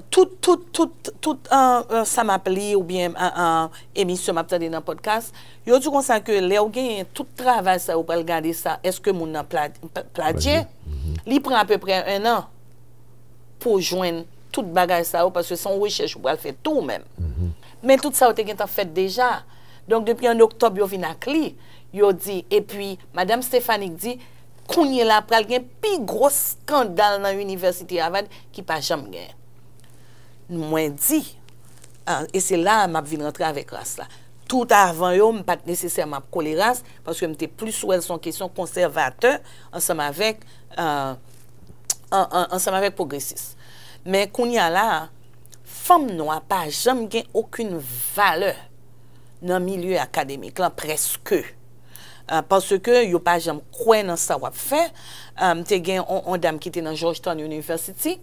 Tout, tout, tout, tout, an, an, sa m ap li oubyen an, an, emisyon m ap tande nan pòdkas, yo di konsa ke lè w genyen tout travay sa, yo pral gade sa, èske moun nan pla-, pla-, pladye? Li pran apeprè en an pou w jwenn tout bagay sa yo, paske se yon rechèch ou pral fè tou ou menm. Men tout sa yo te gentan fèt deja. Donk, depi an oktòb, yo vin ak li, yo di, epi, madanm Stefanik di, kounye la, pral gen pi gwo eskandal nan inivèsite Avad ki pa janm gen. Mwen di, ah, e se la a m ap vin rantre avèk ras la. Tout avan yo, m pa t nesesèman ap kole ras, paske m te plis wè l se yon kesyon konsèvatè ansanm avèk, ah, an, an, ansanm avèk pwogresis. Men kounye a la a, fanm nwa pa janm gen okenn valè nan milye akademik lan, prèske. Ah, paske yo pa janm kwè nan sa w ap fè. Ah, m te gen on, on dam ki te nan Georgetown University.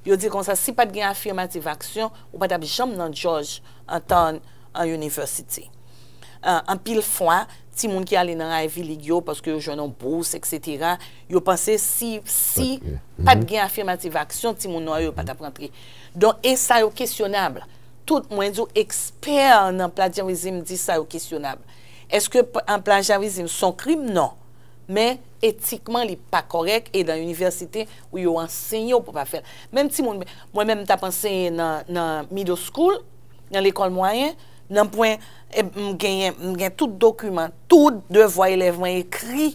Yo di konsa, si pa t gen affirmative action, ou pa t ap janm nan Georgetown University. Ah, anpil fwa, timoun ki ale nan Ivy League yo, paske yo jwenn yon bous, et cetera, yo panse si, si pa t gen affirmative action, timoun nwa yo pa t ap rantre. Donk, e sa yo kesyonab. Tout, mwen di w, ekspè nan plagiarism di sa yo kesyonab. Èske p-, an plagiarism se yon krim? Non. Men, etikman, li pa kòrèk, e nan inivèsite, ou yo ansenye w pou pa fè l. Menm timoun, mwen menm, m t ap ansenye nan, nan middle school, nan lekòl mwayen, nan pwen, e, m genyen, m gen tout dokiman, tout devwa elèv mwen ekri,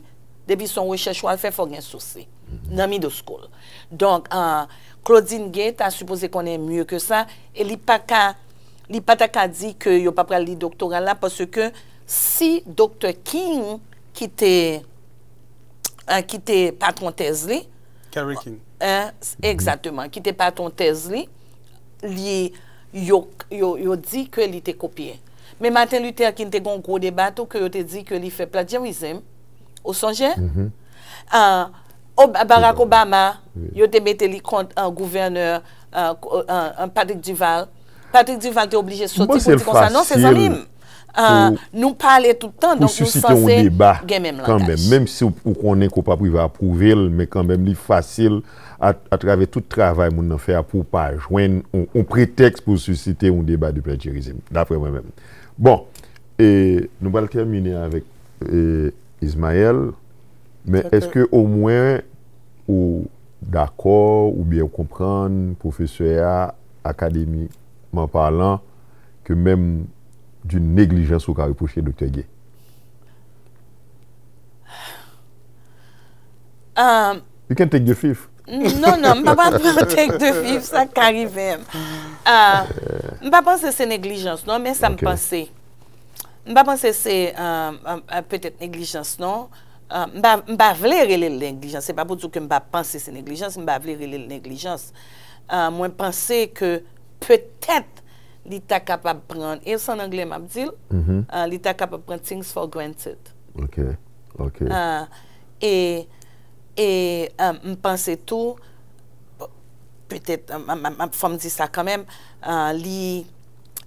depi se yon rechèch w al fè, fò w gen sous li. Nan middle school. Donk, ah, Claudine Gay ta sipoze konnen mye ke sa, e li pa ka, li pa ta ka di ke yo pa pral li doktora l la, paske si Doktè King, ki te, ah, ki te patwon tèz li, Kerry King. Egzakteman, ki te patwon tèz li, li, yo, yo, yo di ke li te kopye. Men Martin Luther King te gen yon gwo deba tou ke yo te di ke li fè plagiarism. Ou sonje? Ah, Ob-, Barack Obama, yo te mete li kont, ah, gouvènè, ah, ko-, ah, ah, Patrick Duval. Patrick Duval te oblije soti pou di konsa, non, se zanmi m. Ah, nou pale tout tan, donk nou sanse gen menm langaj. Menm si w, ou konnen ke w p ap rive apwouve l, men kanmenm li fasil a, atravè tout travay moun nan fè a pou w pa jwenn yon, yon pretèks pou w sisite yon deba de plagiarism, daprè mwen menm. Bon, e nou pral tèmine avèk, e, Ismaël, men èske omwen ou dakò oubyen ou konprann pwofesè a, akademikman palan, ke menm d'une négligence ou ka repwoche Doktè Gay? You can take the fifth. Non, non, m pa pral pran take the fifth, sa ka rive m. Ah, m pa panse se neglijans, non, men sa m panse. M pa panse se, ah, ah, ah, petèt neglijans, non. Ah, m pa, m pa vle rele l neglijans. Se pa pou di w ke m pa panse se neglijans, m pa vle rele l neglijans. Ah, mwen panse ke petèt li ta kapab pran, e se an anglè m ap di l, ah, li ta kapab pran things for granted. Ok, ok. Ah, e, e, ah, m panse tou, petèt, ah, m, m, m, fò m di sa kanmenm, ah, li,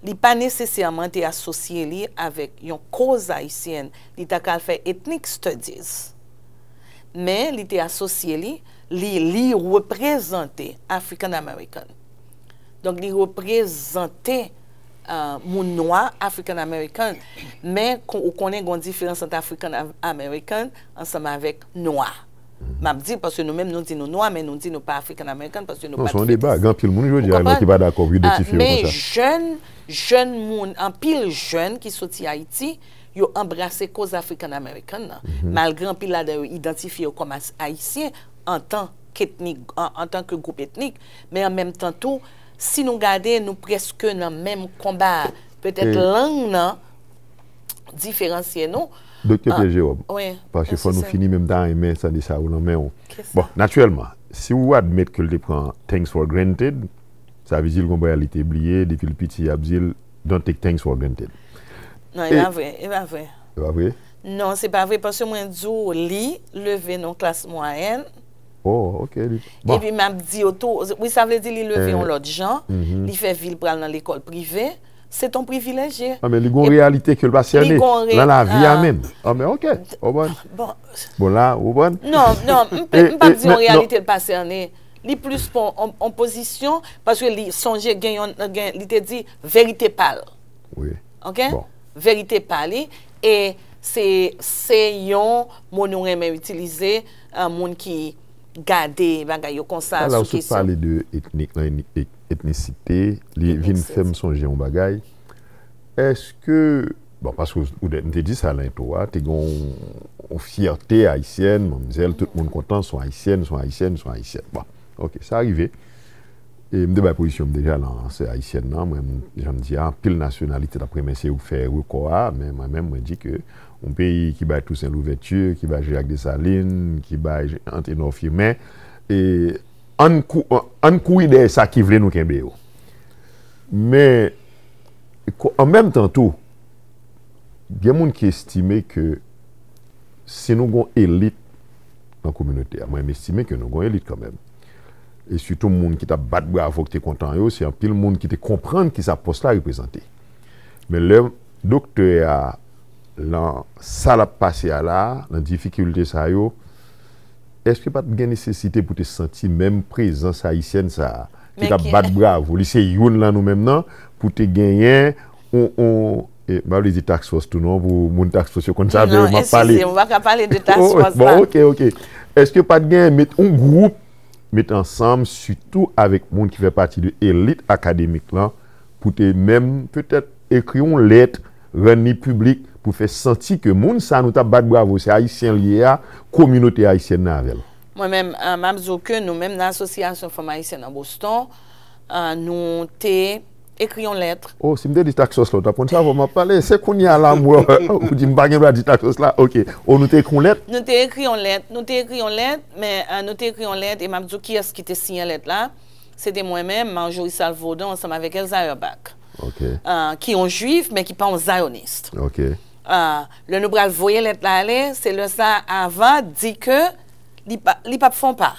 li pa nesesèman te asosye li avèk yon koz ayisyèn. Li ta ka al fè ethnic studies. Men li te asosye li, li, li reprezante African American. Donk, li reprezante, ah, moun nwa, African American. Men, kon-, ou konnen gen yon diferans ant African Am-, American ansanm avèk nwa. M ap di l paske nou menm nou di nou nwa, men nou di nou pa African American paske nou pa t fèt isi. Non, se yon deba. Gen anpil moun jodi a ki pa dakò pou idantifye yo konsa. Men jèn, jèn moun, anpil jèn ki soti Ayiti, yo anbrase koz African American nan. Malgre anpil ladan yo idantifye yo kòm as-, Ayisyen, antan k etnik, an, antanke gwoup etnik, men an menm tan tou, si nou gade, nou prèske nan menm konba a. Petèt lang nan diferansye nou. Doktè Pierre Jérôme, paske fò nou fini, men m ta renmen tande sa yo nan men w. Bon, natirèlman, si w admèt ke l te pran things for granted, sa vle di l gon bagay li te bliye, depi l piti, y ap di l, "Don't take things for granted." Non, e pa vre, e pa vre. E pa vre? Non, se pa vre, paske mwen di w, li leve nan klas mwayèn. Oh, ok. Bon. Epi m ap di yo tou, wi, sa vle di li leve yon lòt jan, li fè vi l pral nan lekòl prive, se ton privilèje. Ah, men li gon reyalite ke l pa sène nan lavi a menm. Ah, men ok, ou konprann? Bon. Bon, la, ou konprann? Non, non, m p ap di yon reyalite l pa sène. Li plis pran yon pozisyon, paske li sonje gen yon, gen, li te di verite pa l. Wi. Ok? Bon. Verite pa li. E se, se yon mo nou renmen itilize, uh, moun ki gade bagay yo konsa sou kesyon. La, ou sot pale de etnik lan, etnisite, li vin fè m sonje yon bagay. Èske, bon, paske ou, ou te di sa nan entwo a, te gen yon, yon fyète ayisyèn, manmzèl, tout moun kontan, se yon ayisyèn, se yon ayisyèn, se yon ayisyèn. Bon, ok, sa rive. E m te bay pozisyon m deja nan se ayisyèn nan. Mwen, jan m di a, anpil nasyonalite t ap renmen se yo k fè rekò a, men mwen menm, mwen di ke yon peyi ki bay Toussaint Louverture, ki bay Jean-Jacques Dessalines, ki bay Anténor Firmin, e ann kou-, ann kouri dèyè sa ki vle nou kenbe yo. Men, ko-, an menm tan tou, gen moun ki estime ke si nou gon elit nan kominote a, mwen, m estime ke nou gon elit kanmenm. E sitou moun ki t ap bat bravo, ki te kontan yo, se anpil moun ki te konprann ki sa pòs la reprezante. Men lè doktè a, nan sa l ap pase a la, nan difikilte sa yo, èske pa t gen nesesite pou te santi menm prezans ayisyèn sa a, ki t ap bat bravo, li se youn lan nou menm nan, pou te genyen yon, yon, e, m pa vle di task force tou non, pou moun task force yo konn sa, non, m ap pale. Eskize m, ou pa ka pale de task force la. Bon, ok, ok. Èske pa t gen met yon gwoup, met ansanm, sitou avèk moun ki fè pati de elit akademik lan, pou te menm petèt ekri yon lèt, rann li piblik, pou fè santi ke moun sa nou t ap bat bravo, se ayisyen l ye a, kominote ayisyèn nan avè l. Mwen menm, eh, m ap di w ke nou menm nan Asosyasyon Fanm Ayisyèn an Boston, eh, nou te ekri yon lèt. Oh, si m te di task force la, ou t ap konn sa, fò m ap pale. Se kounye a la, m wè, ou di m pa gen dwa di task force la. Ok. Oh, nou te ekri yon lèt? Nou te ekri yon lèt, nou te ekri yon lèt, men, eh, nou te ekri yon lèt, e m ap di w kiyès ki te siyen lèt la. Se te mwen menm, Marjorie Salvaudon, ansanm avèk Elsa Erbach. Ok. Eh, ki yon jwif, men ki pa yon zayonis. Ok. Eh, lè nou pral voye lèt la ale, se lè sa Ava di ke li pa, li p ap fè yon pa.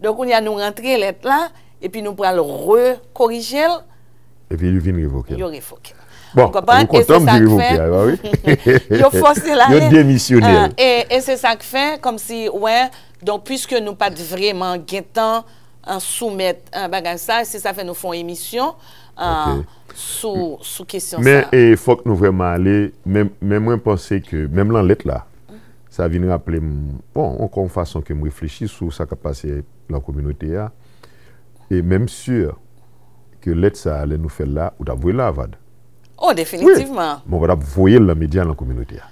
Donk, kounye a, nou rantre lèt la, epi nou pral rekorije l. Epi li vin revoke l. Yo revoke l. Bon, ou konprann? Ou kontan m di revoke a, wi. Yo fòse l ale. Yo demisyone l. Ah, e, e se sa k fè, kòmsi, wè, donk, piske nou pa t vrèman gentan, ah, soumèt, ah, bagay sa, se sa fè nou fè yon emisyon, ah, sou, sou kesyon sa. Men, e, fòk nou vrèman ale, men, men mwen panse ke, menm lan lèt la, sa vin raple m, bon, ankò yon fason ke m reflechi sou sa k ap pase lan kominote a. E menm si ke lèt sa a, lè nou fè l la, ou t ap voye l lan Avad. Oh, definitivman. Wi, men ou pa t ap voye l lan medya, lan kominote a.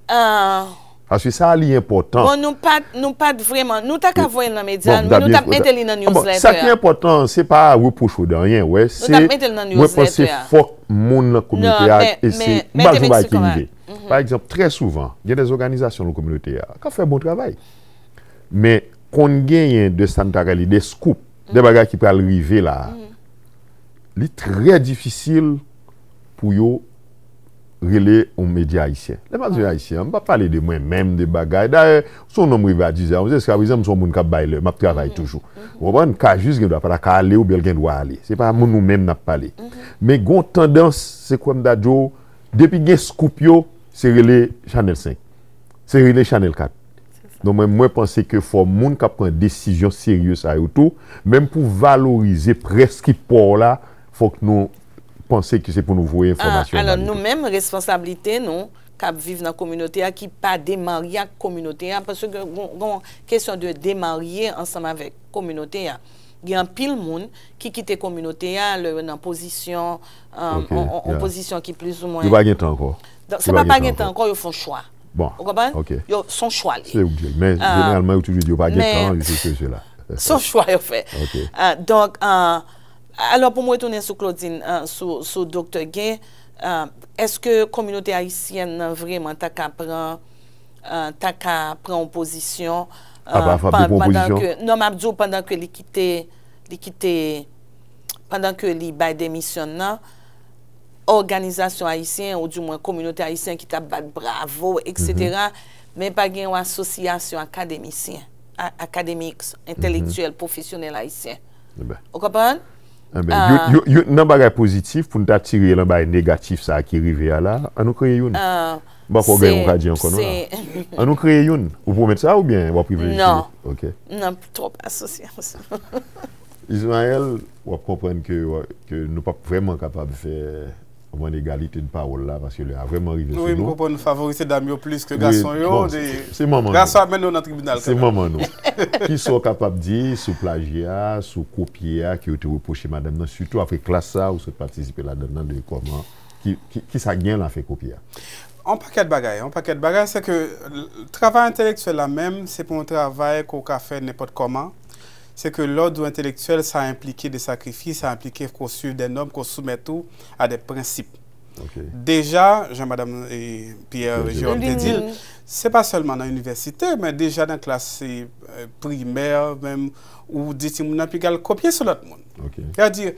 Ah. Paske sa a li enpòtan. Bon, nou pa t, nou pa t vrèman, nou ta ka voye l nan medya, bon, nou t ap mete li nan newsletter a. Bon, sa ki enpòtan, se pa repwoche w de anyen, wè, se, mwen panse fòk moun nan kominote a, e se, m pa jwe bagay ki rive. Pa egzanp, trè souvan, gen de òganizasyon nan kominote a k ap fè bon travay. Men konn genyen de sa n ta rele de scoop, de bagay ki pral rive la a. Li trè difisil pou yo rele yon medya ayisyen. Lè m ap di ayisyen, m pa pale de mwen menm, de bagay. Dayè, se yon nonm rive a diz è, jiskaprezan, m se yon moun k ap bay lè, m ap travay toujou. Ou konprann? Ka jis gen dwa pa ta ka ale oubyen l gen dwa ale. Se pa moun nou menm n ap pale. Men gon tandans, se kwè m ta di w, depi gen scoop yo, se rele Chanèl senk. Se rele Chanèl kat. Donk, mwen, mwen panse ke fò moun k ap pran desizyon serye sa yo tou, menm pou valorize près ki pa w la, fòk nou panse ke se pou nou voye enfòmasyon ba li tou. Ah, alò, nou menm, responsablite nou, k ap viv nan kominote a, ki pa demarye ak kominote a, paske gon, gon kesyon de demarye ansanm avèk kominote a. Gen anpil moun ki kite kominote a lè yo nan pozisyon, eh, on, on, on pozisyon ki plizoumwen. Yo pa gen tan ankò. Donk, se pa pa gen tan ankò, yo fè yon chwa. Bon, ok. Ou konprann? Yo, se yon chwa li. Se ou k di l. Men, jeneralman, yo toujou di yo pa gen tan, yo sesi, yo sela. Se yon chwa yo fè. Ok. Ah, donk, ah, alò, pou mwen retounen sou Claudine, ah, sou, sou Doktè Gay, ah, èske kominote ayisyèn nan vrèman ta ka pran, ah, ta ka pran yon pozisyon, ah, pandan ke, non, m ap di w, pandan ke li kite, li kite, pandan ke li bay demisyon nan, òganizasyon ayisyen, ou di mwen kominote ayisyen ki t ap bat bravo, et cetera, men pa gen yon asosyasyon akademisyen, a- akademik, entelektyèl, pwofesyonèl ayisyen. Ou konprann? Enben, youn nan bagay pozitif pou n ta tire nan bagay negatif sa a ki rive a la, ann nou kreye youn. M pa kwè w gen yon ka di ankò non la. Ann nou kreye youn. Ou pwomèt sa oubyen w ap privilejye? Non. Ok. M nan twòp asosyasyon. Ismaël, w ap konprann ke, ke nou p ap vrèman kapab fè mwen egalite de pawòl la, paske lè a vrèman rive sou nou. Wi, m konprann nou favorize dam yo plis ke gason yo. Se manman nou. Gason ap mennen w nan tribinal kanmenm. Se manman nou. Kisa w kapab di sou plajya, sou kopye a ke yo te repwoche madanm nan, sitou apre klas sa a ou sot patisipe ladan l nan, de kòman, ki, ki, kisa k gen lan afè kopye a? Yon pakèt bagay, yon pakèt bagay, se ke travay entelektyèl la menm, se pa yon travay ke w ka fè nenpòt kòman. Se ke lè w di w entelektyèl, sa enplike de sakrifis, sa enplike ke w swiv de nòm, ke w soumèt ou a de prensip. Deja, jan madanm Pierre Jérôme te di l, se pa sèlman nan inivèsite, men deja nan klas primè, menm, ou di timoun nan piga l kopye sou lòt moun. Sètadi,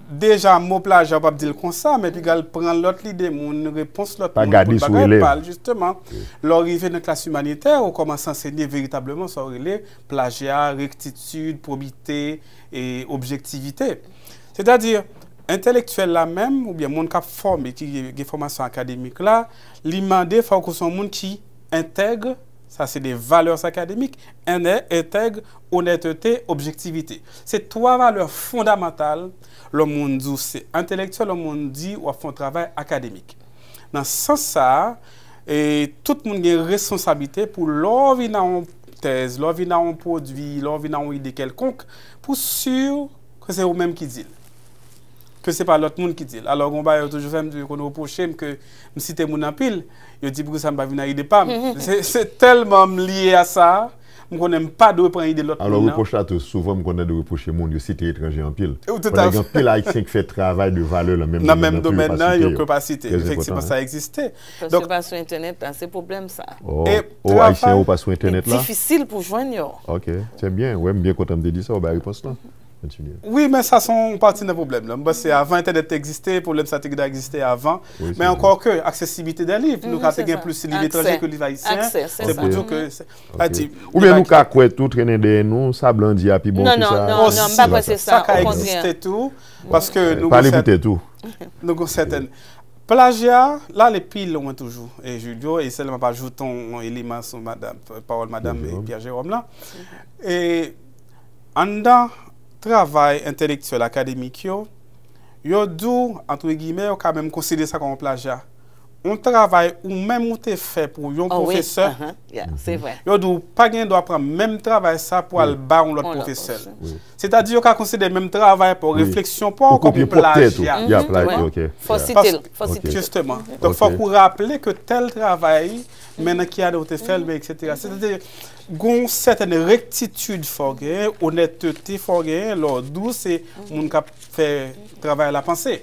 deja, mo plajya, ou p ap di l konsa, men piga l pran lòt lide moun, repons lòt moun pou l bagay pa l, jisteman. Lè w rive nan klas imanitè, ou kòmanse ansenye veritableman sa w rele plajya, rektitid, pwobite, e objektivite. Sètadi, entelektyèl la menm, oubyen moun k ap fòme, ki gen fòmasyon akademik la, li mande fòk ou se yon moun ki entèg, sa se de valeurs académiques, entèg, onètete, objektivite. Se twa valè fondamantal lè yon moun di w se entelektyèl, lè yon moun di w ap fè yon travay akademik. Nan sans sa a, e, tout moun gen responsablite pou lè w vin a yon tèz, lè w vin a yon pwodui, lè w vin a yon ide kèlkonk, pou si ke se ou menm ki di l. Ke se pa lòt moun ki di l. Alò, gen yon bagay yo toujou fè m, yo konn repwoche m ke m site moun anpil, yo di poukisa m pa vin a ide pa m. Se, se tèlman m lye a sa, m konnen m pa dwe pran ide lòt moun nan. Alò, repwòch la tou, souvan m konnen de repwoche moun, yo site etranje anpil. Konnen gen anpil Ayisyen ki fè travay de valè nan menm domèn nan, yo pa site yo. Nan menm domèn nan, yo pa site. Efektivman, sa egziste. Paske pa sou entènèt la, se pwoblèm sa. Oh, Ayisyen yo pa sou entènèt la? Difisil pou jwenn yo. Ok, se byen. Wi, m byen kontan m te di sa, ou bay repons lan. Kontinye. Wi, men sa se yon pati nan pwoblèm nan. M panse avan entènèt te egziste, pwoblèm sa te gentan egziste avan. Men ankò ke, aksesibilite dè liv, nou ka te gen plis liv etranje ke liv ayisyen. Se pou di w ke, sètadi, oubyen nou ka kwè tou, trennen dèyè nou, sa blan di a pi bon ke sa. Non, non, non, m pa kwè se sa, okontrè. Sa ka egziste tou, paske nou gon sèten. Plajya, l ale pi lwen toujou, e Julio, e sèlman pa ajoute yon eleman sou madanm, pawòl madanm Pierre Jérôme lan. E anndan travay entèlektyèl akademik yo, yo di w, antre gimè, yo ka menm konsidere sa kòm yon plajya. Yon travay ou menm ou te fè pou yon pwofesè, yo di w pa gen dwa pran menm travay sa pou al ba yon lòt pwofesè. Sètadi yo ka konsidere menm travay pa w, refleksyon pa w kòm yon plajya. Fò site l, fò site l. Jisteman. Donk fòk ou raple ke tèl travay, men nan ki ane w te fè l, men etsetera. Sètadi, gen yon sètèn rektitid fò w genyen, onètete fò w genyen, lè w di w se moun k ap fè travay la panse.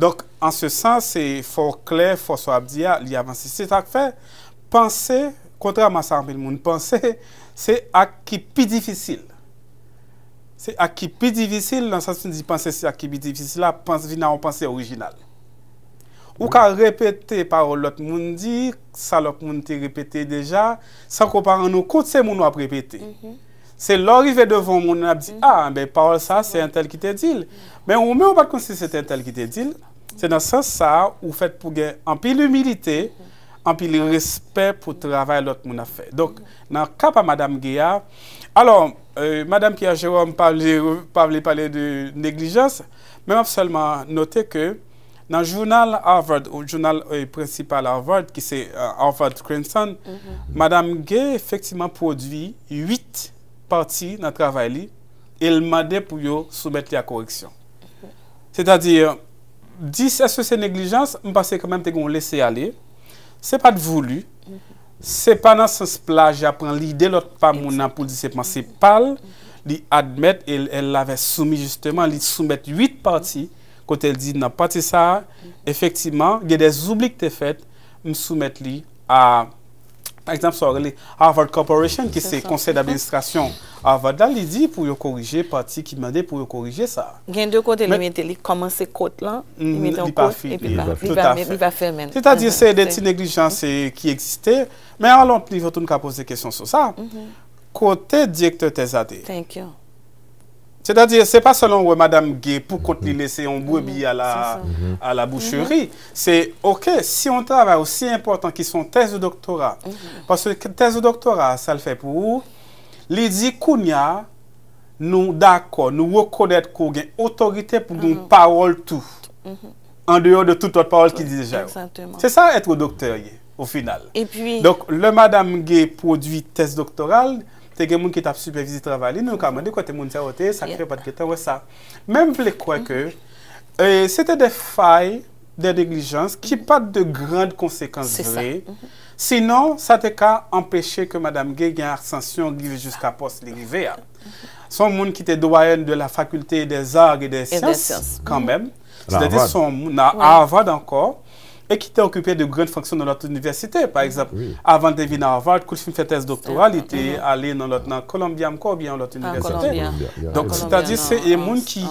Donk, an se sans, se fò w klè, fò sa w ap di a, li avanse. Se sa k fè, panse, kontrèman a sa anpil moun panse, se ak ki pi difisil. Se ak ki pi difisil, nan sans nou di panse se ak ki pi difisil la, panse vin a yon panse orijinal. Ou ka repete pawòl lòt moun di, sa lòt moun te repete deja, san ke w pa rann ou kont se moun w ap repete. Se lè w rive devan yon moun, l ap di, a, ben, pawòl sa, se entèl ki te di l. Men ou menm, ou pa t konn si se te entèl ki te di l. Se nan sans sa a, ou fèt pou gen anpil imilite, anpil respè pou travay lòt moun ap fè. Donk, nan ka pa Madanm Gay a, alò, e, Madanm Pierre Jérôme pa vle, pa vle pale de neglijans, men m ap sèlman note ke nan jounal Harvard, ou jounal, e, prensipal Harvard, ki se, e, Harvard Crimson, Madanm Gay efektivman pwodui uit pati nan travay li e l mande pou yo soumèt li a koreksyon. Sètadi, di èske se neglijans, m panse kanmenm te gen yon lese ale. Se pa t voulu. Se pa nan sans plajya pran lide lòt pa moun nan pou l di se panse pa l. Li admèt e l, elle l'avait soumis justement, li soumèt uit pati kote l di nan pati sa a, efektivman, gen de zoubli ki te fèt, m soumèt li a Pa egzanp, sa w rele Harvard Corporation, ki se konsèy d'administrasyon Harvard la, li di pou yo korije pati ki mande pou yo korije sa. Gen de kote li mete, li kòmanse kot lan, li mete yon kot, epi li pa fèmen. Sètadi, se de ti neglijans ki egziste, men a lòt nivo tou, n ka poze kesyon sou sa. Kote direktè tèz la te ye? Sètadi, se pa sèlman wè madanm Gay pou kont li lese yon brebi a la, a la boucherie. Se, oke, si yon travay osi enpòtan ki se yon tèz de doktora, paske tèz de doktora, sa l fè pou ou, li di kounye a, nou dakò, nou rekonèt ke w gen otorite pou gen yon pawòl tou. Andeyò de tout lòt pawòl ki di deja yo. Se sa èt doktè ye, o final. Donk, lè madanm Gay pwodui tèz doktoral, te gen moun ki t ap sipèvize travay li, nou ka mande kote moun sa yo te ye, sa k fè yo pa t gentan wè sa. Men m vle kwè ke, e, se te de fay, de neglijans ki pa t de grand konsekans vre. Sinon, sa te ka anpeche ke madanm Gay gen asansyon rive jiska pòs li rive a. Se yon moun ki te doyenne de la faculté des arts et des sciences, kanmenm. Sètadi, se yon moun nan Harvard ankò, e ki te okipe de grand fonksyon nan lòt inivèsite. Pa egzanp, avan l te vin Harvard, kou l fin fè tèz doktora, li te ale nan lòt, nan Columbia ankò, oubyen yon lòt inivèsite. Donk, sètadi, se yon moun ki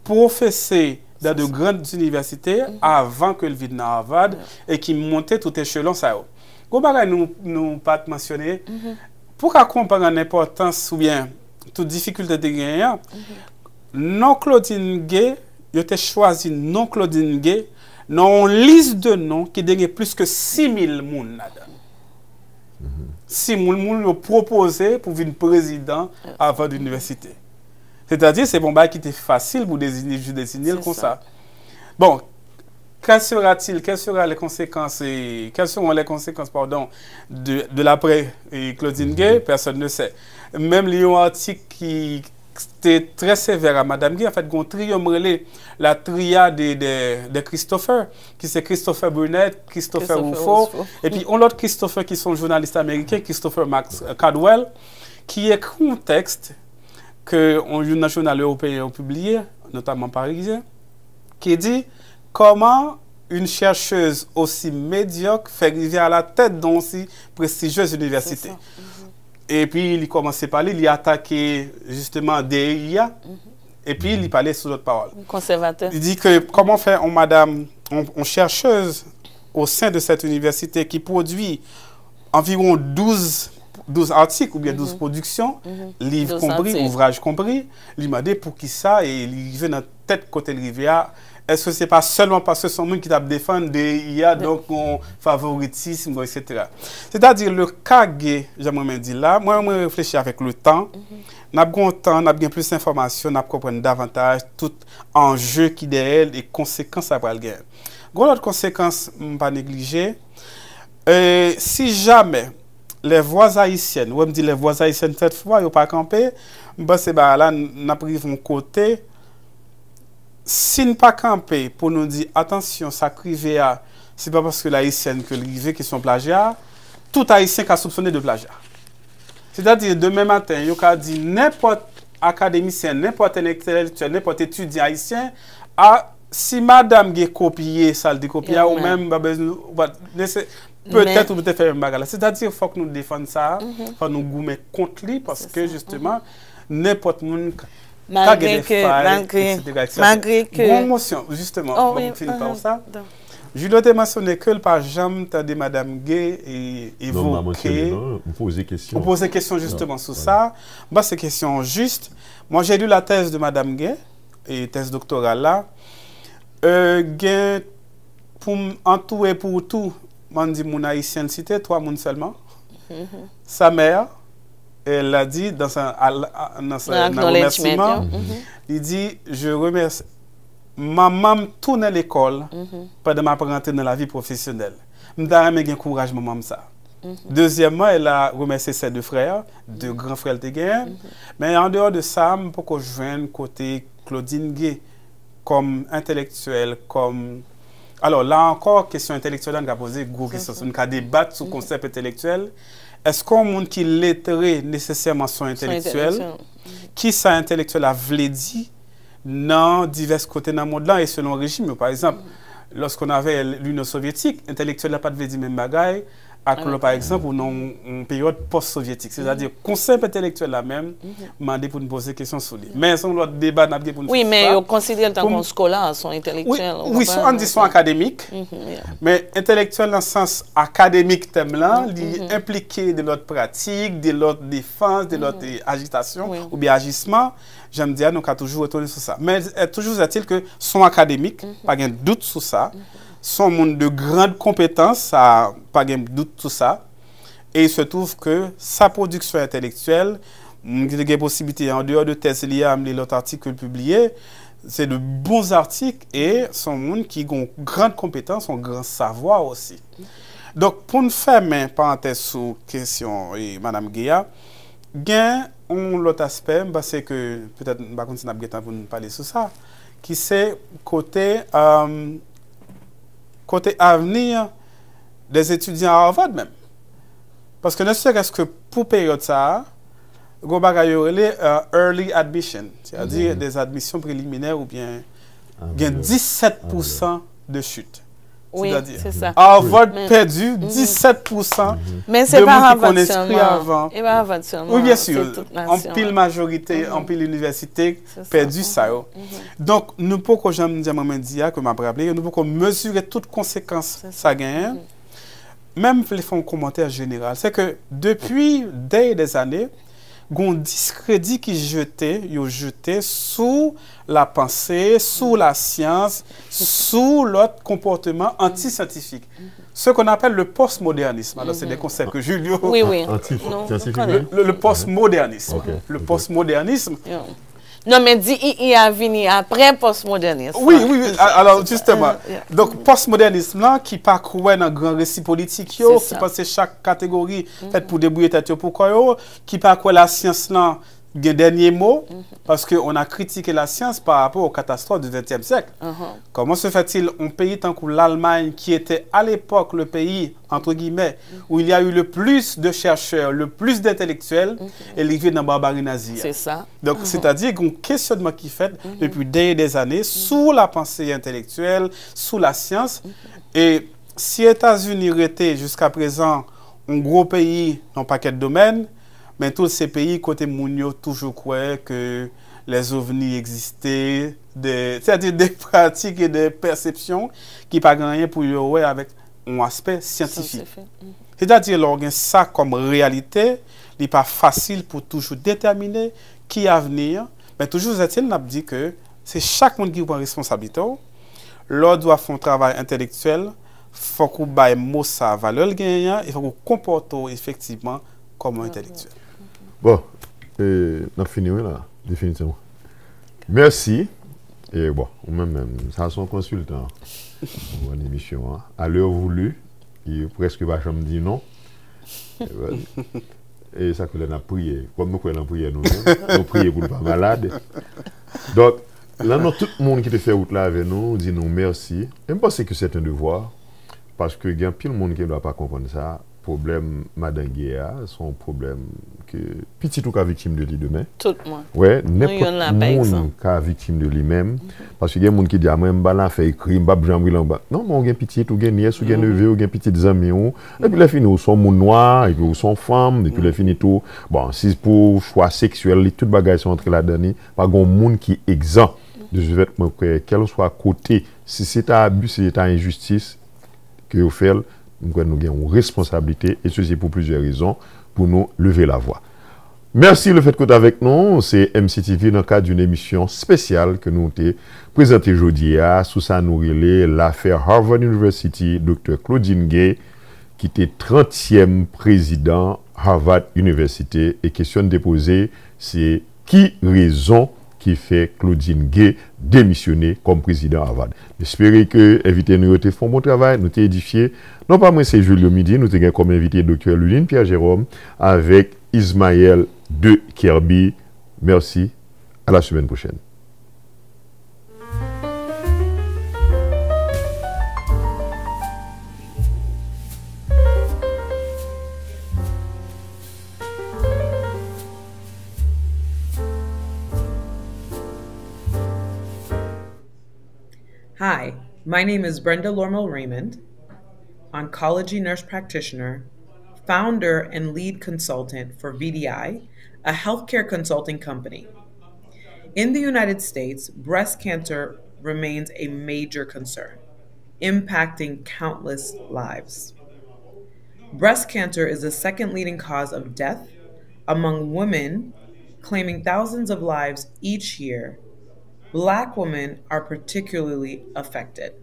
pwofese dans de grandes universités avan ke l vin nan Harvard e ki monte tout echelon sa yo. Gon bagay nou, nou pa t mansyone, pou w ka konprann enpòtans oubyen tout difikilte te genyen an, non Claudine Gay, yo te chwazi non Claudine Gay nan yon lis de non ki te gen plis ke sis mil moun ladan l. Sis mil moun yo pwopoze pou vin prezidan Harvard University. Sètadi, se pa yon bagay ki te fasil pou deziye, jis deziye l konsa. Bon, que sera-t-il, quelles seront les conséquences, et, quelles seront les conséquences, pardon, de, de l'après, eh, Claudine Gay? Personne ne sait. Menm li yon atik ki te trè sevè a madanm Gay, anfèt, gon triyo m rele la triade de, de Christopher, ki se Christopher Burnett, Christopher Rufo, epi yon lòt Christopher ki se yon jounalis ameriken, Christopher Max Caldwell, ki ekri yon tèks ke yon, youn nan jounal ewopeyen yo pibliye, notaman parizyen, ki di, comment une chercheuse aussi médiocre fait rive à la tête d'une aussi prestigieuse université. Epi li kòmanse pale, li atake jisteman D E I a, epi li pale sou lòt pawòl. Konsèvatè. Li di ke kòman fè yon madanm, yon, yon chercheuse au sein de cette université ki pwodui anviwon douz, douz atik oubyen douz pwodiksyon, liv konpri, ouvraj konpri, li mande poukisa e li rive nan tèt kote l rive a. Èske se pa sèlman paske se yon moun ki t ap defann D E I a, donk yon favoritism, bon, etsetera. Sètadi, le ka Gay, jan mwen menm di la, mwen, mwen reflechi avèk le tan, n ap gen yon tan, n ap gen plis enfòmasyon, n ap konprann davantaj tout anje ki dèyè l e konsekans sa pral genyen. Gon lòt konsekans m pa neglije, e, si jamè les voix haïtiennes, wè m di les voix haïtiennes sèt fwa, yo pa kanpe, m panse bagay la, n ap rive yon kote, si n pa kanpe pou nou di, atansyon, sa k rive a, se pa paske l ayisyèn ke l rive, kesyon plajya a, tout Ayisyen ka soupsone de plajya. Sètadi, demen maten, yo ka di nenpòt akademisyen, nenpòt entelektyèl, nenpòt etidyan ayisyen, a, si madanm Gay kopye sa l te kopye a, ou menm, pa bezwen, ou pa nesesè, petèt ou te fè menm bagay la. Sètadi, fòk nou defann sa, fòk nou goumen kont li, paske, jisteman, nenpòt moun ka gen de fay, etsetera, etsetera. Malgre ke, malgre ke. Gon mosyon, jisteman, oh, wi, m fin pa w sa. Julio te mansyone ke l pa janm tande madanm Gay e, evoke. Ou poze kesyon jisteman sou sa. M panse kesyon an jis. Moi, j'ai lu la thèse de Madame Gay, e tèz doktoral la. E, gen pou m antoure pou ou tou, m ann di moun ayisyen l site, twa moun sèlman. Sa mè, elle a dit dans un, à l-, à, dans un, nan remèsiman, li di, je remercie, manman m tounen lekòl pandan m ap rantre nan lavi pwofesyonèl. M ta renmen gen kouraj manman m sa. Dezyèmman, elle a remercié ses deux frères, de gran frè l te genyen. Men an deyò de sa, m poko jwenn kote Claudine Gay kòm entelektyèl, kòm, alò, la ankò, kesyon entelektyèl la, n ka poze gwo kesyon, nou ka debat sou konsèp entelektyèl. Èske yon moun ki letre nesesèman se yon entelektyèl? Kisa entelektyèl la vle di nan divès kote nan mond lan e selon rejim yo? Pa egzanp, lorsqu'on avait l'Union soviétique, entelektyèl la pa t vle di menm bagay ak lò, pa egzanp, ou nan yon, yon peryòd pòs-sovyetik. Sètadi, konsèp entèlektyèl la menm, mande pou n poze kesyon sou li. Men se yon lòt deba n ap gen pou n fè sou sa. Wi, men yo konsidere l tankou yon skola, se yon entèlektyèl, ou konprann? Wi, wi, se yon, ann di se yon akademik. Men entèlektyèl nan sans akademik tèm lan, li enplike de lòt pratik, de lòt defans, de lòt, eh, ajitasyon oubyen ajisman. Jan m di a, nou ka toujou retounen sou sa. Men, eh, toujours est-il que se yon akademik, pa gen dout sou sa. Se yon moun de grande compétence, sa, pa gen dout sou sa. E il se trouve que sa pwodiksyon entèlektyèl, m te gen posiblite, an deyò de tèz li a, m li lòt atik ke l pibliye, se de bons articles e se yon moun ki gen yon grande compétence, yon gran savwa osi. Donk, pou n fèmen parantèz sou kesyon, e, Madam Gay a, gen yon lòt aspè, m panse ke petèt, m pa konn si n ap gen tan pou n pale sou sa, ki se kote, euh, kote avenir des étudiants à Harvard menm. Paske ne serait-ce que pou peryòd sa a, gen yon bagay yo rele, euh, early admission, sètadi des admissions préliminaires oubyen gen disèt pousan de chute. Wi, se sa. Harvard pèdi disèt pousan de moun ki konn enskri avan. E pa Harvard sèlman, se tout nasyon. Wi, byen si, anpil majorite, anpil inivèsite pèdi sa yo. Donk, nou poko janm, jan mwen di a, ke m ap raple, nou poko mezire tout konsekans sa genyen. Men m vle fè yon kòmantè jeneral. Se ke depi des années, gen yon diskredi ki jete, yo jete sou lapanse, sou lasyans, sou lòt konpòteman antisyantifik. Ce qu'on appelle le postmodernisme. Alors, c'est des concepts que Julio... Wi, wi. Anti-syantifik, wi. Le, le, le postmodernisme. Le postmodernisme. Non, men D E I a vini apre postmodernisme. Wi, wi, wi. Alò, jisteman. Donk, postmodernisme lan, ki pa kwè nan gran resi politik yo, ki panse chak kategori fèt pou debouye tèt yo pou kò yo, ki pa kwè lasyans lan gen dènye mo, parce que on a critiqué la science par rapport aux catastrophes du vingtième siècle. Comment se fait-il, un pays tant que l'Allemagne, qui était à l'époque le pays, entre guillemets, où il y a eu le plus de chercheurs, le plus d'intellectuels, e li rive nan barbari nazi a? Donk, sètadi, gen yon kesyonman ki fèt depi des années sou la pensée intellectuelle, sou la science, e si Etazini rete jiska prezan yon gwo peyi nan yon pakèt domèn, men tout se peyi kote moun yo toujou kwè ke les ovnis existaient, de, sètadi de pratik e de pèsepsyon ki pa gen anyen pou yo wè avèk yon aspè syantifik. Syantifik. Sètadi, lè w gen sa kòm reyalite, li pa fasil pou toujou detèmine ki avni, men toujours est-il, n ap di ke se chak moun ki pran responsablite w. Lè w di w ap fè yon travay entèlektyèl, fòk ou bay mo sa a valè l genyen an, e fòk ou konpòte w efektivman kòm yon entèlektyèl. Bon, e, n ap fini, wi, la, definitivman. Mèsi. E, bon, ou menm, menm, sa se yon konsiltan pou emisyon an. À l'heure voulue, li prèske pa janm di non. E, sa k fè lè n ap priye. Kòm nou kwè nan priyè nou menm, nou priye pou n pa malad. Donk, nan non tout moun ki te fè wout la avè nou, di nou mèsi. E m panse ke c'est un devoir, paske gen anpil moun ki dwa pa konprann sa. Pwoblèm madange a, se yon pwoblèm ke pitit ou ka viktim de li demen. Tout moun. Wè, nenpòt moun ka viktim de li menm. Paske gen moun ki di, "A, mwen, m pa nan afè ekri, m p ap janm ri lan." Non, men ou gen pitit, ou gen nyès, ou gen neve, ou gen pitit zanmi w. Epi lè fini, ou se yon moun nwa, epi ou se yon fanm, epi lè fini tou, bon, si pou chwa seksyèl li, tout bagay se antre ladan li, pa gen yon moun ki egzan. De ce fait, mwen kwè, kèlswa kote, si se ta abi, si se ta enjistis ke yo fè l, m kwè nou gen yon responsablite, e sesi pou plizyè rezon, pou nou leve lavwa. Mèsi le fèt ke w t avèk nou. Se M C T V nan kad yon emisyon espesyal ke nou te prezante jodi a sou sa nou rele lafè Harvard University, Doktè Claudine Gay, ki te trantyèm prezidan Harvard University. E kesyon n te poze, se ki rezon ki fè Claudine Gay demisyone kòm prezidan Harvard. M espere ke envite nou yo te fè yon bon travay, nou te edifye. Non pa mwen se Julio Midi, nou te gen kòm envite Doktè Luline Pierre Jérôme avèk Ismaël de Kerby. Merci, à la semaine prochaine. Hi, my name is Brenda Lormel Raymond. oncology nurse practitioner, founder and lead consultant for V D I, a healthcare consulting company. In the United States, breast cancer remains a major concern, impacting countless lives. Breast cancer is the second leading cause of death among women, claiming thousands of lives each year. Black women are particularly affected.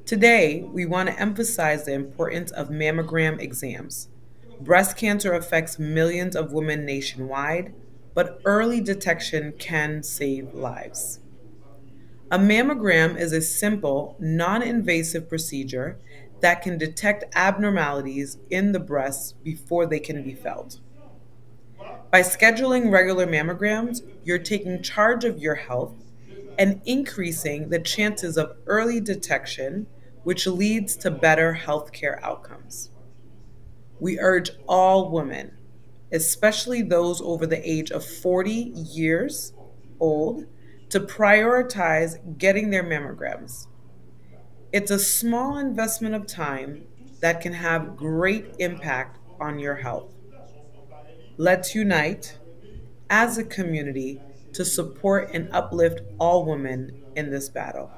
Today, we want to emphasize the importance of mammogram exams. Breast cancer affects millions of women nationwide, but early detection can save lives. A mammogram is a simple, non invasive procedure that can detect abnormalities in the breast before they can be felt. By scheduling regular mammograms, you're taking charge of your health and increasing the chances of early detection, which leads to better healthcare outcomes. We urge all women, especially those over the age of forty years old, to prioritize getting their mammograms. It's a small investment of time that can have great impact on your health. Let's unite as a community to support and uplift all women in this battle.